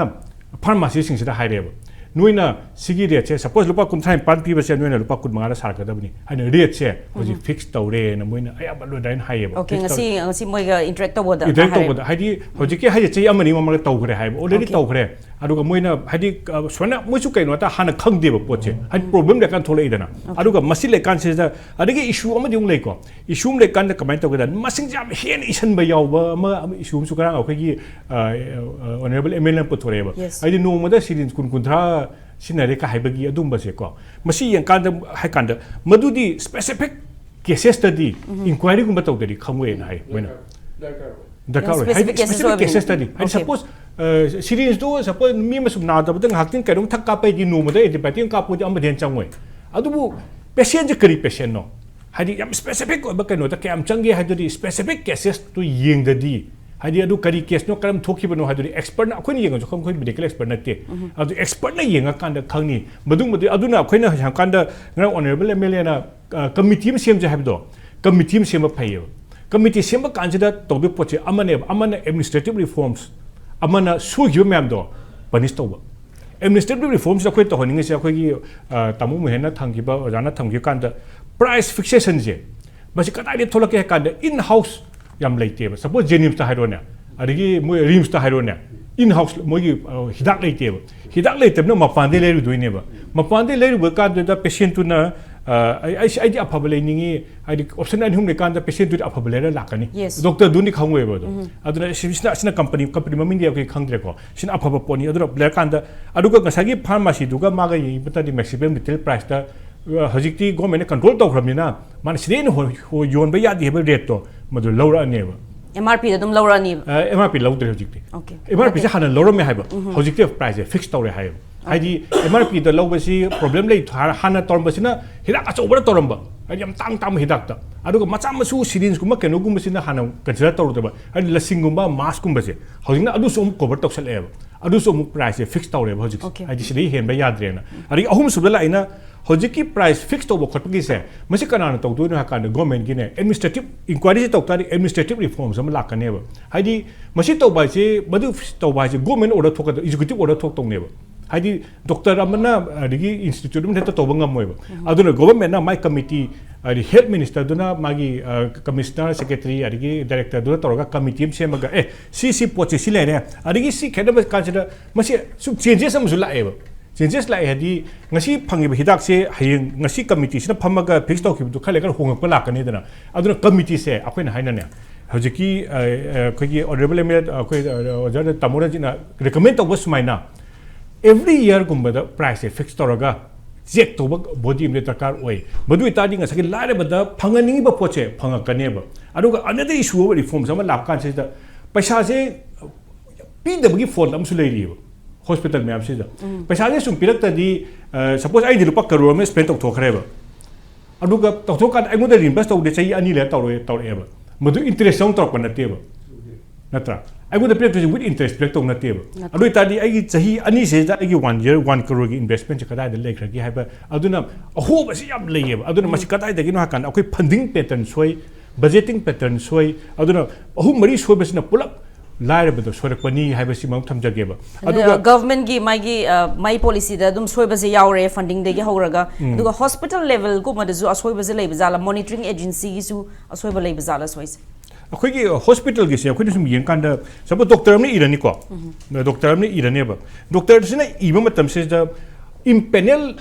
pharmacistꯁꯤꯡꯁꯤꯗ ꯍꯥꯏꯔꯦꯕ, "ꯅꯣꯏꯅ ꯁꯤꯒꯤ rateꯁꯦ, suppose ꯂꯨꯄꯥ ꯀꯨꯟꯊ꯭ꯔꯥ ꯅꯤꯄꯥꯟ ꯄꯤꯕꯁꯦ ꯅꯣꯏꯅ ꯂꯨꯄꯥ ꯀꯨꯟ ꯃꯉꯥꯗ ꯁꯥꯔꯛꯀꯗꯕꯅꯤ" ꯍꯥꯏꯅ rateꯁꯦ ꯍꯧꯖꯤꯛ fix ꯇꯧꯔꯦꯅ ꯃꯣꯏꯅ ꯑꯌꯥꯝꯕ ꯂꯣꯏꯅ ꯍꯥꯏꯌꯦꯕ꯫ Okay, Fix ꯇꯧ- ꯉꯁꯤ, ꯉꯁꯤ ꯃꯣꯏꯒ interact ꯇꯧꯕꯗ interact ꯍꯥꯏꯔꯦ꯫ ꯇꯧꯕꯗ, ꯍꯥꯏꯗꯤ ꯍꯧꯖꯤꯛꯀꯤ ꯍꯥꯏꯁꯦ ꯆꯍꯤ ꯑꯃ ꯑꯅꯤ ꯃꯃꯥꯡꯗ ꯇꯧꯈ꯭ꯔꯦ ꯍꯥꯏꯕ, already Okay. ꯇꯧꯈ꯭ꯔꯦ꯫ ꯑꯗꯨꯒ ꯃꯣꯏꯅ, ꯍꯥꯏꯗꯤ, ꯑ, ꯁꯨꯃꯥꯏꯅ ꯃꯣꯏꯁꯨ ꯀꯩꯅꯣ ꯍꯥꯏꯇꯥ ꯍꯥꯟꯅ ꯈꯪꯗꯦꯕ ꯄꯣꯠꯁꯦ, ꯍꯥꯏꯗꯤ problem ꯂꯩꯀꯥꯟꯗ ꯊꯣꯛꯂꯛꯏꯗꯅ꯫ ꯑꯗꯨꯒ ꯃꯁꯤ ꯂꯩꯀꯥꯟꯁꯤꯗ, ꯑꯗꯒꯤ issue ꯑꯃꯗꯤ ꯑꯃꯨꯛ ꯂꯩꯀꯣ, issue ꯑꯃ ꯂꯩꯀꯥꯟꯗ ꯀꯃꯥꯏꯅ ꯇꯧꯒꯦꯗ, ꯃꯁꯤꯡꯁꯦ ꯌꯥꯝ ꯍꯦꯟꯅ ꯏꯁꯟꯕ ꯌꯥꯎꯕ ꯑꯃ, ꯑꯃ issue ꯑꯃꯁꯨ ꯉꯔꯥꯡ ꯑꯩꯈꯣꯏꯒꯤ, ꯑ, ꯑ, honourable MLAꯅ ꯄꯨꯊꯣꯔꯛꯑꯦꯕ꯫ Yes. ꯍꯥꯏꯗꯤ ꯅꯣꯡꯃꯗ syringe ꯀꯨꯟ ꯀꯨꯟꯊ꯭ꯔꯥ ꯁꯤꯖꯤꯟꯅꯔꯦ ꯀ ꯍꯥꯏꯕꯒꯤ ꯑꯗꯨꯝꯕꯁꯦꯀꯣ, ꯃꯁꯤ ꯌꯦꯡꯀꯥꯟꯗ, ꯍꯥꯏꯀꯥꯟꯗ ꯃꯗꯨꯗꯤ specific caseꯇꯗꯤ inquiryꯒꯨꯝꯕ ꯇꯧꯗ꯭ꯔꯗꯤ ꯈꯪꯉꯣꯏꯅ ꯍꯥꯏ ꯃꯣꯏꯅ꯫ ꯗꯔꯀꯥꯔ ꯑꯣꯏ꯫ Specific ꯍꯥꯏꯗꯤ cases specific ꯑꯣꯏꯕꯅꯤꯅ꯫ caseꯇꯗꯤ, ꯍꯥꯏꯗꯤ Okay. Suppose, ꯑ, syringeꯗꯣ suppose ꯃꯤ ꯑꯃ ꯁꯨꯝ ꯅꯥꯗꯕꯗ ꯉꯥꯏꯍꯥꯛꯇꯪ ꯀꯩꯅꯣꯝ ꯊꯛ ꯀꯥꯞꯄꯩꯗꯤ ꯅꯣꯡꯃꯗ antibiotic ꯑꯃ ꯀꯥꯞꯄꯗꯤ ꯑꯃꯗ ꯍꯦꯟꯅ ꯆꯪꯉꯣꯏ꯫ ꯑꯗꯨꯕꯨ patientꯁꯦ ꯀꯔꯤ patientꯅꯣ? ꯍꯥꯏꯗꯤ ꯌꯥꯝ specific ꯑꯣꯏꯕ ꯀꯩꯅꯣꯗ ꯀꯌꯥꯝ ꯆꯪꯒꯦ ꯍꯥꯏꯗꯨꯗꯤ specific casesꯇꯨ ꯌꯦꯡꯗꯗꯤ, ꯍꯥꯏꯗꯤ ꯑꯗꯨ ꯀꯔꯤ caseꯅꯣ, ꯀꯔꯝ ꯊꯣꯛꯈꯤꯕꯅꯣ ꯍꯥꯏꯗꯨꯗꯤ expertꯅ, ꯑꯩꯈꯣꯏꯅ ꯌꯦꯡꯉꯁꯨ ꯈꯪ, ꯑꯩꯈꯣꯏ medical expert ꯅꯠꯇꯦ꯫ ꯑꯗꯨ expertꯅ ꯌꯦꯡꯉꯀꯥꯟꯗ ꯈꯪꯅꯤ꯫ ꯃꯗꯨꯃꯗꯤ, ꯑꯗꯨꯅ ꯑꯩꯈꯣꯏꯅ ꯍꯪꯀꯥꯟꯗ ꯉꯔꯥꯡ honourable MLAꯅ, ꯑ, committee ꯑꯃ ꯁꯦꯝꯁꯦ ꯍꯥꯏꯕꯗꯣ, committee ꯑꯃ ꯁꯦꯝꯕ ꯐꯩꯌꯦꯕ꯫ Committee ꯁꯦꯝꯕ ꯀꯥꯟꯁꯤꯗ ꯇꯧꯗꯣꯏ ꯄꯣꯠꯁꯦ ꯑꯃꯅꯦꯕ, ꯑꯃꯅ administrative reforms, ꯑꯃꯅ ꯁꯣꯏꯈꯤꯕ ꯃꯌꯥꯝꯗꯣ punish ꯇꯧꯕ꯫ Administrative reformꯁꯤꯗ ꯑꯩꯈꯣꯏ ꯇꯧꯍꯟꯅꯤꯡꯉꯤꯁꯦ ꯑꯩꯈꯣꯏꯒꯤ, ꯑ, ꯇꯥꯃꯣ ꯃꯣꯍꯦꯟꯅ ꯊꯝꯈꯤꯕ, ꯑꯣꯖꯥꯅ ꯊꯝꯈꯤꯕ ꯀꯥꯟꯗ price fixationꯁꯦ, ꯃꯁꯤ ꯀꯗꯥꯏꯗꯒꯤ ꯊꯣꯛꯂꯛꯀꯦ ꯍꯥꯏ ꯀꯥꯟꯗ in house ꯌꯥꯝ ꯂꯩꯇꯦꯕ꯫ Suppose JNIMSꯇ ꯍꯥꯏꯔꯣꯅꯦ, ꯑꯗꯒꯤ ꯃꯣꯏ RIMSꯇ ꯍꯥꯏꯔꯣꯅꯦ, in house ꯃꯣꯏꯒꯤ, ꯑ, ꯍꯤꯗꯥꯛ ꯂꯩꯇꯦꯕ꯫ ꯍꯤꯗꯥꯛ ꯂꯩꯇꯕꯅ ꯃꯄꯥꯟꯗꯩ ꯂꯩꯔꯨꯗꯣꯏꯅꯦꯕ꯫ ꯃꯄꯥꯟꯗꯩ ꯂꯩꯔꯨꯕ ꯀꯥꯟꯗꯨꯗ patientꯇꯨꯅ, ꯑ, "ꯑꯩ, ꯑꯩ, ꯑꯩꯗꯤ ꯑꯐꯕ ꯂꯩꯅꯤꯡꯉꯤ", ꯍꯥꯏꯗꯤ option ꯑꯅꯤ ꯑꯍꯨꯝ ꯂꯩꯀꯥꯟꯗ patientꯇꯨꯗꯤ ꯑꯐꯕ ꯂꯩꯔ ꯂꯥꯛꯀꯅꯤ꯫ Yes. ꯗꯣꯛꯇꯔꯗꯨꯅꯤ ꯈꯪꯉꯣꯏꯕ ꯑꯗꯣ꯫ ꯑꯗꯨꯅ ꯁꯤ-, ꯁꯤꯅ, ꯁꯤꯅ company, company ꯃꯃꯤꯡꯗꯤ ꯑꯩꯈꯣꯏ ꯈꯪꯗ꯭ꯔꯦꯀꯣ꯫ ꯁꯤꯅ ꯑꯐꯕ ꯄꯣꯠꯅꯤ꯫ ꯑꯗꯨꯅ ꯂꯩꯔꯀꯥꯟꯗ, ꯑꯗꯨꯒ ꯉꯁꯥꯏꯒꯤ pharmacyꯗꯨꯒ ꯃꯥꯒ ꯌꯦꯡꯕ ꯇꯥꯔꯗꯤ maximum retail priceꯇ, ꯑ, ꯍꯧꯖꯤꯛꯇꯤ governmentꯅ control ꯇꯧꯈ꯭ꯔꯕꯅꯤꯅ ꯃꯥꯅ ꯁꯤꯗꯩ ꯍꯦꯟꯅ ꯍꯣ-, ꯍꯣ-, ꯌꯣꯟꯕ ꯌꯥꯗꯦ ꯍꯥꯏꯕ rateꯇꯣ ꯃꯗꯨ ꯂꯧꯔꯛꯑꯅꯦꯕ꯫ ꯑ, M R P ꯂꯧꯗ꯭ꯔꯦ ꯍꯧꯖꯤꯛꯇꯤ꯫ Okay. M R Pꯁꯦ ꯍꯥꯟꯅ ꯂꯧꯔꯝꯃꯦ ꯍꯥꯏꯕ, ꯍꯧꯖꯤꯛꯇꯤ priceꯁꯦ fix ꯇꯧꯔꯦ ꯍꯥꯏꯌꯦꯕ꯫ ꯍꯥꯏꯗꯤ M R Pꯗ ꯂꯧꯕꯁꯤ problem ꯂꯩ, ꯍꯥꯟꯅ ꯇꯧꯔꯝꯕꯁꯤꯅ ꯍꯤꯗꯥꯛ ꯑꯆꯧꯕꯗ ꯇꯧꯔꯝꯕ, ꯍꯥꯏꯗꯤ ꯌꯥꯝ ꯇꯥꯡ ꯇꯥꯡꯕ ꯍꯤꯗꯥꯛꯇ꯫ ꯑꯗꯨꯒ ꯃꯆꯥ ꯃꯁꯨ ꯁꯤꯔꯤꯟꯁꯀꯨꯝꯕ ꯀꯩꯅꯣꯒꯨꯝꯕꯁꯤꯅ ꯍꯥꯟꯅ ꯀꯟꯁꯤꯗꯔ ꯇꯧꯔꯨꯗꯕ, ꯍꯥꯏꯗꯤ ꯂꯁꯤꯡꯒꯨꯝꯕ, ꯃꯥꯁꯀꯨꯝꯕꯁꯦ ꯍꯧꯖꯤꯛꯅ ꯑꯗꯨꯁꯨ ꯑꯃꯨꯛ ꯀꯣꯚꯔ ꯇꯧꯁꯜꯂꯛꯑꯦꯕ꯫ ꯑꯗꯨꯁꯨ ꯑꯃꯨꯛ ꯄ꯭ꯔꯥꯏꯁꯁꯦ ꯐꯤꯛꯁ ꯇꯧꯔꯦꯕ ꯍꯧꯖꯤꯛꯁꯦ꯫ Okay. ꯍꯥꯏꯗꯤ ꯁꯤꯗꯩ ꯍꯦꯟꯕ ꯌꯥꯗ꯭ꯔꯦꯅ꯫ ꯑꯗꯒꯤ ꯑꯍꯨꯝꯁꯨꯕꯗ ꯂꯥꯛꯏꯅ ꯍꯧꯖꯤꯛꯀꯤ ꯄ꯭ꯔꯥꯏꯁ ꯐꯤꯛꯁ ꯇꯧꯕ ꯈꯣꯠꯄꯒꯤꯁꯦ, ꯃꯁꯤ ꯀꯅꯥꯅ ꯇꯧꯗꯣꯏꯅꯣ ꯍꯥꯏ ꯀꯥꯟꯗ ꯒꯣꯔꯃꯦꯟꯒꯤꯅꯦ ꯑꯦꯗꯃꯤꯅꯤꯁꯇ꯭ꯔꯦꯇꯤꯞ ꯏꯟꯀ꯭ꯋꯥꯏꯔꯤꯁꯦ ꯇꯧ ꯇꯥꯔꯗꯤ ꯑꯦꯗꯃꯤꯅꯤꯁꯇ꯭ꯔꯦꯇꯤꯞ ꯔꯤꯐꯣꯔꯝꯁ ꯑꯃ ꯂꯥꯛꯀꯅꯦꯕ꯫ ꯍꯥꯏꯗꯤ ꯃꯁꯤ ꯇꯧꯕ ꯍꯥꯏꯁꯦ, ꯃꯗꯨ ꯇꯧꯕ ꯍꯥꯏꯁꯦ ꯒꯣꯔꯃꯦꯟ ꯑꯣꯔꯗꯔ ꯊꯣꯛꯀꯗꯕ, ꯑꯦꯛꯖꯤꯀ꯭ꯌꯨꯇꯤꯞ ꯑꯣꯔꯗꯔ ꯊꯣꯛꯇꯧꯅꯦꯕ꯫ ꯍꯥꯏꯗꯤ ꯗꯣꯛꯇꯔ ꯑꯃꯅ ꯑꯗꯒꯤ ꯏꯟꯁꯇꯤꯇ꯭ꯌꯨꯠ ꯑꯃꯅ ꯍꯦꯛꯇ ꯇꯧꯕ ꯉꯝꯃꯣꯏꯕ꯫ ꯑꯗꯨꯅ ꯒꯣꯚꯔꯟꯃꯦꯟꯠꯅ ꯃꯥꯏ ꯀꯃꯤꯇꯤ, ꯍꯥꯏꯗꯤ ꯍꯦꯜꯊ ꯃꯤꯅꯤꯁꯇꯔꯗꯨꯅ ꯃꯥꯒꯤ ꯀꯃꯤꯁꯅꯔ, ꯁꯦꯀ꯭ꯔꯦꯇꯔꯤ ꯑꯗꯒꯤ ꯗꯥꯏꯔꯦꯛꯇꯔꯗꯨꯅ ꯇꯧꯔꯒ ꯀꯃꯤꯇꯤ ꯑꯃ ꯁꯦꯝꯃꯒ, ꯑꯦ, ꯁꯤ ꯁꯤ ꯄꯣꯠꯁꯦ ꯁꯤ ꯂꯩꯔꯦ, ꯑꯗꯒꯤ ꯁꯤ ꯈꯦꯠꯅꯕ ꯀꯥꯟꯁꯤꯗ ꯃꯁꯤ ꯁꯨꯝ ꯆꯦꯟꯖꯦꯁ ꯑꯃꯁꯨ ꯂꯥꯛꯑꯦꯕ꯫ ꯆꯦꯟꯖꯦꯁ ꯂꯥꯛꯑꯦ ꯍꯥꯏꯗꯤ ꯉꯁꯤ ꯐꯪꯉꯤꯕ ꯍꯤꯗꯥꯛꯁꯦ ꯍꯌꯦꯡ ꯉꯁꯤ ꯀꯃꯤꯇꯤꯁꯤꯅ ꯐꯝꯃꯒ ꯐꯤꯛꯁ ꯇꯧꯈꯤꯕꯗꯨ ꯈꯔ ꯂꯩꯔꯒ ꯍꯣꯡꯉꯛꯄ ꯂꯥꯛꯀꯅꯤꯗꯅ꯫ ꯑꯗꯨꯅ ꯀꯃꯤꯇꯤꯁꯦ ꯑꯩꯈꯣꯏꯅ ꯍꯥꯏꯅꯅꯦ, ꯍꯧꯖꯤꯛꯀꯤ ꯑ, ꯑ, ꯑꯩꯈꯣꯏꯒꯤ ꯑꯣꯅꯔꯦꯕꯜ ꯑꯦꯝ ꯑꯦꯜ ꯑꯩꯈꯣꯏ, ꯑ, ꯑꯣꯖꯥ ꯇꯥꯃꯣꯅ ꯍꯧꯖꯤꯛꯅ ꯔꯤꯀꯃꯦꯟ ꯇꯧꯕ ꯁꯨꯃꯥꯏꯅ ꯑꯦꯕ꯭ꯔꯤ ꯏꯌꯔꯒꯨꯝꯕꯗ ꯄ꯭ꯔꯥꯏꯁꯁꯦ ꯐꯤꯛꯁ ꯇꯧꯔꯒ ꯆꯦꯛ ꯇꯧꯕ ꯕꯣꯗꯤ ꯑꯃꯗꯤ ꯗꯔꯀꯥꯔ ꯑꯣꯏ꯫ ꯃꯗꯨ ꯑꯣꯏꯇꯥꯔꯗꯤ ꯉꯁꯥꯏꯒꯤ ꯂꯥꯏꯔꯕꯗ ꯐꯪꯍꯟꯅꯤꯡꯉꯤꯕ ꯄꯣꯠꯁꯦ ꯐꯪꯉꯛꯀꯅꯦꯕ꯫ ꯑꯗꯨꯒ ꯑꯅꯗꯔ ꯏꯁꯨ ꯑꯃ, ꯔꯤꯐꯣꯔꯝꯁ ꯑꯃ ꯂꯥꯛꯄ ꯀꯥꯟꯁꯤꯗ ꯄꯩꯁꯥꯁꯦ ꯄꯤꯗꯕꯒꯤ ꯐꯣꯜꯠ ꯑꯃꯁꯨ ꯂꯩꯔꯤꯑꯕ ꯍꯣꯁꯄꯤꯇꯥꯜ ꯃꯌꯥꯝꯁꯤꯗ꯫ ꯄꯩꯁꯥꯁꯦ ꯁꯨꯝ ꯄꯤꯔꯛꯇꯗꯤ, ꯁꯄꯣꯁ ꯑꯩꯗꯤ ꯂꯨꯄꯥ ꯀꯔꯣꯔ ꯑꯃ ꯁ꯭ꯄꯦꯟ ꯇꯧꯊꯣꯛꯈ꯭ꯔꯦꯕ, ꯑꯗꯨꯒ ꯇꯧꯊꯣꯛꯀꯥꯟꯗ ꯑꯩꯉꯣꯟꯗ ꯔꯤꯝꯕꯔꯁ ꯇꯧꯗꯦ, ꯆꯍꯤ ꯑꯅꯤ ꯂꯩꯔ ꯇꯧꯔꯛꯑꯦ ꯇꯧꯔꯛꯑꯦꯕ꯫ ꯃꯗꯨ ꯏꯟꯇꯔꯦꯁ ꯑꯃ ꯇꯧꯔꯛꯄ ꯅꯠꯇꯦꯕ, ꯅꯠꯇ꯭ꯔꯥ? ꯑꯩꯉꯣꯟꯗ ꯄꯤꯔꯛꯇꯣꯏꯁꯦ ꯋꯤꯠ ꯏꯟꯇꯔꯦꯁ ꯄꯤꯔꯛꯇꯧ ꯅꯠꯇꯦꯕ꯫ ꯑꯗꯨ ꯑꯣꯏꯇꯥꯔꯗꯤ ꯑꯩꯒꯤ ꯆꯍꯤ ꯑꯅꯤꯁꯤꯗ ꯑꯩꯒꯤ ꯋꯥꯟ ꯏꯌꯔ ꯋꯥꯟ ꯀꯔꯣꯔꯒꯤ ꯏꯟꯚꯦꯁꯃꯦꯟꯁꯦ ꯀꯗꯥꯏꯗ ꯂꯩꯈ꯭ꯔꯒꯦ ꯍꯥꯏꯕ, ꯑꯗꯨꯅ ꯑꯍꯣꯕꯁꯤ ꯌꯥꯝ ꯂꯩꯌꯦꯕ꯫ ꯑꯗꯨꯅ ꯃꯁꯤ ꯀꯗꯥꯏꯗꯒꯤꯅꯣ ꯍꯥꯏꯀꯥꯟꯗ ꯑꯩꯈꯣꯏ ꯐꯟꯗꯤꯡ ꯄꯦꯇꯔꯟ ꯁꯣꯏ, ꯕꯖꯦꯇꯤꯡ ꯄꯦꯇꯔꯟ ꯁꯣꯏ꯫ ꯑꯗꯨꯅ ꯑꯍꯨꯝ ꯃꯔꯤ ꯁꯣꯏꯕꯁꯤꯅ ꯄꯨꯂꯞ ꯂꯥꯏꯔꯕꯗ ꯁꯣꯏꯔꯛꯄꯅꯤ ꯍꯥꯏꯕꯁꯤꯃ ꯊꯝꯖꯒꯦꯕ꯫ ꯑꯗꯨꯒ ꯒꯚꯔꯟꯃꯦꯟꯠꯀꯤ ꯃꯥꯒꯤ ꯑ, ꯃꯥꯏ ꯄꯣꯂꯤꯁꯤꯗ ꯑꯗꯨꯝ ꯁꯣꯏꯕꯁꯦ ꯌꯥꯎꯔꯦ, ꯐꯟꯗꯤꯡꯗꯒꯤ ꯍꯧꯔꯒ꯫ ꯑꯗꯨꯒ ꯍꯣꯁꯄꯤꯇꯥꯜ ꯂꯦꯚꯦꯜꯒꯨꯝꯕꯗꯁꯨ ꯑꯁꯣꯏꯕꯁꯦ ꯂꯩꯕ ꯖꯥꯠꯂꯥ, ꯃꯣꯅꯤꯇꯔꯤꯡ ꯑꯦꯖꯦꯟꯁꯤꯒꯤꯁꯨ ꯑꯁꯣꯏꯕ ꯂꯩꯕ ꯖꯥꯠꯂꯥ ꯁꯣꯏꯁꯦ? ꯑꯩꯈꯣꯏꯒꯤ ꯍꯣꯁꯄꯤꯇꯥꯜꯒꯤꯁꯦ ꯑꯩꯈꯣꯏꯅ ꯁꯨꯝ ꯌꯦꯡꯀꯥꯟꯗ, ꯁꯄꯣꯁ ꯗꯣꯛꯇꯔ ꯑꯃꯅ ꯏꯔꯅꯤꯀꯣ, ꯗꯣꯛꯇꯔ ꯑꯃꯅ ꯏꯔꯅꯦꯕ, ꯗꯣꯛꯇꯔꯁꯤꯅ ꯏꯕ ꯃꯇꯝꯁꯤꯗ ꯏꯝꯄꯦꯅꯦꯜ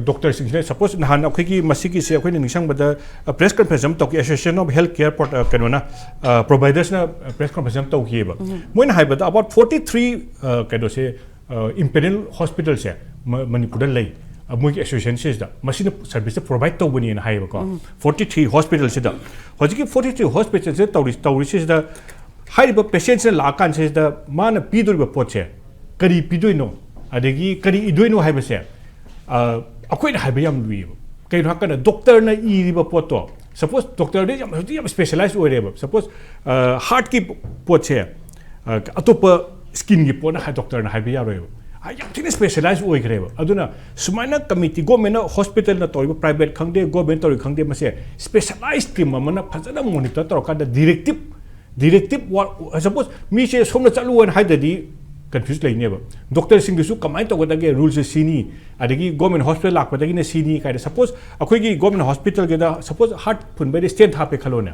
ꯗꯣꯛꯇꯔꯁꯤꯡꯁꯤꯅ, ꯁꯄꯣꯁ ꯅꯍꯥꯟ ꯑꯩꯈꯣꯏꯒꯤ ꯃꯁꯤꯒꯤꯁꯦ ꯑꯩꯈꯣꯏꯅ ꯅꯤꯡꯁꯤꯡꯕꯗ ꯄ꯭ꯔꯦꯁ ꯀꯟꯐꯔꯦꯟꯁ ꯑꯃ ꯇꯧꯈꯤ, ꯑꯦꯁꯣꯁꯤꯌꯦꯁꯟ ꯑꯣꯐ ꯍꯦꯜꯊ ꯀꯦꯌꯔ ꯀꯩꯅꯣꯅ, ꯄ꯭ꯔꯣꯚꯥꯏꯗꯔꯁꯅ ꯄ꯭ꯔꯦꯁ ꯀꯟꯐꯔꯦꯟꯁ ꯑꯃ ꯇꯧꯈꯤꯑꯕ꯫ ꯃꯣꯏꯅ ꯍꯥꯏꯕꯗ ꯑꯕꯥꯎꯠ ꯐꯣꯔꯇꯤ ꯊ꯭ꯔꯤ ꯀꯩꯅꯣꯁꯦ, ꯏꯝꯄꯦꯅꯦꯜ ꯍꯣꯁꯄꯤꯇꯥꯜꯁꯦ ꯃꯅꯤꯄꯨꯔꯗ ꯂꯩ꯫ ꯃꯣꯏꯒꯤ ꯑꯦꯁꯣꯁꯤꯌꯦꯁꯟꯁꯤꯗ ꯃꯁꯤꯅ ꯁꯔꯚꯤꯁꯁꯦ ꯄ꯭ꯔꯣꯚꯥꯏꯗ ꯇꯧꯕꯅꯦꯅ ꯍꯥꯏꯌꯦꯕꯀꯣ꯫ ꯐꯣꯔꯇꯤ ꯊ꯭ꯔꯤ ꯍꯣꯁꯄꯤꯇꯥꯜꯁꯤꯗ ꯍꯧꯖꯤꯛꯀꯤ ꯐꯣꯔꯇꯤ ꯊ꯭ꯔꯤ ꯍꯣꯁꯄꯤꯇꯥꯜꯁꯤꯗ ꯇꯧꯔꯤ ꯇꯧꯔꯤꯁꯤꯗ ꯍꯥꯏꯔꯤꯕ ꯄꯦꯁꯦꯟꯁꯤꯅ ꯂꯥꯛꯑꯀꯥꯟꯁꯤꯗ ꯃꯥꯅ ꯄꯤꯗꯣꯔꯤꯕ ꯄꯣꯠꯁꯦ ꯀꯔꯤ ꯄꯤꯗꯣꯏꯅꯣ, ꯑꯗꯒꯤ ꯀꯔꯤ ꯏꯗꯣꯏꯅꯣ ꯍꯥꯏꯕꯁꯦ, ꯑ, ꯑꯩꯈꯣꯏꯅ ꯍꯥꯏꯕ ꯌꯥꯝ ꯂꯨꯏꯌꯦꯕ꯫ ꯀꯩꯅꯣ ꯍꯥꯏꯔꯀꯥꯟꯗ ꯗꯣꯛꯇꯔꯅ ꯏꯔꯤꯕ ꯄꯣꯠꯇꯣ ꯁꯄꯣꯁ ꯗꯣꯛꯇꯔꯗꯤ ꯌꯥꯝ ꯍꯧꯖꯤꯛꯇꯤ ꯌꯥꯝ ꯁ꯭ꯄꯦꯁꯦꯂꯥꯏꯁ ꯑꯣꯏꯔꯦꯕ꯫ ꯁꯄꯣꯁ ꯍꯥꯔꯠꯀꯤ ꯄꯣꯠꯁꯦ, ꯑ, ꯑꯇꯣꯞꯄ ꯁ꯭ꯀꯤꯟꯒꯤ ꯄꯣꯠꯅ ꯍꯥꯏ ꯗꯣꯛꯇꯔꯅ ꯍꯥꯏꯕ ꯌꯥꯔꯣꯏꯕ꯫ ꯑ, ꯌꯥꯝ ꯊꯤꯅ ꯁ꯭ꯄꯦꯁꯦꯂꯥꯏꯁ ꯑꯣꯏꯈ꯭ꯔꯦꯕ꯫ ꯑꯗꯨꯅ ꯁꯨꯃꯥꯏꯅ ꯀꯃꯤꯇꯤ, ꯒꯣꯔꯃꯦꯟꯅ ꯍꯣꯁꯄꯤꯇꯥꯜꯅ ꯇꯧꯔꯤꯕ, ꯄ꯭ꯔꯥꯏꯚꯦꯠ ꯈꯪꯗꯦ, ꯒꯣꯔꯃꯦꯟ ꯇꯧꯔꯤ ꯈꯪꯗꯦ, ꯃꯁꯦ ꯁ꯭ꯄꯦꯁꯦꯂꯥꯏꯁ ꯇꯤꯝ ꯑꯃꯅ ꯐꯖꯅ ꯃꯣꯅꯤꯇꯔ ꯇꯧꯔꯀꯥꯟꯗ ꯗꯤꯔꯦꯛꯇꯤꯞ, ꯗꯤꯔꯦꯛꯇꯤꯞ ꯋꯥꯔꯛ, ꯁꯄꯣꯁ ꯃꯤꯁꯦ ꯁꯣꯝꯗ ꯆꯠꯂꯨ ꯍꯥꯏꯅ ꯍꯥꯏꯗꯗꯤ ꯀꯟꯐ꯭ꯌꯨꯁ ꯂꯩꯅꯦꯕ꯫ ꯗꯣꯛꯇꯔꯁꯤꯡꯗꯨꯁꯨ ꯀꯃꯥꯏꯅ ꯇꯧꯒꯗꯒꯦ, ꯔꯨꯜꯁꯦ ꯁꯤꯅꯤ, ꯑꯗꯒꯤ ꯒꯣꯔꯃꯦꯟ ꯍꯣꯁꯄꯤꯇꯥꯜ ꯂꯥꯛꯄꯗꯒꯤꯅ ꯁꯤꯅꯤ ꯀꯥꯏꯅ꯫ ꯁꯄꯣꯁ ꯑꯩꯈꯣꯏꯒꯤ ꯒꯣꯔꯃꯦꯟ ꯍꯣꯁꯄꯤꯇꯥꯜꯒꯤꯗ ꯁꯄꯣꯁ ꯍꯥꯔꯠ ꯐꯨꯟꯕꯩꯗ ꯁ꯭ꯇꯦꯟꯠ ꯍꯥꯞꯄꯦ ꯈꯜꯂꯣꯅꯦ꯫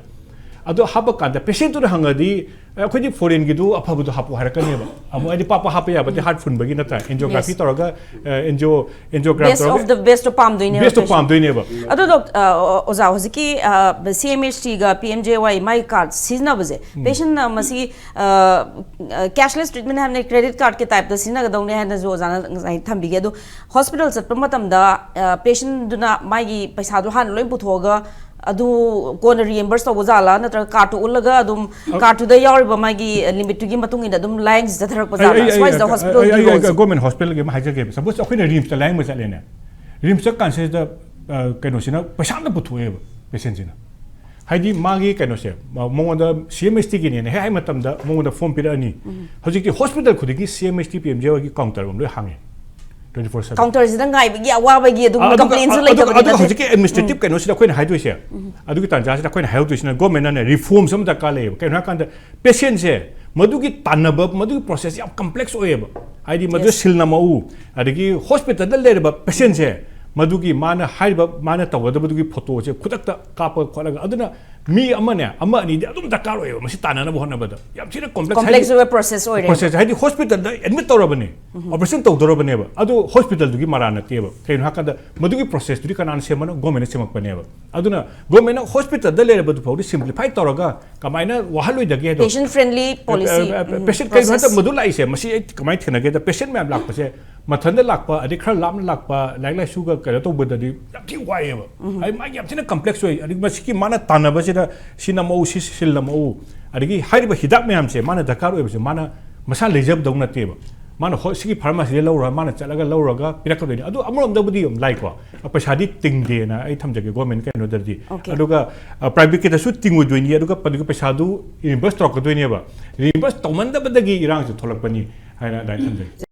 ꯑꯗꯣ ꯍꯥꯞꯄ ꯀꯥꯟꯗ ꯄꯦꯁꯦꯟꯠꯇꯨꯅ ꯍꯪꯉꯗꯤ, "ꯑꯦ, ꯑꯩꯈꯣꯏꯗꯤ ꯐꯣꯔꯦꯟꯒꯤꯗꯨ ꯑꯐꯕꯗꯣ ꯍꯥꯞꯄꯣ" ꯍꯥꯏꯔꯛꯀꯅꯦꯕ꯫ ꯑꯃꯨꯛ ꯍꯥꯏꯗꯤ ꯄꯥꯛ ꯄꯥꯛ ꯍꯥꯞꯄ ꯌꯥꯕꯗꯤ ꯍꯥꯔꯠ ꯐꯨꯟꯕꯒꯤ ꯅꯠꯇ꯭ꯔꯥ? ꯑꯦꯟꯖꯤꯑꯣꯒ꯭ꯔꯥꯐꯤ Yes. ꯇꯧꯔꯒ, ꯑꯦ, ꯑꯦꯟꯖꯤꯑꯣ, ꯑꯦꯟꯖꯤꯑꯣꯒ꯭ꯔꯥꯝ best ꯇꯧꯔꯒ of the best to ꯄꯥꯝꯗꯣꯏꯅꯦꯕ ꯕꯦꯁꯇꯣ patient꯫ ꯄꯥꯝꯗꯣꯏꯅꯦꯕ꯫ ꯑꯗꯣ ꯗꯣꯛ-, ꯑ, ꯑꯣ-, ꯑꯣꯖꯥ, ꯍꯧꯖꯤꯛꯀꯤ, ꯑ, ꯁꯤ ꯑꯦꯝ ꯑꯩꯆ ꯇꯤꯒ ꯄꯤ ꯑꯦꯝ ꯖꯦ ꯋꯥꯏ ꯃꯥꯏ ꯀꯥꯔꯗ ꯁꯤꯖꯤꯟꯅꯕꯁꯦ, ꯎꯝ꯫ ꯄꯦꯁꯦꯟꯠꯅ ꯃꯁꯤ, ꯑ, ꯑ, cashless treatment ꯍꯥꯏꯕꯅꯦ, ꯀ꯭ꯔꯦꯗꯤꯠ ꯀꯥꯔꯗꯀꯤ ꯇꯥꯏꯞꯇ ꯁꯤꯖꯤꯟꯅꯒꯗꯧꯅꯦ ꯍꯥꯏꯅꯁꯨ ꯑꯣꯖꯥꯅ ꯉꯁꯥꯏ ꯊꯝꯕꯤꯒꯦ꯫ ꯑꯗꯣ ꯍꯣꯁꯄꯤꯇꯥꯜ ꯆꯠꯄ ꯃꯇꯝꯗ, ꯑ, ꯄꯦꯁꯦꯟꯠꯗꯨꯅ ꯃꯥꯒꯤ ꯄꯩꯁꯥꯗꯣ ꯍꯥꯟꯅ ꯂꯣꯏ ꯄꯨꯊꯣꯛꯑꯒ ꯑꯗꯨ ꯀꯣꯟꯅ ꯔꯤꯑꯦꯝꯕꯔꯁ ꯇꯧꯕ ꯖꯥꯠꯂꯥ, ꯅꯠꯇ꯭ꯔꯒ ꯀꯥꯔꯠꯇꯨ ꯎꯠꯂꯒ ꯑꯗꯨꯝ ꯑ, ꯀꯥꯔꯠꯇꯨꯗ ꯌꯥꯎꯔꯤꯕ ꯃꯥꯒꯤ, ꯑ, ꯂꯤꯃꯤꯠꯇꯨꯒꯤ ꯃꯇꯨꯡ ꯏꯟꯅ ꯑꯗꯨꯝ ꯂꯥꯏꯌꯦꯡꯁꯤꯗ ꯊꯔꯛꯄ ꯑꯩ, ꯖꯥꯠꯂꯥ? ꯑꯩ, ꯑꯩ, ꯁ꯭ꯋꯥꯏꯁꯤꯗ ꯑꯩ, ꯍꯣꯁꯄꯤꯇꯥꯜꯒꯤ ꯑꯩ, ꯑꯩ, ꯔꯣꯜꯁꯦ꯫ ꯒꯣꯔꯃꯦꯟ ꯍꯣꯁꯄꯤꯇꯥꯜꯒꯤ ꯑꯃ ꯍꯥꯏꯖꯒꯦꯕ꯫ ꯁꯄꯣꯁ ꯑꯩꯈꯣꯏꯅ ꯔꯤꯝꯁꯇ ꯂꯥꯏꯌꯦꯡꯕ ꯆꯠꯂꯦꯅꯦ, ꯔꯤꯝꯁ ꯆꯠꯀꯥꯟꯁꯤꯗ, ꯑ, ꯀꯩꯅꯣꯁꯤꯅ ꯄꯩꯁꯥ ꯑꯝꯇ ꯄꯨꯊꯣꯛꯑꯦꯕ ꯄꯦꯁꯦꯟꯠꯁꯤꯅ꯫ ꯍꯥꯏꯗꯤ ꯃꯥꯒꯤ ꯀꯩꯅꯣꯁꯦ, ꯃ-, ꯃꯉꯣꯟꯗ ꯁꯤ ꯑꯦꯝ ꯑꯩꯆ ꯇꯤꯒꯤꯅꯦꯅ ꯍꯦꯛ ꯍꯥꯏ ꯃꯇꯝꯗ ꯃꯉꯣꯟꯗ ꯐꯣꯔꯝ ꯄꯤꯔꯛꯑꯅꯤ꯫ ꯎꯝ꯫ ꯍꯧꯖꯤꯛꯇꯤ ꯍꯣꯁꯄꯤꯇꯥꯜ ꯈꯨꯗꯤꯡꯒꯤ C M H T, P M J ꯋꯥꯏꯒꯤ ꯀꯥꯎꯟꯇꯔ ꯑꯃ ꯂꯣꯏ ꯍꯥꯡꯉꯦ, t꯭ꯋꯦꯟꯇꯤ ꯐꯣꯔ ꯁꯚꯦꯟ꯫ ꯀꯥꯎꯟꯇꯔꯁꯤꯗ ꯉꯥꯏꯕꯒꯤ ꯑꯋꯥꯕꯒꯤ ꯑꯗꯨꯒꯨꯝꯕ ꯑꯗꯨꯒ, ꯀꯝꯄ꯭ꯂꯦꯟꯁꯨ ꯑꯗꯨꯒ, ꯂꯩꯇꯕꯗꯤ ꯑꯗꯨꯒ ꯅꯠꯇꯦ꯫ ꯍꯧꯖꯤꯛꯀꯤ ꯑꯦꯗꯃꯤꯅꯤꯁꯇ꯭ꯔꯦꯇꯤꯚ ꯎꯝ꯫ ꯀꯩꯅꯣꯁꯤꯗ ꯑꯩꯈꯣꯏꯅ ꯍꯥꯏꯗꯣꯏꯁꯦ, ꯎꯝ꯫ ꯑꯗꯨꯒꯤ ꯇꯥꯟꯖꯥꯁꯤꯗ ꯑꯩꯈꯣꯏꯅ ꯍꯥꯏꯍꯧꯗꯣꯏꯁꯤꯅ ꯒꯣꯔꯃꯦꯟꯅꯅꯦ ꯔꯤꯐꯣꯔꯝꯁ ꯑꯃ ꯗꯔꯀꯥꯔ ꯂꯩꯌꯦꯕ꯫ ꯀꯩꯅꯣ ꯍꯥꯏꯔꯀꯥꯟꯗ ꯄꯦꯁꯦꯟꯠꯁꯦ ꯃꯗꯨꯒꯤ ꯇꯥꯟꯅꯕ, ꯃꯗꯨꯒꯤ ꯄ꯭ꯔꯣꯁꯦꯁ ꯌꯥꯝ ꯀꯝꯄ꯭ꯂꯦꯛꯁ ꯑꯣꯏꯌꯦꯕ꯫ ꯍꯥꯏꯗꯤ ꯃꯗꯨ Yes. ꯁꯤꯜ ꯅꯝꯃꯛꯎ, ꯑꯗꯒꯤ ꯍꯣꯁꯄꯤꯇꯥꯜꯗ ꯂꯩꯔꯕ ꯄꯦꯁꯦꯟꯠꯁꯦ ꯃꯗꯨꯒꯤ ꯃꯥꯅ ꯍꯥꯏꯔꯤꯕ, ꯃꯥꯅ ꯇꯧꯒꯗꯕꯗꯨꯒꯤ ꯐꯣꯇꯣꯁꯦ ꯈꯨꯗꯛꯇ ꯀꯥꯞꯄ ꯈꯣꯠꯂꯒ, ꯑꯗꯨꯅ ꯃꯤ ꯑꯃꯅꯦ, ꯑꯃ ꯑꯅꯤꯗꯤ ꯑꯗꯨꯝ ꯗꯔꯀꯥꯔ ꯑꯣꯏꯌꯦꯕ ꯃꯁꯤ ꯇꯥꯟꯅꯅꯕ ꯍꯣꯠꯅꯕꯗ꯫ ꯌꯥꯝ ꯊꯤꯅ ꯀꯝꯄ꯭ꯂꯦꯛꯁ ꯀꯝꯄ꯭ꯂꯦꯛꯁ ꯍꯥꯏꯗꯤ ꯑꯣꯏꯕ ꯄ꯭ꯔꯣꯁꯦꯁ ꯑꯣꯏꯔꯦ꯫ ꯄ꯭ꯔꯣꯁꯦꯁ ꯍꯥꯏꯗꯤ ꯍꯣꯁꯄꯤꯇꯥꯜꯗ ꯑꯦꯗꯃꯤꯠ ꯇꯧꯔꯕꯅꯦ, ꯎꯝ꯫ ꯑꯣꯄꯔꯦꯁꯟ ꯇꯧꯗꯧꯔꯕꯅꯦꯕ, ꯑꯗꯨ ꯍꯣꯁꯄꯤꯇꯥꯜꯗꯨꯒꯤ ꯃꯔꯥ ꯅꯠꯇꯦꯕ꯫ ꯀꯩꯅꯣ ꯍꯥꯏꯀꯥꯟꯗ ꯃꯗꯨꯒꯤ ꯄ꯭ꯔꯣꯁꯦꯁꯇꯨꯗꯤ ꯀꯅꯥꯅ ꯁꯦꯝꯕꯅꯣ? ꯒꯣꯔꯃꯦꯟꯅ ꯁꯦꯝꯃꯛꯄꯅꯦꯕ꯫ ꯑꯗꯨꯅ ꯒꯣꯔꯃꯦꯟꯅ ꯍꯣꯁꯄꯤꯇꯥꯜꯗ ꯂꯩꯔꯕꯗꯨ ꯐꯥꯎꯗꯤ ꯁꯤꯝꯄ꯭ꯂꯤꯐꯥꯏ ꯇꯧꯔꯒ ꯀꯃꯥꯏꯅ ꯋꯥꯍꯜꯂꯣꯏꯗꯒꯦ ꯍꯥꯏꯗꯣ꯫ ꯄꯦꯁꯦꯟꯠ ꯐ꯭ꯔꯦꯟꯂꯤ ꯄꯣꯂꯤꯁꯤ, ꯑ, ꯑ, ꯎꯝ, ꯄꯦꯁꯦꯟꯠ ꯀꯩꯅꯣ ꯍꯥꯏꯇꯥ ꯄ꯭ꯔꯣꯁꯦꯁ꯫ ꯃꯗꯨ ꯂꯥꯛꯏꯁꯦ, ꯃꯁꯤ ꯑꯩ ꯀꯃꯥꯏꯅ ꯊꯦꯡꯅꯒꯦꯗ, ꯄꯦꯁꯦꯟꯠ ꯃꯌꯥꯝ ꯂꯥꯛꯄꯁꯦ ꯃꯊꯟꯗ ꯂꯥꯛꯄ, ꯑꯗꯩ ꯈꯔ ꯂꯥꯞꯅ ꯂꯥꯛꯄ, ꯂꯥꯏꯔꯤꯛ ꯂꯥꯏꯁꯨꯒ ꯀꯩꯅꯣ ꯇꯧꯕꯗꯗꯤ ꯌꯥꯝ ꯊꯤ ꯋꯥꯏꯑꯦꯕ꯫ ꯎꯝ꯫ ꯍꯥꯏꯗꯤ ꯃꯥꯒꯤ ꯌꯥꯝ ꯊꯤꯅ ꯀꯝꯄ꯭ꯂꯦꯛꯁ ꯑꯣꯏ꯫ ꯑꯗꯒꯤ ꯃꯁꯤꯒꯤ ꯃꯥꯅ ꯇꯥꯟꯅꯕꯁꯤꯗ ꯁꯤ ꯅꯝꯃꯛꯎ, ꯁꯤ ꯁꯤꯜ ꯅꯝꯃꯛꯎ, ꯑꯗꯒꯤ ꯍꯥꯏꯔꯤꯕ ꯍꯤꯗꯥꯛ ꯃꯌꯥꯝꯁꯦ ꯃꯥꯅ ꯗꯔꯀꯥꯔ ꯑꯣꯏꯕꯁꯦ ꯃꯥꯅ ꯃꯁꯥ ꯂꯩꯖꯕꯗꯧ ꯅꯠꯇꯦꯕ꯫ ꯃꯥꯅ ꯍꯣ-, ꯁꯤꯒꯤ ꯐꯥꯔꯃꯥꯁꯤꯗ ꯂꯧꯔ, ꯃꯥꯅ ꯆꯠꯂꯒ ꯂꯧꯔꯒ ꯄꯤꯔꯛꯀꯗꯣꯏꯅꯤ꯫ ꯑꯗꯨ ꯑꯃꯔꯣꯝꯗꯕꯨꯗꯤ ꯌꯥꯝ ꯂꯥꯏꯀꯣ, ꯄꯩꯁꯥꯗꯤ ꯇꯤꯡꯗꯦꯅ ꯑꯩ ꯊꯝꯖꯒꯦ ꯒꯣꯔꯃꯦꯟ ꯀꯩꯅꯣꯗꯗꯤ꯫ Okay. ꯑꯗꯨꯒ ꯄ꯭ꯔꯥꯏꯚꯦꯠꯀꯤꯗꯁꯨ ꯇꯤꯡꯉꯣꯏꯗꯣꯏꯅꯤ, ꯑꯗꯨꯒ ꯑꯗꯨꯒꯤ ꯄꯩꯁꯥꯗꯨ ꯔꯤꯏꯝꯕꯔꯁ ꯇꯧꯔꯛꯀꯗꯣꯏꯅꯦꯕ꯫ ꯔꯤꯏꯝꯕꯔꯁ ꯇꯧꯃꯟꯗꯕꯗꯒꯤ ꯏꯔꯥꯡꯁꯦ ꯊꯣꯛꯂꯛꯄꯅꯤ ꯍꯥꯏꯅ ꯑꯗꯨꯃꯥꯏꯅ ꯊꯝꯖꯒꯦ꯫